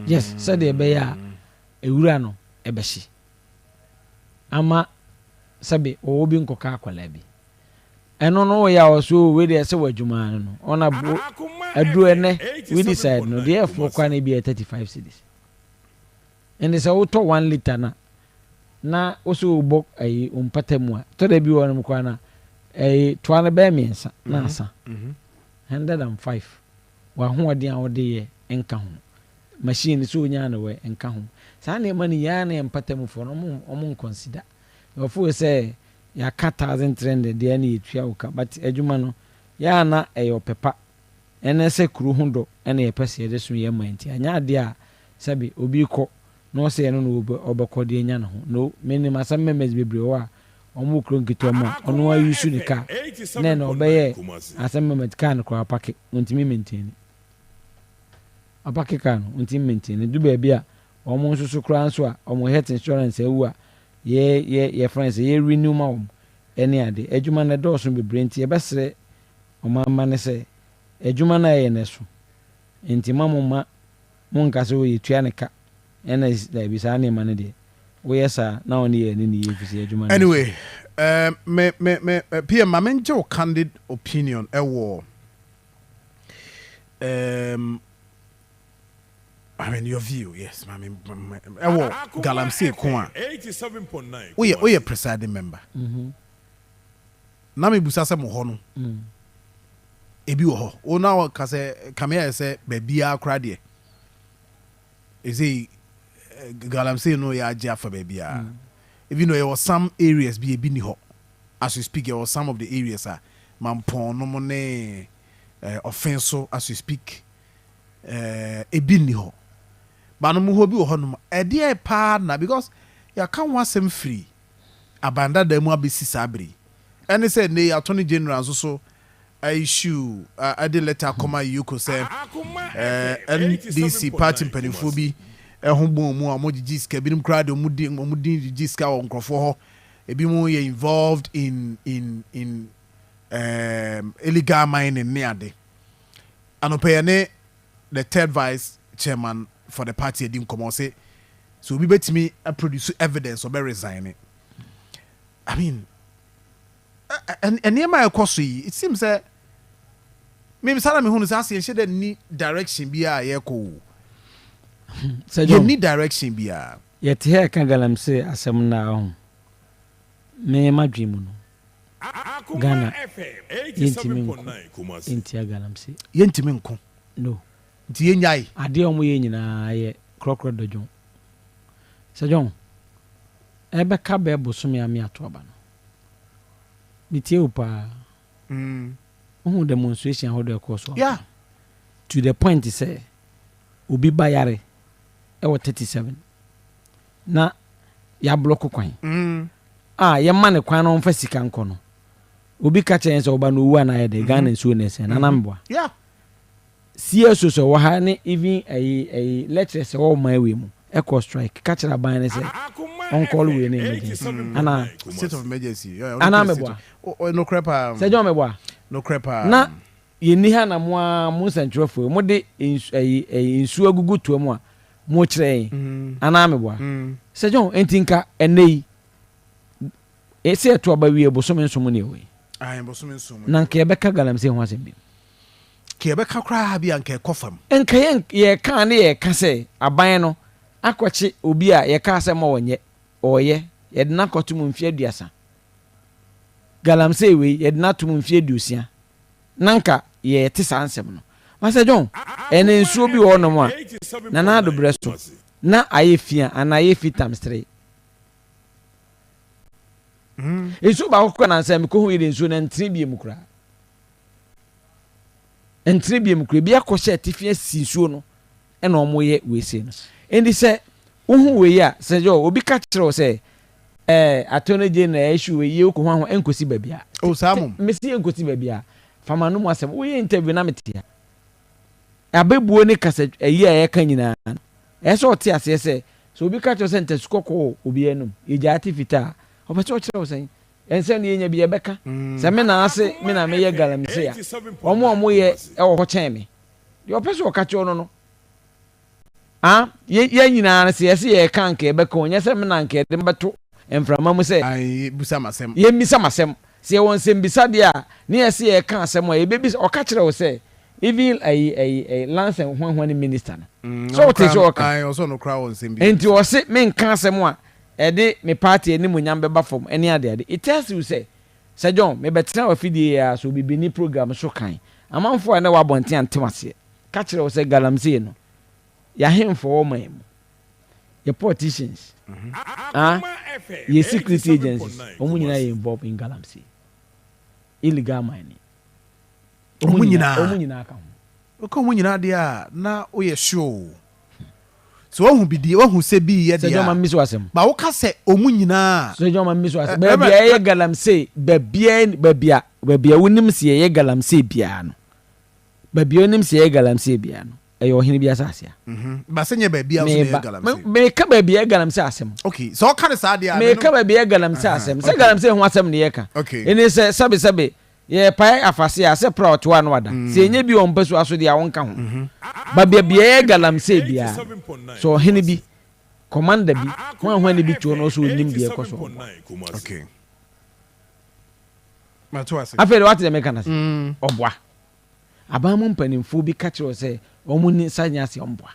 Yes, sɛdeɛ ɛbɛyɛ a ewura no ɛbɛhye ama sɛbe ɔwɔ bi nkɔka akwadaa bi. Ɛno no woyɛ a ɔso o wei deɛ ɛsɛ wɔ adwuma no no ɔna bo aduro ɛnɛ weedicide no deɛ ɛfoɔ koraa na ebi yɛ 35 cedis. Ɛnde sɛ wotɔ one litre no a, na wo sɛ wobɔ ɛyi wo mpata mu a, tɔ da bi wɔ nom koraa na ɛyi toa no bɛyɛ mmiɛnsa na mhm. asa. 105 mhm. w'ahoɔden a wode yɛ nka ho. Machine sɛ onyaa no wɛ nka ho. Saa nneɛma no nyinaa na yɛ mpata mufoɔ no ɔmo ɔmo nkɔnsida. Wɔfo sɛ yɛaka 1300 deɛ na yɛtua wo ka but adwuma no yɛ a na ɛyɛ ɔpɛ pa. Ɛne sɛ kuro ho dɔ na yɛpɛ sɛ yɛde som yɛn man nti, anyɛ adeɛ a sɛbe obi rekɔ na ɔsɛ ɛno na ɔbɛkɔ de anya ne ho. No, menim asɛm members bebree wɔ hɔ a wɔn wɔ kuro nketewa mu a ɔno ara use ne car na ɛna ɔbɛyɛ asɛm members car no koraa ɔpake, ɔntumi maintain. Ɔpake car no, ɔntumi maintain. Du baabi a wɔn nso so koraa nso a wɔn health insurance awu a yɛ yɛ yɛfrɛ no sɛ yɛ renew ma wɔn ɛne ade. Adwuma no ɛdɔɔso bebree nti yɛbɛsrɛ Ɔman mma ne sɛ, adwuma no a ɛyɛ no ɛso, enti mma mo mma monnka sɛ, 'O yɛtua no ka, ɛna esi, daabi, saa nneɛma no deɛ, woyɛ saa a, na wo ne yɛn ani nni yie, ɛfiri sɛ adwuma no ɛso. Anyway, eh, me, me, me, PM, ma mengye wo candid opinion ɛwɔ, um, I mean your view, yes, ma me, ɛwɔ galamsey ko a, woyɛ, woyɛ presiding member. Mm -hmm. Na me busa sɛ mo hɔ no ebi wɔ hɔ? Wo na wo ka sɛ kame ayɛ sɛ baabiara koraa deɛ ɛsei galamsey no yɛ agye afa baabiara even though yɛwɔ some areas bi ebi ni hɔ as we speak yɛwɔ some of the areas a mampɔn nom ne ɔfen so as we speak ebi ni hɔ ba no mo hɔ bi wɔ hɔ nom ɛdeɛ paa na because yɛaka ho asɛm firi aban dada mu abɛsi saa bere yi. Ɛne sɛ nnɛ yi Attorney General nso so issue de letter akɔma EOCO sɛ NDC party mpanimfoɔ bi ho bɔn mu a wɔgyegye sika, ebinom koraa de wɔn din wɔn din gyegye sika wɔ nkurɔfoɔ hɔ, ebinom yɛ involved in in in um, illegal mining ne ade. Anɔpa yi yɛne the third vice chairman for the party adi nkɔmmɔ, ɔse sɛ obi bɛtumi a produce evidence ɔbɛ resign. I mean, nneɛma a ɛkɔ so yi, it seems sɛ Me saa na mehu no sɛ ase yɛnhyɛ da nni direction biara a yɛrekɔ o. Sir John, Yɛnni direction biara. Yɛte ha reka galamsey asɛm no a ɔho, me m'adwene mu no, Ghana yɛntumi nko ntia galamsey. Yɛntumi nko? No. Nti yɛnnyae? Adeɛ a wɔyɛ nyinaa yɛ korɔkorɔ dɔdwon. Sir John, ɛbɛka bɛɛ bosome a me ato aba no, metie wo paa. Wohu demonstration ahodoɔ a ɛkɔɔ so Yeah. To the point sɛ obi ba yare wɔ 37 na yɛablɔko kwan a yɛma no kwan na ɔmfa sika nkɔ no, obi ka kyerɛ yɛn sɛ ɔba no owu anaa ayɛ dɛ, Ghana nsuo na ɛsɛn no, anaa meboa? Yeah. CSOs a ɛwɔ ha ne even ɛyi ɛyi lecturers a ɛwɔ ɔman wei mu ɛkɔ strike ka kyerɛ aban no sɛ ɔnkɔl wei no emergency anaa State of emergency. Yeah, anaa meboa? Nokorɛ paa. Sɛ John meboa? Nokorɛ paa. Na yɛnni ha na mo ara mo nsɛntwerɛfoɔ yi mode nsu ɛyi ɛyi nsuo agugu toa mu a mokyerɛ yɛn anaa meboa? Sɛ John enti nka ɛnnɛ yi Ese ɛto aba wie bosome nson mu ne ɛwɔ yi. Ae, bosome nson mu. Na nka yɛbɛka galamsey ho asɛm bio. Nka yɛbɛka koraa bi a nka ɛkɔ fam. Nka yɛn yɛka a ne yɛka sɛ aban no akɔkye obi a yɛkaa sɛ mma ɔnyɛ, ɔɔyɛ, yɛde no akɔto mu mfeɛ aduasa. Galamsey wei yɛde no ato mu mfeɛ aduosia. Na nka yɛɛte saa nsɛm no. Pastor John, ɛnɛ nsuo bi wɔ hɔnom a Nana Addo berɛ so na ayɛ fi a anaa ayɛ fi times three. Nsuo baako koraa nansa mekɔhu yi de nsuo no ɛntene bie mu koraa. Ɛntene bie mu koraa. Ebi akɔhyɛ atifi asi nsuo no ɛna wɔn yɛ wei sei no. Nti sɛ wohu wei a sɛ yɛ obi ka kyerɛ wo sɛ ɛɛ attorney general issue wei yɛ wokɔ ho aho ɛnkosi baabi a. O saa mom. Mesi ɛnkosi baabi a. Fama no mu asɛm woyɛ interview na mete ha. Abɛbuo ne kasa ayi a yɛka nyinaa no, ɛyɛ sɛ ɔte aseɛ sɛ, sɛ obi ka kyerɛ wo sɛ ntasu kɔkɔɔ wɔ obi anom, yɛgyaa te fitaa a, ɔpɛ sɛ ɔkyerɛ wo sɛn? Ɛnsɛ no yɛnya bi yɛbɛka. Sɛ me na ase me na meyɛ galamsey a, wɔn a wɔyɛ wɔ hɔ kyɛn me. Deɛ ɔpɛ sɛ ɔka kyerɛ wo no no, Ah, yɛ, yɛn nyinaa no, sɛ yɛse yɛreka a, anka yɛbɛka o, nyɛ sɛ me na anka yɛde me bɛto mframa mu sɛ. Ae, yɛbisa m'asɛm. Yɛmmisa m'asɛm. Sɛ yɛwɔ nsɛmbisa deɛ a, ne yɛse yɛreka asɛm a, yɛbɛbisa, ɔka kyerɛ wo sɛ, even ayi, ayi, ayi, Lands and hwan hwan minister no, sɛ wote sɛ ɔka? Ae, ɔse ɔno koraa wɔ nsɛm bi Enti ɔse menka asɛm a ɛde me party animuonyam bɛba fam ne adeade. It tells you sɛ, Sir John, mebɛtena w'afidie yi ara so, obibini program so kan, amanfoɔ a na ɛwɔ abɔnten ante m'aseɛ. Ka kyerɛ wo sɛ galamsey no yɛahenfo wɔ man mu, yɛ politicians, ah, yɛ security agencies, wɔn nyinaa yɛ involved in galamsey, illegal mining. Wɔn nyinaa, wɔn nyinaa ka ho. Woka wɔn nyinaa deɛ a na woyɛ sure o. Sɛ wahu bi deɛ, wahu sɛ bi yɛ deɛ a. Sɛ John ma mmiso asɛm. Ba woka sɛ wɔn nyinaa. Sɛ John ma mmiso asɛm. Baabi a yɛyɛ galamsey, baabi a baabi a baabi a wonim sɛ yɛyɛ galamsey biara no. Baabi a onim sɛ yɛyɛ galamsey biara no, ɛyɛ ɔhene bi asase a. Ba sɛ nyɛ baabi a nso na yɛyɛ galamsey. Meka baabi a yɛyɛ galamsey asɛm. Okay, sɛ ɔka no saa deɛ a. Meka baabi a yɛyɛ galamsey asɛm. Sɛ galamsey ho asɛm na yɛka. Okay. Ɛne sɛ sɛbesɛbe yɛrepae afase a, sɛ pra ɔtoa ano ada. Sɛ yɛnyɛ bi wɔ mpasua so deɛ a, wonka ho. Ba baabi a yɛyɛ galamsey biara no, sɛ ɔhene bi, commander bi, hwanhwani bi te hɔ na ɔsɛ ɔnim deɛ ɛrekɔ so a, ɔboa. Okay. Afei de wate deɛ meka no ase? Ɔboa. Aban mu mpanimfoɔ bi ka kyerɛ wo sɛ wɔn ni nsa nyɛ ase ɔmboa.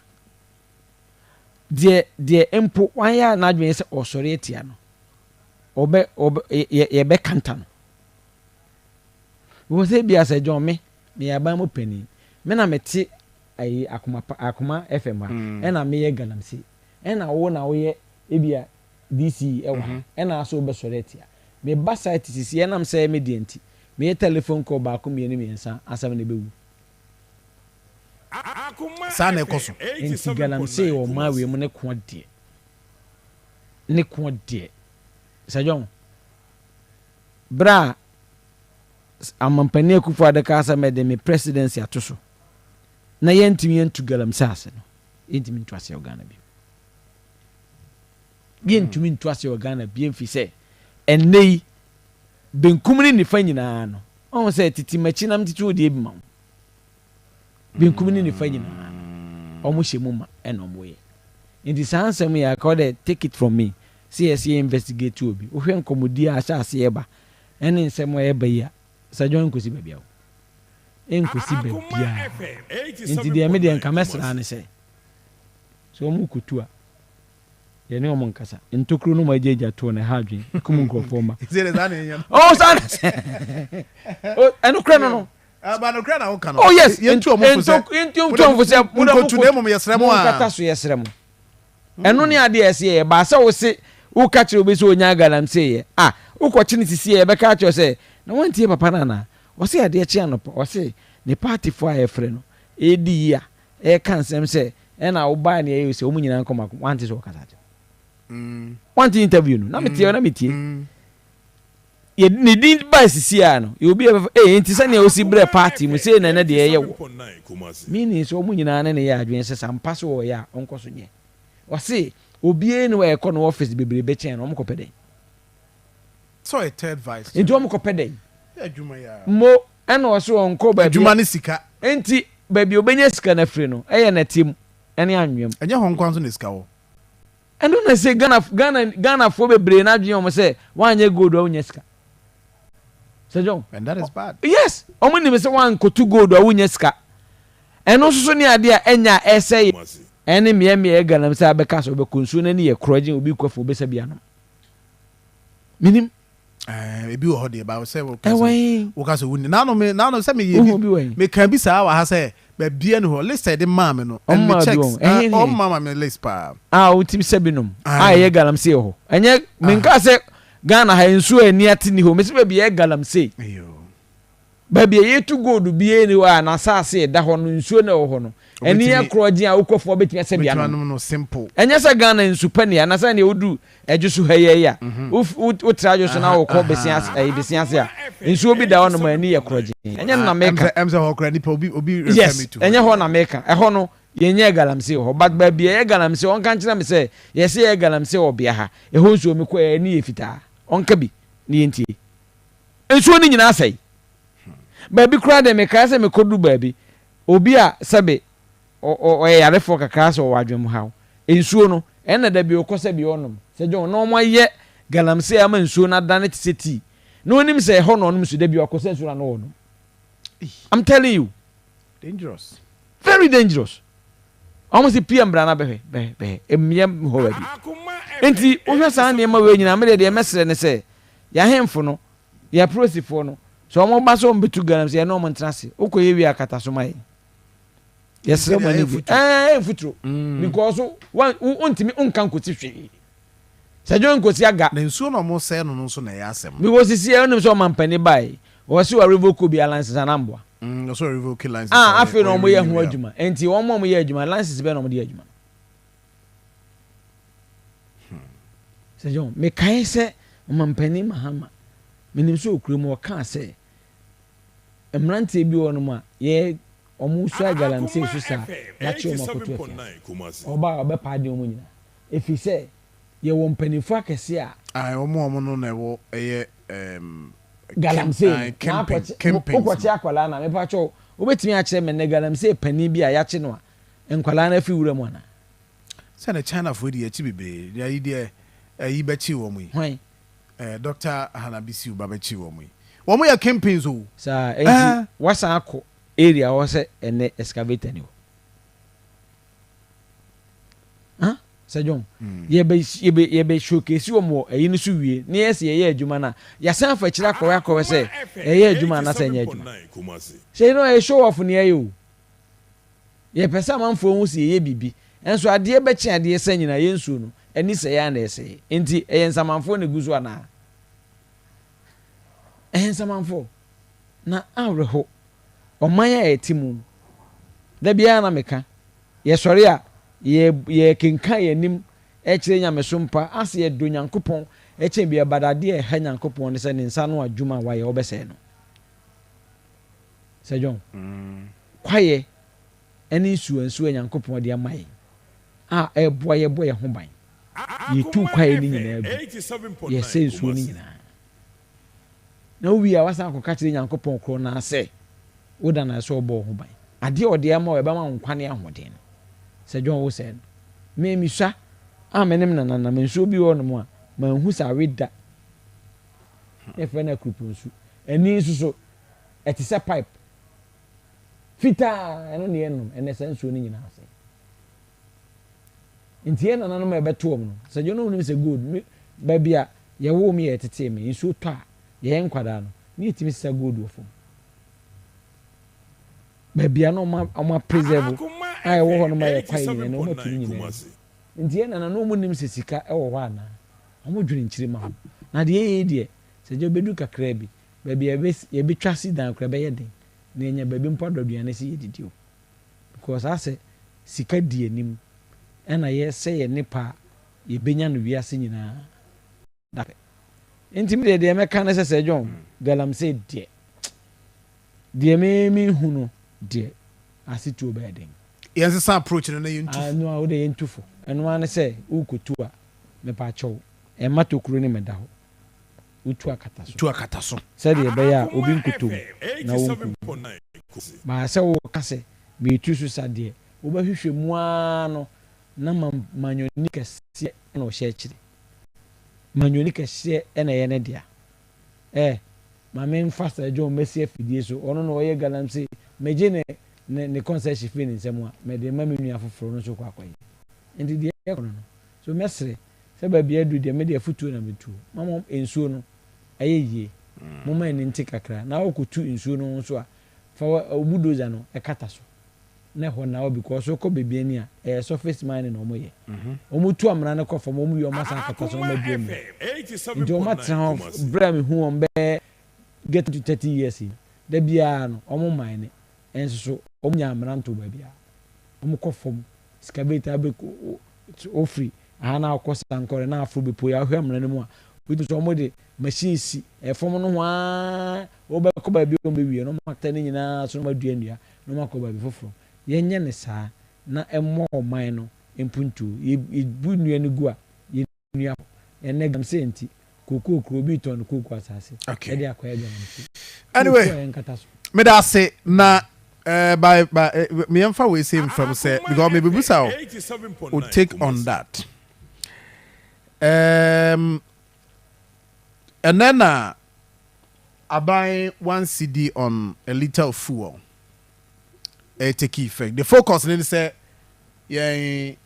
Deɛ deɛ mpo wanyɛ n'adwene sɛ ɔsɔre atia no, ɔbɛ ɔbɛ yɛ yɛbɛkanta no. Because ebia sɛ John me meyɛ aban mu panin, me na mete ayi akoma pa akoma FM ha, ɛna meyɛ galamsey, ɛna wo na woyɛ ebia DC wɔ ha ɛna ase wobɛsɔre atia me ba site sisi ɛnam sɛ ɛyɛ me deɛ nti meyɛ telephone call baako mmienu mmiɛnsa asɛm no bɛwu. Saa na ɛkɔ so. Nti galamsey wɔ ɔman wei mu ne koɔ deɛ ne koɔ deɛ Sir John berɛ a Amanpanin Akufo Addo kaa sɛ mɛde me presidency ato so na yɛntumi antu galamsey ase no yɛntumi ntu aseɛ wɔ Ghana bio. Yɛntumi ntu aseɛ wɔ Ghana bio mfiri sɛ ɛnnɛ yi benkum ne nifa nyinaa no ɔhu sɛ tete makyi nam tete odeɛ bi ma wo benkum ne nifa nyinaa no wɔn hyɛ mu ma ɛna wɔn yɛ nti saa nsɛm yɛ akɔ dɛ take it from me sɛ yɛsɛ yɛ investigate obi wohwɛ nkɔmmɔdi a ahyɛ aseɛ ba ɛne nsɛm a ɛba yi a sɛ John nkosi baabi a wo. Ɛnkɔsi baabiara. Nti deɛ me deɛ nka mɛsrɛ ara ne sɛ, sɛ wɔrekɔtu a, yɛne wɔn nkasa. Ntokuro no wɔn agyaagya toɔ no ɛha adwene, ɛkum nkurɔfoɔ mma. Oh, saa na sɛ. Ɛno korɛ no no. Ba nokorɛ na woka no. Oh yes. Yɛntu wɔn fo sɛ. Yɛntu wɔn fo sɛ. Monkɔtu na mmom yɛsrɛ mo a. Monkata so yɛsrɛ mo. Ɛno ne adeɛ a ɛsɛ yɛyɛ. Baa sɛ wo se woka kyerɛ obi sɛ ɔnyaa galamsey yɛ a, wokɔkye no sisi a yɛbɛka akyerɛ wo sɛ na woantie papa no anaa? Ɔse adeɛ kye anɔpa ɔse ne partyfoɔ a yɛfrɛ no ɛredi yi a ɛreka nsɛm sɛ ɛna wobaeɛ na yɛyɛ sɛ wɔn nyinaa nkɔ mako wante sɛ ɔkasa kyerɛ wante interview no na metie na metie yɛ ne din bae sisi a no yɛ obi a bɛfa ee nti sɛnea osi brɛ party mu sei na ɛnɛ deɛ ɛyɛ wɔ meaning sɛ wɔn nyinaa ne ne yɛ adwene sɛ sampa so ɔyɛ a ɔnkɔ so nyɛ ɔse obiara ni hɔ a ɛkɔ no office bebree bɛkyɛn no wɔn kɔpɛ dɛn Sɛ ɔyɛ third vice. Nti wɔn kɔpɛ dɛn? Yɛ adwuma yi ara. Mo ɛna ɔse ɔnkɔ baabi. Adwuma ne sika. Nti baabi a ɔbɛnya sika no afiri no ɛyɛ nɛteɛ mu ɛne anwea mu. Ɛnyɛ hɔ nkoa nso na sika wɔ. Ɛno na ɛsɛ Ghana Ghana Ghanafoɔ bebree no adwene wɔn sɛ woanyɛ gold a wonnya sika. Sir John. And that is bad. Yes, wɔn nim sɛ woankɔtu gold a wonnya sika. Ɛno nso so ne adeɛ a ɛnyɛ a ɛsɛ yɛ. Ɛne mmeammea galamsey a bɛka sɛ wɔbɛkɔ nsuo no ani yɛ korɔgyen obi kɔ afuo bɛsa bi anom. Menim. Ɛɛ ebi wɔ hɔ deɛ ba sɛ woka sɛ woka sɛ wonni naano me naano sɛ meyɛ bi meka bi saa wɔ ha sɛ baabi ɛni hɔ list a yɛde maa me no and me checks ɔmma ma me list paa. A wotumi sɛ binom a ɛyɛ galamsey wɔ hɔ ɛnyɛ menka sɛ Ghana ha nsuo a ani ate ni hɔ mesi baabi ɛyɛ galamsey. Baabi a yɛtu gold biara nni hɔ a n'asase a ɛda hɔ no, nsuo no a ɛwɔ hɔ no, ani yɛ korɔgyenn a wokɔ fam a wobɛtumi asɛ bi anom. Ɛnyɛ sɛ Ghana nsu pa ni anaasɛ ɛnneɛ woduru Adwo so ha yi a, wotra Adwo so na wokɔ Bese ase a, nsuo bi da hɔnom a ani yɛ korɔgyenn. Ɛnyɛ no na meka. Yes, ɛnyɛ hɔ na meka. Ɛhɔ no, yɛnyɛɛ galamsey wɔ hɔ. But baabi a ɛyɛ galamsey, ɔnka nkyerɛ me sɛ, yɛse yɛyɛ galamsey wɔ bea ha, ɛhɔ nsuo mekɔɛ ani yɛ fitaa. Ɔnka bi na yɛntie. Nsuo no nyinaa asɛe. Baabi koraa deɛ mekae sɛ mekɔduru baabi, obi a sɛbe ɔyɛ yarefoɔ kakra sɛ ɔwɔ adwenemhaw, nsuo no, ɛnna da bi ɔkɔ sɛbe ɔnom, sɛ John, na wɔayɛ galamsey ama nsuo no adane te sɛ tii, na ɔnim sɛ ɛhɔ na ɔnom nsuo, da bi ɔkɔ sɛ nsuo no ano ɔnom. I'm telling you. Dangerous. Very dangerous. Wɔn si PM bra na bɛhwɛ, bɛhwɛ, bɛhwɛ, mmea hɔ baabi. Nti wohwɛ saa nneɛma wei nyinaa, me deɛ deɛ mɛsrɛ ne sɛ, Yɛn ahemfo no, yɛn apolisifoɔ no, sɛ wɔn ba sɛ wɔn bɛtu galamsey, yɛne wɔn ntena ase. Wokɔ yɛ wie a, kata so ma yɛn. Yɛsrɛ mo ani gye. Ɛɛ mfuturo. Mm. Because wɔn wontumi nka nkosi hwee. Sɛ dwo nkosi aga. Na nsuo na wɔn sɛɛ no no nso na ɛyɛ asɛm. Because sisi yɛ onim sɛ ɔmampanin bae, wɔsi wɔ revoke obi license anamboa. Mm, ɔsɛ revoke license. Ah, afei na wɔn yɛ ho adwuma. Nti wɔn a wɔn yɛ adwuma license bɛn na wɔn de yɛ adwuma. Sir John, mekae sɛ Ɔmampanin Mahama, menim sɛ ɔkura mu, ɔkaa sɛ mmeranteɛ bi wɔ hɔnom a yɛ wɔn sua galamsey so saa, yɛakye wɔn akɔto afiase. Ɔba a ɔbɛpaa de wɔn nyinaa. Ɛfiri sɛ yɛwɔ mpanimfoɔ akɛseɛ a. Ae, wɔn a wɔn no na ɛwɔ ɛyɛ ɛɛm. Galamsey no, na akɔkye, wokɔkye akwadaa no a, mepa kyɛw, wobɛtumi akyerɛ me nnɛ galamsey panin bi a yɛakye no a, nkwadaa no afiri wura mu anaa? Sɛ na China foɔ di akyi bebree deɛ ayi deɛ ayi bɛkye wɔn yi. Hwan? Eh, Doctor Hannah Bisiw ba bɛkye wɔn yi. Wɔn yɛ kingpins o. Saa, enti wasan akɔ area hɔ sɛ ɛnɛ excavator ni hɔ. Huh? Sir John, yɛbɛ, yɛbɛ, yɛbɛ showcase wɔn wɔ ɛyi no so wie, na yɛsɛ yɛyɛ adwuma no a, yɛasan afa akyire akɔhwɛ akɔhwɛ sɛ ɛyɛ adwuma anaasɛ ɛnyɛ adwuma. Sɛ you know, ɛyɛ show off ni ɛyɛ o. Yɛpɛ sɛ amanfoɔ hu sɛ yɛyɛ biribi, nso adeɛ bɛkye adeɛ sa nyinaa yɛn nsuo no, ani sɛe ara na ɛsɛe. Enti ɛyɛ nsamanfoɔ na ɛgu so anaa? Ɛyɛ nsamanfoɔ. Na awerɛho, ɔman a yɛte mu, da biara na meka, yɛsɔre a, yɛ, yɛkenkan yɛn anim kyerɛ nyamesom pa, ase yɛdɔ Nyankopɔn kyɛn biara, but adeɛ a ɛha Nyankopɔn ne sɛ ne nsa ano adwuma a wayɛ, wobɛsɛe no. Sir John, kwaeɛ ne nsuwansuwa a Nyankopɔn de ama yɛn a ɛboa yɛ bɔ yɛn ho ban. Yɛtu kwaeɛ no nyinaa gu, yɛsɛe nsuo no nyinaa. Na wowie a woasan akɔka kyerɛ Nyankopɔn korɔ no ara sɛ woda no ase sɛ ɔbɔ wo ho ban. Adeɛ a ɔde ama wo a ɛbɛma wo nkwa ne ahoɔden no, Sir John wosɛe no. Me mesua a me ne me nana nam nsuo bi wɔ hɔnom a manhu sɛ awe da. Yɛfrɛ no akuruponsu. Ani nso so, ɛte sɛ pipe. Fitaa, ɛno na yɛnom. Ɛnnɛ saa nsuo no nyinaa asɛe. Nti yɛn nananom a ɛbɛto wɔn no, sɛ dwo no wonim sɛ gold, me, baabi a yɛwoo me yɛ yɛtetee me, nsuo tɔ a, yɛyɛ nkwadaa no, ne yɛtumi sesa gold wɔ fam. Baabi a na wɔn wɔn apreserve a ɛwɔ hɔ nom a yɛ kwae nyinaa no, wɔn atu ne nyinaa agu. Nti yɛn nananom wɔn nim sɛ sika wɔ hɔ anaa? Wɔn dwene nkyirimma ho. Na deɛ yɛyɛ yi deɛ, sɛ gya bɛduru kakraa bi, baabi a yɛbɛtwa si dan koraa ɛbɛyɛ den na yɛanya baabi mpo adɔ aduane sɛ yɛdidi o. Because asɛ sika di anim ɛna yɛsɛ yɛn nnepa a yɛbɛnya no wiase nyinaa da pɛ. Nti me deɛ deɛ mɛka ne sɛ Sir John, galamsey deɛ, deɛ me mehu no deɛ asetuo bɛyɛ den. Yɛnsesa approach no na yɛntu fo. Ɛno a wode yɛntu fo. Ɛno ara ne sɛ worekɔtu a, mepakyɛw, mma tokuro no mmɛda hɔ. Wotu akata so. Tu akata so. Sɛdeɛ ɛbɛyɛ a obi nkɔtɔ mu na wɔnku wo. Baa sɛ woka sɛ meretu so sa deɛ, wobɛhwehwɛ mu ara no na manyɔni kɛseɛ na ɔhyɛ akyire. Manyɔni kɛseɛ na ɛyɛ ne dea. Ɛ, ma memfa Sir John mmɛsi afidie so, ɔno na ɔyɛ galamsey, megye ne, ne, ne concession firi ne nsam a, mede rema me nua foforɔ, ɔno nso kɔ akɔyɛ. Enti deɛ ɛrekɔ no no, so mɛsrɛ sɛ baabi aduru deɛ, mede afotuo na metuo. Mama nsuo no ɛyɛ yie, momma ani nte kakra, na wokɔtu nsuo no ho nso a, fa wo bulldozer no kata so. Na ɛhɔ na hɔ because wokɔ baabi ani a ɛyɛ surface mining na wɔyɛ. Wɔtu amena no kɔ fam, wɔwie a wɔasan akata so na wɔadua mu. Nti wɔatena hɔ berɛ a mehu wɔn bɛyɛ getting to 30 years yi, da biara no wɔn mine nso so wɔnya amena ntoo baabiara. Wɔkɔ fam, excavator abɛ wofiri aha na akɔ Sankore na aforo bepɔ yi a wohwɛ amena no mu a wotumi sɛ wɔde machine si ɛfam no ho ara wobɛkɔ baabi a wɔbɛwie no wɔakata ne nyinaa so na wɔadua nnua na wɔakɔ baabi foforɔ. Yɛnyɛ no saa na ɛmmoa ɔman no mpuntuo. Yɛbu nnua no gu a, yɛnnua hɔ. Ɛnnɛ galamsey nti, kookoo kuro, obi retɔn ne kookoo asase de akɔyɛ galamsey. Anyway, Kookoo a yɛnkata so. Meda ase na eh, by, by, eh, meyɛmfa wei sei mfam sɛ because mebebusa wo wo take on that. Um, ɛnɛ na Aban one cedi on a litre of fuel ɛretake effect. The focus no ne sɛ yɛn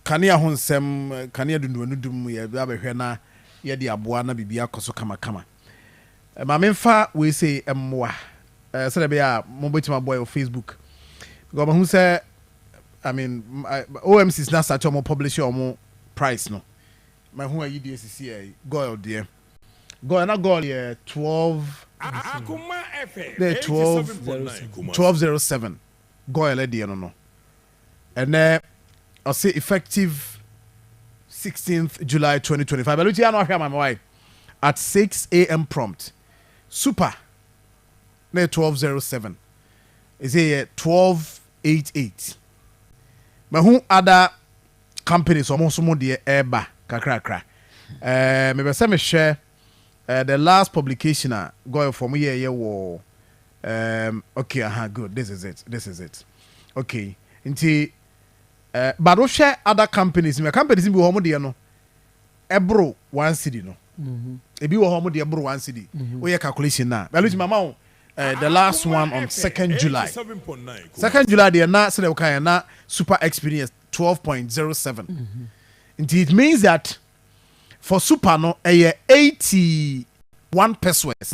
kanea ho nsɛm, kanea dunduanudum yɛde abɛhwɛ na yɛde aboa na biribi akɔ so kamakama. Ma memfa wei sei mmoa sɛdeɛ ɛbɛyɛ a mobɛtumi aboa yɛ wɔ Facebook because mahu sɛ I mean OMCs na start wɔn publish wɔn price no. Mahu ayi deɛ sisi ɛ Goil deɛ. Goil na goil yɛ 12 na yɛ 12 1207 goil deɛ no no ɛnɛ ɔse effective 16th July 2025 ɛno ti ano ahwɛ ama me wae at 6 am prompt super na yɛ 1207 ɛsɛ yɛ 1288 mahu ada companies ɔmo nso mo deɛ ɛɛba kakrakra ɛɛ mepɛ sɛ mehwɛ ɛɛ the last publication a Goil foɔ mo yɛɛyɛ wɔ ɛɛm okay aha good this is it this is it okay nti ɛɛ but wohwɛ other companies mi companies bi wɔ hɔ ɔmo deɛ no ɛboro one cedi no ebi wɔ hɔ ɔmo deɛ ɛboro one cedi woyɛ calculation na ɛno ti mama wo the last one on second July second July deɛ na sɛdeɛ woka yɛ na super experience 12.07 nti it means that for super no ɛyɛ 81 pesewas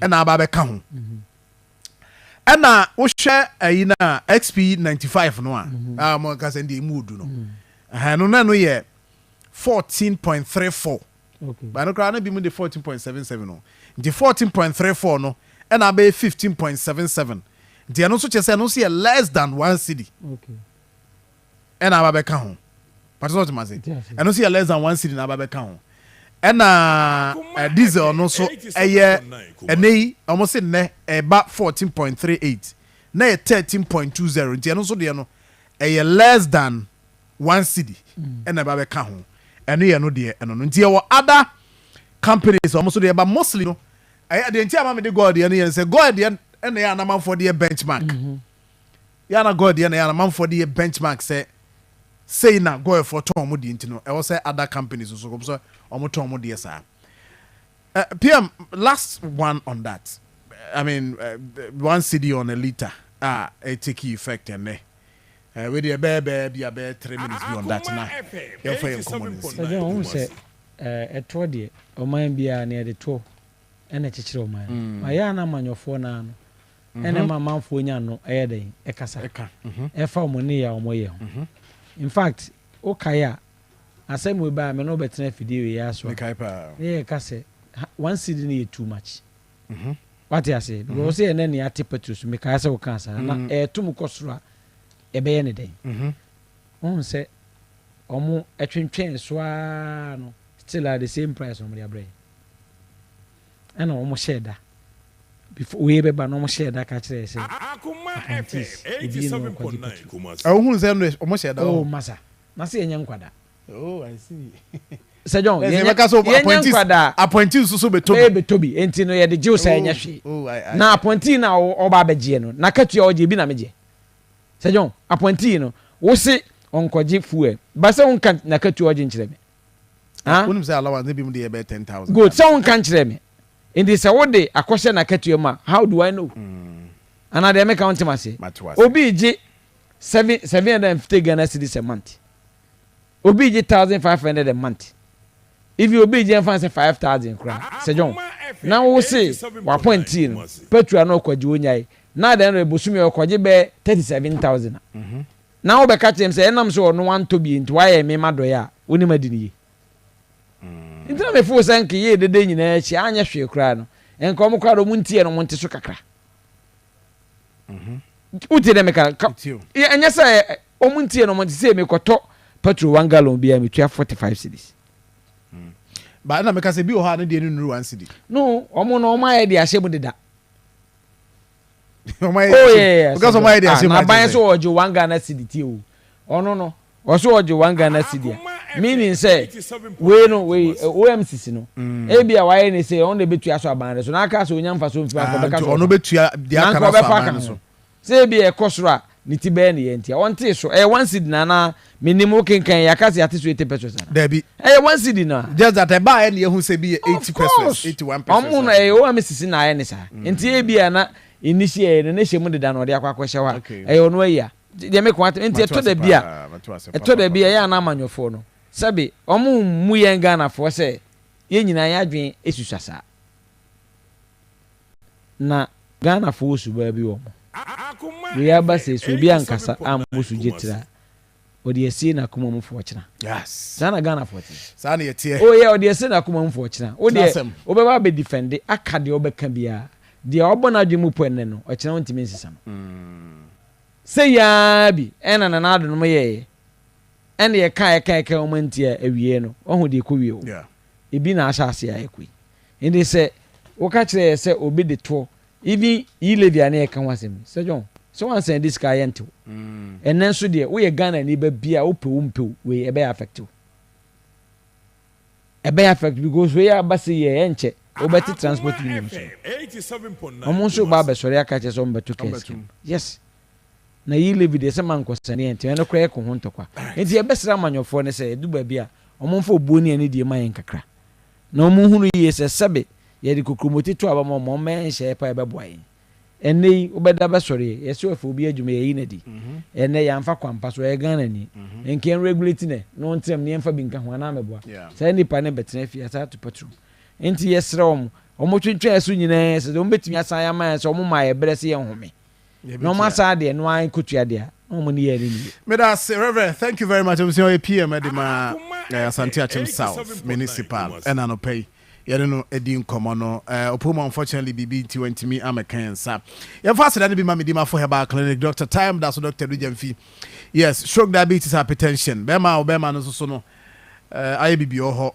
ɛna aba abɛka ho ɛna wohwɛ ayi no a XP 95 no a a mo ka sɛ deɛ emu odu no ɛhɛn no na ɛno yɛ 14.34 ba no koraa na bi mu de 14.77 no nti 14.34 no ɛna abɛyɛ 15.77 nti ɛno nso kyerɛ sɛ ɛno nso yɛ less than one cedi ɛna aba bɛka ho pàtó sɛ ɔtuma se ɛno nso yɛ less than one cedi na aba bɛka ho ɛna eh, diesel no nso ɛyɛ ɛnɛ yi wɔn se nnɛ ɛba 14.38 na yɛ 13.20 nti ɛno nso deɛ no ɛyɛ less than one cedi ɛna ɛba bɛka ho ɛno yɛ no deɛ ɛno no nti yɛwɔ other companies wɔn nso deɛ ba mostly no ɛyɛ deɛ nti ama mi de goil deɛ no yɛ sɛ goil deɛ ɛna yɛ anamanfoɔ deɛ benchmark yɛ ana goil deɛ na yɛ anamanfoɔ de yɛ benchmark sɛ sei na goil foɔ tɔn wɔn deɛ nti no ɛwɔ sɛ other companies nso wɔn sɛ wɔn tɔn wɔn deɛ saa. PM, last one on that. I mean, 1 cedi on a litre. a ɛtake effect ɛnnɛ. Eh, wei deɛ ɛbɛyɛ bɛyɛ bi a bɛyɛ 3 minutes bi on that na yɛmfa yɛn nkɔmmɔ no nsi. Sir John, wohu sɛ eh, ɛtoɔ deɛ, ɔman biara no yɛde toɔ ɛna ɛkyekyere ɔman no. But ɛyɛ a na amanyɔfoɔ no ara no ɛna ɛma amanfoɔ nya ano ɛyɛ dɛn? Ɛkasa. Ɛfa wɔn nneyɛɛ a wɔyɛ ho. In fact, wokae a, asɛm wei baeɛ a me ne wo bɛtena afidie wei ara so a, Mekae paa. na yɛreka sɛ one cedi no yɛ too much. Wate aseɛ? Because wɔsɛ yɛn nɛ ate petrol so, mekae sɛ wokaa saa, na ɛɛto mu kɔ soro a, ɛbɛyɛ ne dɛn? Wohu sɛ wɔn ɛtwentwɛn so ara no, still a the same price na wɔde abrɛ yɛn. Ɛna wɔn hyɛɛ da, before wei bɛba no wɔn hyɛɛ da ka kyerɛɛ sɛ appointees, obi ne ɔkɔgye petrol. Wohunu sɛ wɔn hyɛɛ da? Oh, masa, na sɛ yɛnyɛ nkwadaa. Oh, I see. Sir John, yɛnyɛ yɛnyɛ nkwadaa. Appointee nso so bɛtɔ bi. Bɛtɔ bi. Enti no yɛde gye wo sɛ ɛnyɛ hwee. Oh, I, I, Na appointee na ɔba abɛgyeɛ no, n'akatua ɔgye ebi na megye. Sir John, appointee no, wo se ɔnkɔgye fuel. Ba sɛ wonka n'akatua ɔgye nkyerɛ me. Ah? Wonim sɛ allowance ne bi mu de yɛ bɛyɛ 10,000. Good. Sɛ wonka nkyerɛ me. Enti sɛ wode akɔhyɛ n'akatua mu a, how do I know? Anaa deɛ meka wontem aseɛ. Obi gye 750 Ghana cedis a month. Obi regye 1500 a month. Even obi regye ɛmfa no sɛ 5000 koraa. Sir John, na wo se w'appointee no, petrol a na ɔkɔgye onyae, na at the end of the bosome ɔkɔgye bɛyɛ 37000 a, na wobɛka kyerɛ me sɛ ɛnam sɛ ɔno wantɔ bi nti wayɛ me m'adɔeɛ a, wonim adi no yie. Nti na me feel sɛ nka yɛyɛ dede nyinaa akyi anyɛ hwee koraa no, nka wɔn koraa de wɔn ntiɛ no wɔn nte so kakra. Wotie dɛ meka ka ɛnyɛ sɛ wɔn ntie no wɔn te sɛ mekɔtɔ petrol one gallon biara metua 45 cedis. Hmm. Ba na meka sɛ bi wɔ hɔ a ne deɛ no nnuru one cedi. No, wɔn no wɔn ayɛ de ahyɛ mu deda. Wɔn ayɛ oh, yeah, yeah, because wɔn ayɛ de ahyɛ mu. Ah, na aban so wɔgye one Ghana cedi tie o. Ɔno no Ɔso ɔgye one Ghana cedi a, meaning sɛ wei no wei OMCC no ebi a wayɛ ne sei ɔno na ebetua so aban no so na aka sɛ onya mfaso mfi mu anka ɔbɛka sɛ ɔno betua deɛ aka no aso aban no so. Sɛ ebi a ɛkɔ soro a ne ti bɛyɛ ne yɛ nti a ɔntee so ɛyɛ one cedi na anaa menim wo kenkan yɛ aka sɛ yɛate so 80 pesos ana? Dabi. Ɛyɛ one cedi na. Just that ɛbaa ɛna yɛhu sɛ ebi yɛ 80 pesos, 81 pesos. Ɔmo no ɛyɛ OMCC na ayɛ ne saa nti ebi a na initially no ne hyɛ mu deda na ɔde akɔ akɔhyɛ hɔ a ɛyɛ ɔno ayi a. Deɛ meka wate nti ɛtɔ da bi a ɛtɔ da bi a ɛyɛ a na amanyɔfoɔ no sɛbe wɔn mmu yɛn Ghanafoɔ sɛ yɛn nyinaa yɛn adwene susua saa na Ghanafoɔ wɔ subaa bi wɔ mo wei aba sei sɛ obi ankasa ammɔ so gye tiri a ɔde asie n'akoma mu for ɔkyena saa na Ghanafoɔ te saa na yɛteɛ oh yeah ɔde asie n'akoma mu for ɔkyena wo deɛ wobɛba abɛ defende aka deɛ wobɛka biara deɛ ɔbɔ n'adwene mu po ɛnnɛ no ɔkyena wontumi nsesa no. Sei ara bi na Nana Addo nom yɛeɛ ɛna yɛkaeɛ kaeɛ kaeɛ wɔn antie a awieɛ no wahu deɛ ɛkɔwie o. Ebi na ahyɛ aseɛ a ɛkɔ yi. Nti sɛ woka kyerɛ yɛ sɛ obi de toɔ even yi levy a na yɛka ho asɛm yi Sir John sɛ wansan de sika a yɛnte wo. Ɛnnɛ nso deɛ woyɛ Ghanani ba bi a wopɛ o wompɛ o wei ɛbɛyɛ affect wo. Ɛbɛyɛ affect because wei aba sei yɛ ɛnkyɛ wobɛte transport union so no wɔn nso ba abɛsɔre aka kyerɛ sɛ wɔn bɛto kaa sika mu yes na yi levy deɛ sɛ mankɔ sani ɛnti ɛno koraa ɛko ho ntɔkwa nti yɛbɛsrɛ amanyɔfoɔ no sɛ ɛdu baabi a wɔn mfa obuo ne anidie ma yɛn kakra na wɔn nhunu yie sɛ sɛbe yɛde kokromoti to aba ma wɔn wɔn mmɛyɛ nhyɛeɛ pa ɛbɛboa yɛn. Ɛnnɛ yi wobɛda bɛsɔre yi yɛse ɔfa obi adwuma yɛyi no adi ɛnnɛ yɛamfa kwampa so ɔyɛ Ghanani nka yɛn regulate no na ɔntena mu na yɛmfa bi nka ho anaa mɛboa saa nipa no bɛtena fie asan ato patrum nti yɛsrɛ wɔn wɔn twentwɛn ɛso nyinaa sɛ wɔn bɛtumi asan ama yɛn sɛ wɔn maa yɛ berɛ sɛ yɛnhome na wɔn asan adeɛ no ara nkɔtua deɛ a na wɔn ne yɛ ne nie. Meda ase Reverend, thank you very much. Abusua ɔyɛ PM de ma Asante Akyem South Municipal ɛna anɔpa yi. Yɛne no adi nkɔmmɔ no, ɔpɔw mu unfortunately biribi nti wantumi ammɛka yɛn nsa. Yɛmfa aseda no bi ma Medimafo Herbal Clinic, Doctor Time da so, Doctor Adu Gyamfi. Yes, stroke, diabetes, hypertension. Bɛrima a ɔbɛrima no nso so no, ayɛ biribi wɔ hɔ.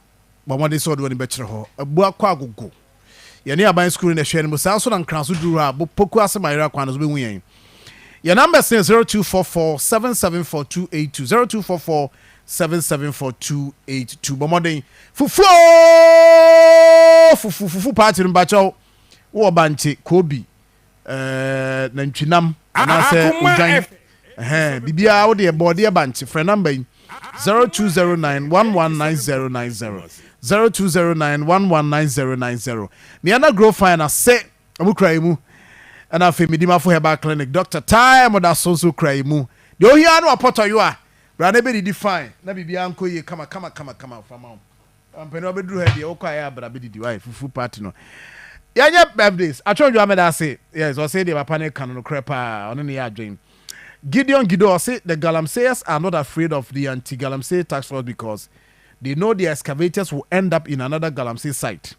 Bɔ mmɔden sɛ ɔde w'ani bɛkyerɛ hɔ. Abu akɔ agogo. Yɛne aban sukuu no na ɛhwɛ no mu. Saa nso na Nkran so duru hɔ a, Poku ase Mayera kwan no so bɛhu yɛn. Yɛn numbers ne 0244 774 282, 0244 774282 bɔ mmɔden fufuo fufu fufu party no mpakyɛw wowɔ bankye kobi ɛɛ nantwinam anaasɛ odwan ɛhɛn biribiara wode bɔɔdeɛ bankye frɛ namba yi 0209 119090 0209 119090 Miana Grow Fine ase Ɔmo kura emu. Ɛna afei Medimafo Herbal Clinic, Doctor Time da so nso kura yi mu. Deɛ ohia no apɔtɔyo a, bra na ɛbɛdidi fine na biribiara nkɔ yie kama kama kama kama fa ma wo. Mpanin wabɛduru ha deɛ wokɔ a ɛyɛ a bra bɛdidi why fufu party no. Yɛnyɛ birthdays. Atwɔndwoa meda ase. Yes, ɔse deɛ papa no ka no nokorɛ paa, ɔne ne yɛ adwen. Gideon Gido ɔse the galamseyers are not afraid of the anti-galamsey task force because they know their excavators will end up in another galamsey site.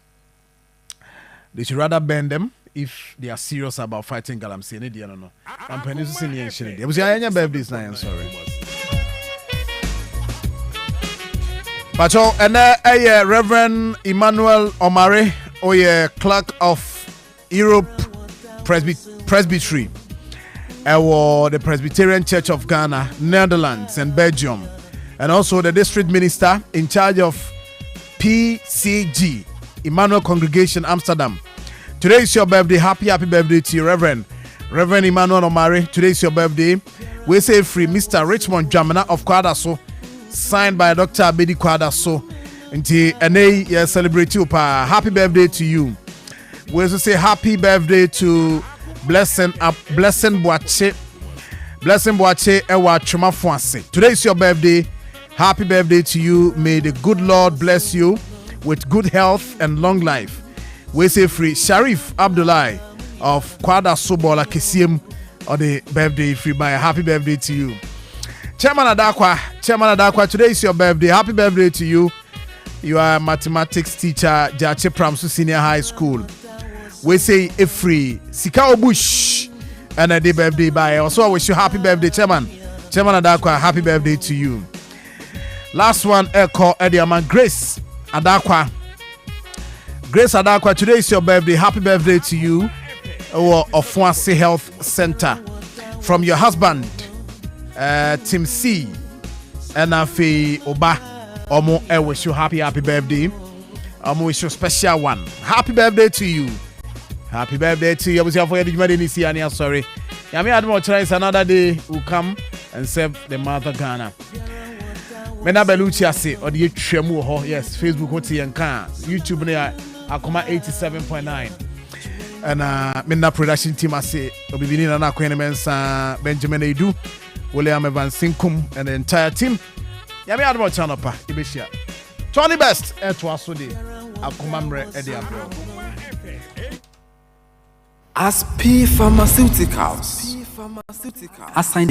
They should rather burn them if they are serious about fighting galamsey. Ne deɛ no no. Mampanin nso se ne yɛnhye ne deɛ. Abusua yɛnyɛ birthdays na yɛnsɔre. Pacho, ɛnɛ ɛyɛ Reverend Emmanuel Omare, ɔyɛ clerk of Europe Presby Presbytery ɛwɔ the Presbyterian Church of Ghana, Netherlands and Belgium, and also the district minister in charge of PCG, Emmanuel Congregation, Amsterdam. Today is your birthday. Happy, happy birthday to you, Reverend. Reverend Emmanuel Omari. Today is your birthday. We say free Mr. Richmond Jamina of Kwadaso, signed by Dr. Abedi Kwadaso. Nti ɛnɛ yi yɛ celebrate you paa. Happy birthday to you. We also say happy birthday to Blessing uh, Blessing Boache. Blessing Boache ɛwɔ Atwomafo ase. Today is your birthday. Happy birthday to you. May the good Lord bless you with good health and long life. We say free Sharif Abdullahi of Kwada Sobola Kesiem on the birthday free by happy birthday to you. Chairman Adakwa, Chairman Adakwa, today is your birthday. Happy birthday to you. You are a mathematics teacher, Jache Pramsu Senior High School. We say free Sika Obush and a day birthday by. Also, I wish you happy birthday, Chairman. Chairman Adakwa, happy birthday to you. Last one, Echo Ediaman Grace Adakwa. Grace Adakwa, today is your birthday. Happy birthday to you. Ɛwɔ Ofuase Health Center. From your husband, Tim C. And afei Oba. Omo, I wish you happy, happy birthday. Omo wish you special one. Happy birthday to you. Happy birthday to you. Abusuafo yɛde dwumadi ne si ani asɔre. Nyame adom ɔkyerɛ is another day will come and serve the mother Ghana. Mena Belucci ase ɔde yɛtwa mu wɔ hɔ. Yes, Facebook ho te yɛn ka. YouTube ne Akoma 87.9. Ɛna mena production team ase obibini Nana Akoyene Mensah, Benjamin Edu, William Evans Sinkum and the entire team. Nyame adom ɔkyerɛ anɔpa yɛbɛhyia. Tony Best ɛtoa so de akoma mmerɛ ɛde abrɛ wo. As P Pharmaceuticals has signed